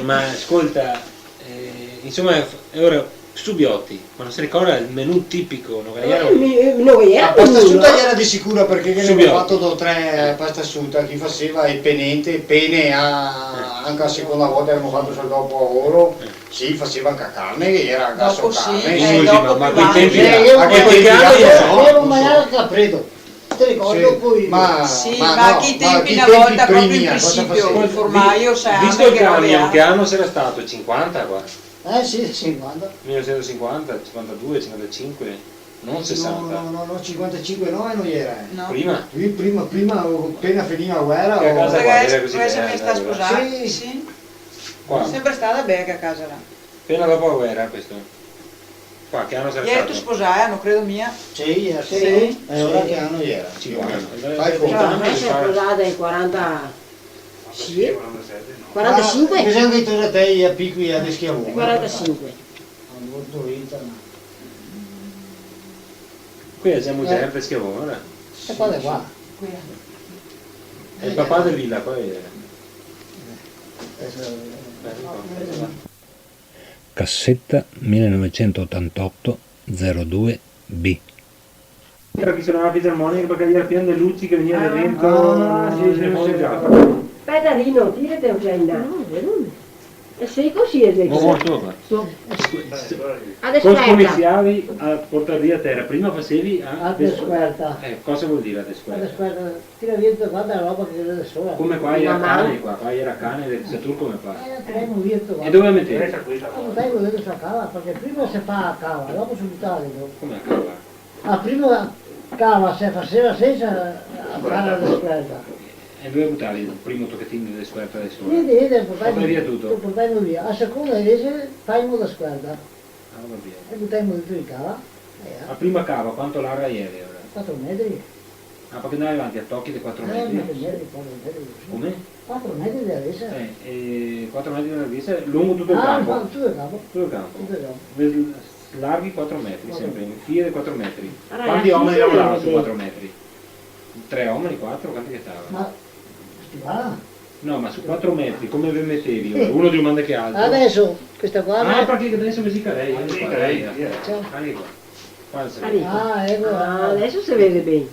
Ma scolta, eh, insoma, e ora, subioti, ma no se ricorda el menù tipico, no? Eh, mi, eh, no, eh, a pasta suta iera de sicuro, parché ghe gavemo fato do tre, eh, pasta suta, che i faseva e penente, pene a, eh, anca a seconda volta che gavemo fato sul dopo lavoro, eh, sì, i faseva anca carne, che iera anca... Dopo so carne, sì, eh, sì, dopo ma, ma più quei tempi là. Eh, iera... A quei tempi là, no? Iera un maial capreto. Te ricordi? Sì, poi... Ma, sì, ma no, a quei tempi, na volta, proprio in principio, el formaio, sa, visto el camion, che ano sarà stato? Cinquanta qua? Eh, sì, cinquanta. Mile novesento cinquanta, cinquantadue, cinquantacinque, no sesanta. No, no, no, no, cinquantacinque no, eh, no iera, eh. No. Prima? Sì, prima, prima, o apena finìa la guera, o... Che casa qua iera cusì bela, eh? Sì, sì. Qua. Sempre stata bela che casa là. Apena dopo la guera, questo. Qua, che ano sarà stato? Ieri te sposae, no credo mia. Sì, ieri sì. Sì. E ora che ano iera? Cinquanta. Fai el conto. No, mi so sposada nel quaranta, sì? Quarantasinque? Ah, che xe anca i tosatei a Pico e a De Schiavon, eh? Quarantasinque. Questa xe la mugier de Schiavon, ora? E qua, qua. Xe el papà de Lila, qua xe. Eh, sì. Cassetta millenovecentoottantotto zero due B. Iera che sonava la fisarmonica parché iera pien de luci che vegneva da dentro. Ah, sì, sì, sì. Speta, Rino, tirate un po' in là. No, xe vero. E se cusì xe... No, no, no. A descuerta. Cosa scominsiavi a portar via tera? Prima fasevi a... A descuerta. Eh, cosa vol dir a descuerta? A descuerta. Tira via tuta quanta la roba che ghe xe de sora. Come qua iera cane, qua, qua iera cane, de Satur come fa? Eh, tiremo via tuta quanta. E dove la metevi? La butemo dentro sta cava, parché prima se fa a cava, dopo se butava dentro. Come a cava? Ah, prima cava se faseva sensa far la descuerta. E dove butavi el primo tochetin de descuerta de sora? Niente, niente, portemo via tuto. Portemo via. A seconda invese femo descuerta. Ah, va ben. E butemo dentro in cava, eh. La prima cava, quanto larga iera, ora? Quatro metri. Ah, parché ndava avanti a tochi de quatro metri? Eh, metri, quatro metri, sì. Come? Quatro metri de larghesa. Eh, e quatro metri de larghesa, longo tuto el canpo? Ah, tuto el canpo. Tuto el canpo. Tuto el canpo. Larghi quatro metri, sempre, in file de quatro metri. Quatro metri. Quanti omeni lavorava su quatro metri? Tre omeni, quatro, quanti che stava? Ma stivava? No, ma su quatro metri, come ve metevi? Uno de un mande che altro? Deso, questa qua... Ah, parché deso ve si carei, anca qua, via. Ciò. Anca qua. Qua se vede. Ah, eco. Ah, deso se vede ben.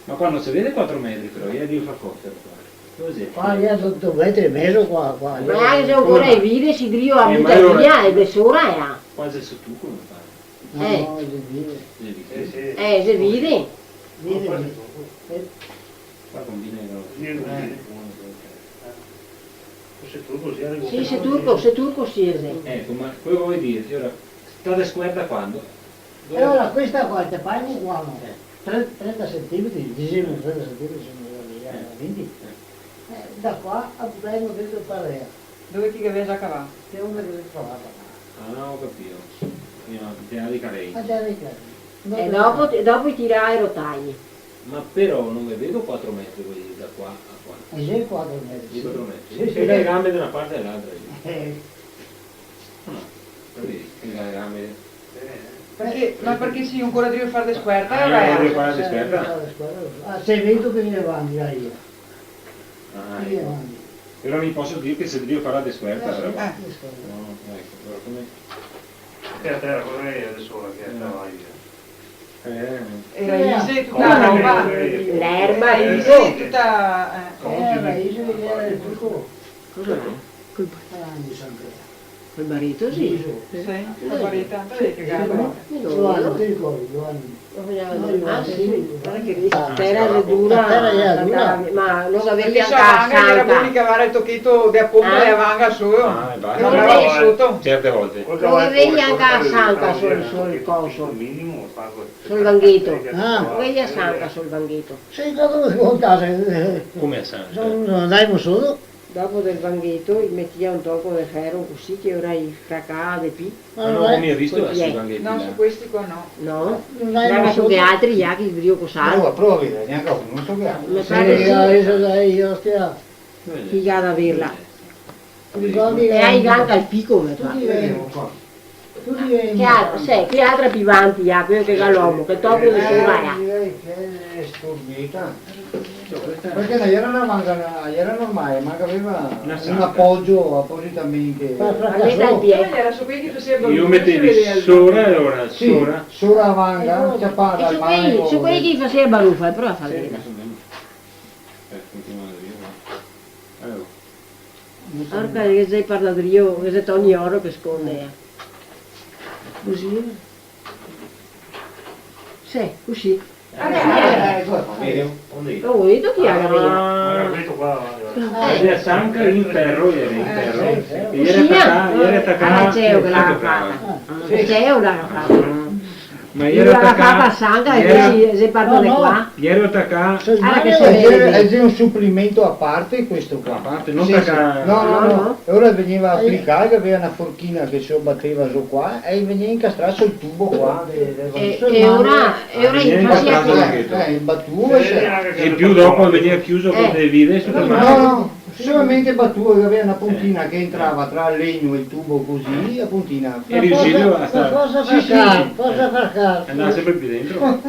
Ma qua no se vede quatro metri, però, iera drio far coser qua. Dove xe? Qua iera do, do metri e mezo qua, qua. Ma anca se ancora i vide, se drio a butar via, e de sora, eh. Qua xe su tu come fa? No, eh, no, xe vide. Xe vide? Eh, sì. Eh, xe vide. Vide, vide. Eh. Qua combina che no. Sì, xe turco, sì, xe turco, sì, xe. Eh, come, come vol dir, ora, sta descuerta quando? E ora questa qua, te femo qua, no? Eh. Tre-, trenta centimetri, disemo trenta centimetri, se no xe venti. Eh. Eh, da qua a butemo dentro par ea. Dove che i gaveva za cavà? Che onde che i gaveva cavà. Ah, go capìo. Prima, te la ricarevi. Ah, te la ricarevi. E dopo, dopo i tirava e rotaie. Ma però no me vedo quatro metri, voi, da qua a qua. Eh, sì, quatro metri, sì. Sì, quatro metri. Sì, sì. E da le gambe da una parte a l'altra, sì. Eh. No, capìo? Che da le gambe. Parché, ma parché sì, ancora drio far descuerta, eh, ora? Drio far descuerta. Ah, se vedo che vien avanti, dai. Ah, eco. Però mi poso dir che se drio far la descuerta, però. Eh. No, eco, però come... Che a tera, cosa xe deso, che a tera? Eh. Era ise, tuta la roba. L'erba, ise, tuta, eh. Era ise, era el buco. Cosa xe? Col ba-, ah, mi so anca... Col bareto, sì. Sì, col bareto, tanto che cagava. Giovanni, te ricordi, Giovanni? Ah, sì, varda che lì la tera era dura, la tera era dura. Ma no gaveva anca la sanca. Era bon cavare el tocheto de la ponta de la vanga solo. Ah, e basta. No gaveva soto. Certe volte. No gaveva anca la sanca sul, sul coso. Sul vangheto. Ah. No gaveva sanca sul vangheto. Sì, cosa vuto contar? Come sanca? No, no, dai, no so. Dopo del vangheto i metia un toco de fero cusì che ora i fracava de pi. Ma no go mia visto sul vangheti là. No, su questi qua no. No? No, no, no so che altri, i altri drio cosar. Prova, prova a vedar, gnanca uno, no so che altro. Me pare che sì. Sì, adeso dai, ostia. Figata averla. Eh. E hai anca el pico, me pare. Tuti veni. Che altro, sì, che altro pi vanti, ah, queo che ga l'omo, che toco de sora, ah. Direi che xe sturbita. Parché no gera na vanga, na, gera normale, ma che gaveva un apogio apositamente. Par fracar. A metà del pie. Gera su quei che faseva barufa, i metea sora e ora, sì, sora. Sora la vanga, ciapada al mare. Su quei che faseva barufa, prova a far vedar. Sì, ma so ben. Eh, continua a dir, no? Alora. Porca, che xe par drio, che xe Toni Oro che sconde, eh. Cusì. Sì, cusì. Eh, eh, eco, vedi? Lo vedo chi la gaveva. Ah, questo qua, guarda. Eh. Gera sanca in fero, gera in fero. Eh, sì, sì. E gera tacà, gera tacà. Ah, el ceo che la ga fata. Sì. El ceo la ga fata. Ma gera tacà, la ga fata sanca e gera, sì, se parte de qua. Gera tacà. Alora che se vede. Xe un suplemento a parte questo qua. A parte, no tacà. Sì, sì. No, no, no. E alora vegneva aplicà, che gaveva na forchina che se lo bateva su qua e vegneva incastrà sul tubo qua de, de... E, e ora, e ora i faseva... Eh, eh, batuo, sì. E in più dopo vegneva chiuso con dele vide su... No, no, solamente batuo, che gaveva na pontina che entrava tra el legno e el tubo cusì, la pontina. E riusiva a star... Sì, sì. Forsa fracar, forsa fracar. Andava senpre pi dentro.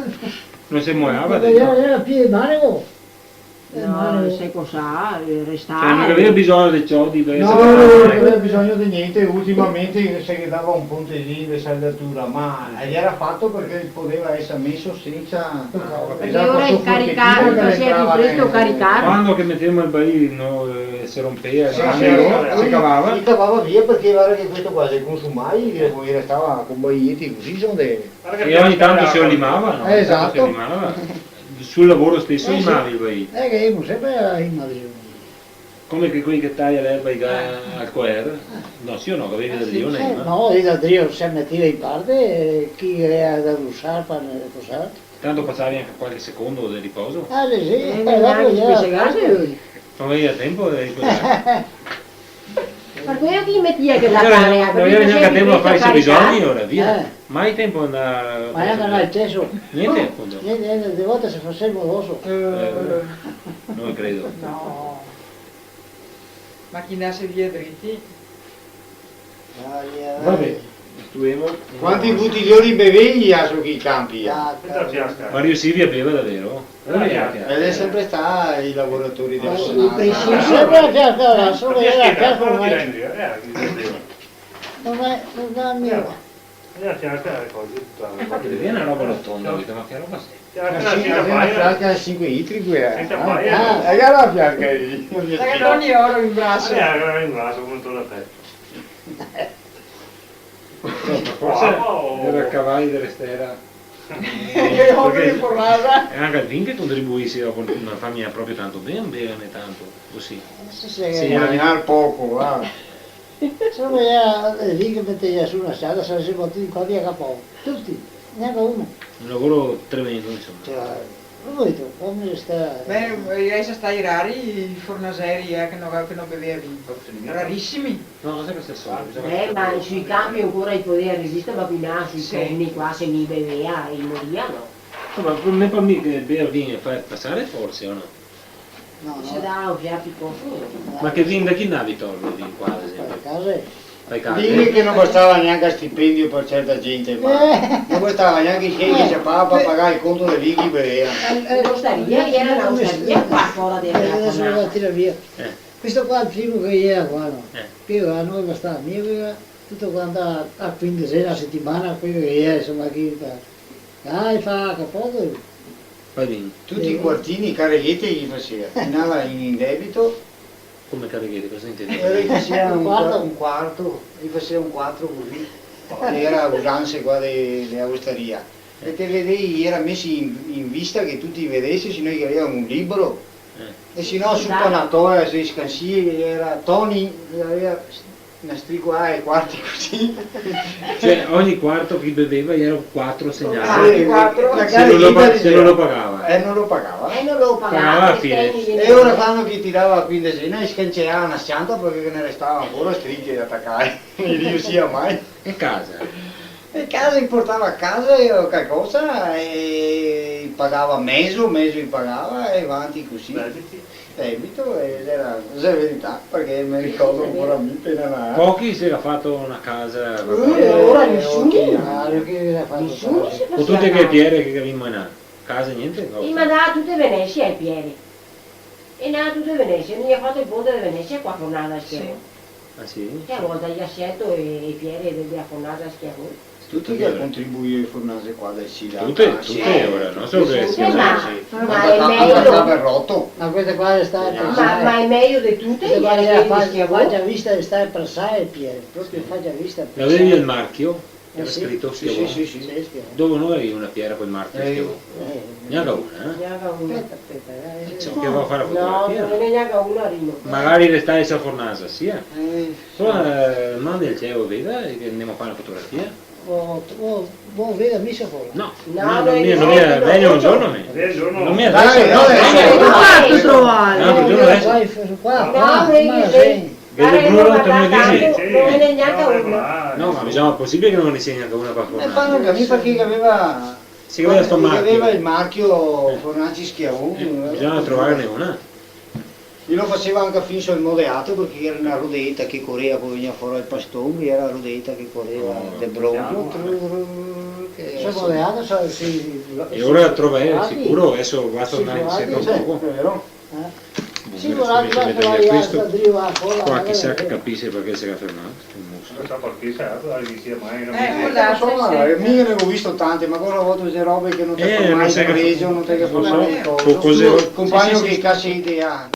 No se moeava dentro. Gera, gera pi de manego. Eh, no, ma se cosa, eh, restava. Cioè, no gaveva bisogno de ciodi, de... No, no, no, no gaveva bisogno de gnente, ultimamente se ghe dava un pontesino de saldatura, ma gera fato parché podeva eser meso sensa... Parché ora el caricar, che entrava presto dentro. Caricar. Quando che metevimo el baì, no, eh, se ronpeva, sì, se cavava. Se cavava via parché varda che questo qua se consumava, che restava co baieti cusì, son de... E ogni tanto se lo limava, no? Eh, esato. Ogni tanto se lo limava. Sul lavoro steso limavi el baì? Eh, sì. Eh, che gavemo senpre limado. Come che quei che taia l'erba i ga al coer? No, sì o no, che gavevi da drio, eh, no? No, i da drio se metea in parte, eh, chi gaveva da rusar, par cosar. Tanto pasavi anca qualche secondo de riposo? Ah, sì, sì. Eh, eh, dopo gera... No gaveva tenpo de riposar. Par queo che i metea che la... No gaveva, no gaveva gnanca tenpo a far i so bisogni, ora, via. Eh. Mai tenpo de andar... Ma andar al ceso? Gnente, apunto. Gnente, gnente, de volte se faseva doso. Eh, no credo. No. Ma chi ndase via driti? Ah, via, dai. Vabè, stuvemo. Quanti botilioni bevei là su chi canpi, eh? Ah, cavolo. Ma riusivi a bevar davero? E l'è senpre stà i lavoratori del... Senpre la fiasca, là, solo che la fiasca ormai no xe, no xe mia. La fiasca xe cusì, tuta... Infati, vedi, xe na roba rotonda, capìo? Ma che roba xe? La fiasca xe na fiasca de sinque litri, quela, eh? Sensa paia, no? Ah, e che la fiasca lì? Parché no ghe xe oro in braso. Eh, oro in braso, come torna te. Insoma, forse gera cavai de restera. Che oro in fornasa. E anca el vin che contribuise dopo, no fa mia proprio tanto ben, beverne tanto, cusì. Sì, sì. Sì, gera magnar poco, va. Solo gera, eh, lì che meteva su na sciada, se gera batuti qua via capò. Tuti, gnanca uno. Un lavoro tremendo, insoma. Cioè, Ho capito, come sta... Beh, eh, xe stà rari i fornaseri, eh, che no, che no bevea vin. Rarisimi. No, no xe questa storia, bisogna... Eh, ma sui canpi ancora i podea resistere, ma qui là, sui forni qua, se mi bevea, i moria, no? No, ma par me, par mi che bever vin e far pasar forse, o no? No, no. Se dà un fià pi poco. Ma che vin, da chi ndavi torno vin qua, ad esempio? Par casa. Fai caso. Dighe che no bastava gnanca stipendio par certa gente, ma no bastava gnanca i schei che se pagava par pagar el conto de lì che i bevea. Eh, eh, l'ostaria, iera na ostaria qua fora de la... Eh, adeso la tira via. Eh. Questo qua, el primo che iera qua, no? Eh. Che a noi bastava mia, che iera tuto quanto a, a quindesena, a setimana, quel che iera, insoma, che... Dai, fa, che poco. Va ben. Tuti i quartini, careghete i fasea, finava in, in debito. Come careghete, cosa intendete? Eh, i fasea un qua-, un quarto, i fasea un quatro cusì. Iera usanse qua de, de ostaria. E te vedei, iera meso in, in vista che tuti vedese, se no i gavea un libro. Eh. E se no, su pa na tola, se scansie, iera Toni, gavea na strigola e quarti cusì. Cioè, ogni quarto che beveva iera un quatro segnale. Ah, sì, quatro. Se no lo pa-, se no lo pagava. Eh, no lo pagava. Eh, no lo pagava, pagava a fine. E ora quando che tirava la quindesena, i scanseava na s-cianta parché ghe ne restava ancora strighe da tacare. No i riusìa mai. E casa? E casa, i portava a casa e calcosa, e i pagava mezo, mezo i pagava, e vanti cusì. Beh, Debito, eh, iera, xe verità, parché me ricordo ancora mi, pena nà. Pochi se ga fato na casa, eh, ora nisuni. Nisuni se faseva casa. Co tute che piere che gavemo menà, casa gnente? No. I mandava tute Venesia e piere. E ndava tute Venesia, mi go fato el ponte de Venesia qua, Fornasa, Schiavon. Ah, sì? Che a volta i ga scelto e, e piere de, de Fornasa, Schiavon. Tuti che ga contribuìo ai fornase qua del Sila. Tute, tute, ora, no solo che... Sì, ma, ma xe mejo. Ma queste qua xe stà... Ma, ma xe mejo de tute, queste qua xe facia vista, xe stà prasà e piere, proprio facia vista, prasà. Gavevi el marchio? Iera scrito Schiavon? Sì, sì, sì. Sì, Schiavon. Dove no gavevi na piera col marchio Schiavon? Eh. Gnanca una, eh? Gnanca una. Speta, speta, eh. Ciò, che va a far la fotografia? No, no ghe n'è gnanca una, Rino. Magari restava sta fornasa, sì, eh? Eh. Ora, eh, manda el ceo, veda, che ndemo a far na fotografia. Vo, vo, vo veda mi se pol. No, no, no, no, no, no, no, no, un giorno mi. Un giorno. No mi... Dai, dai, dai. Dove te trovare? No, un giorno adeso. Qua, qua, qua, ma sì. Che xe brut, te me disi? No ghe n'è gnanca una. No, ma bisogna, posibile che no ghe ne sia gnanca una par fornasa? Eh, parla anca mi, parché gaveva, sì, gaveva sto marchio. Gaveva el marchio, eh, Fornasi Schiavon, eh. Bisogna trovarne una. I lo faseva anca fin sul modeato, parché iera na rodeta che corea, po vegnea fora el paston, iera na rodeta che corea de bronzo, tru, tru, che... Sul modeato, sì, sì. E ora la trova, eh, sicuro, adeso va a tornare in serbo un poco. Sì, vero. Eh? Bon, sì, adeso mi se meto via questo. Qua chisà che capise parché se ga fermà, sto mostro. No so parché, sa, la dixea mai, no? Eh, insoma, sì, eh, mi ne go visto tante, ma cosa vuto, xe robe che no te fa mai preso, no te fa mai cosa. Compagno che case idea.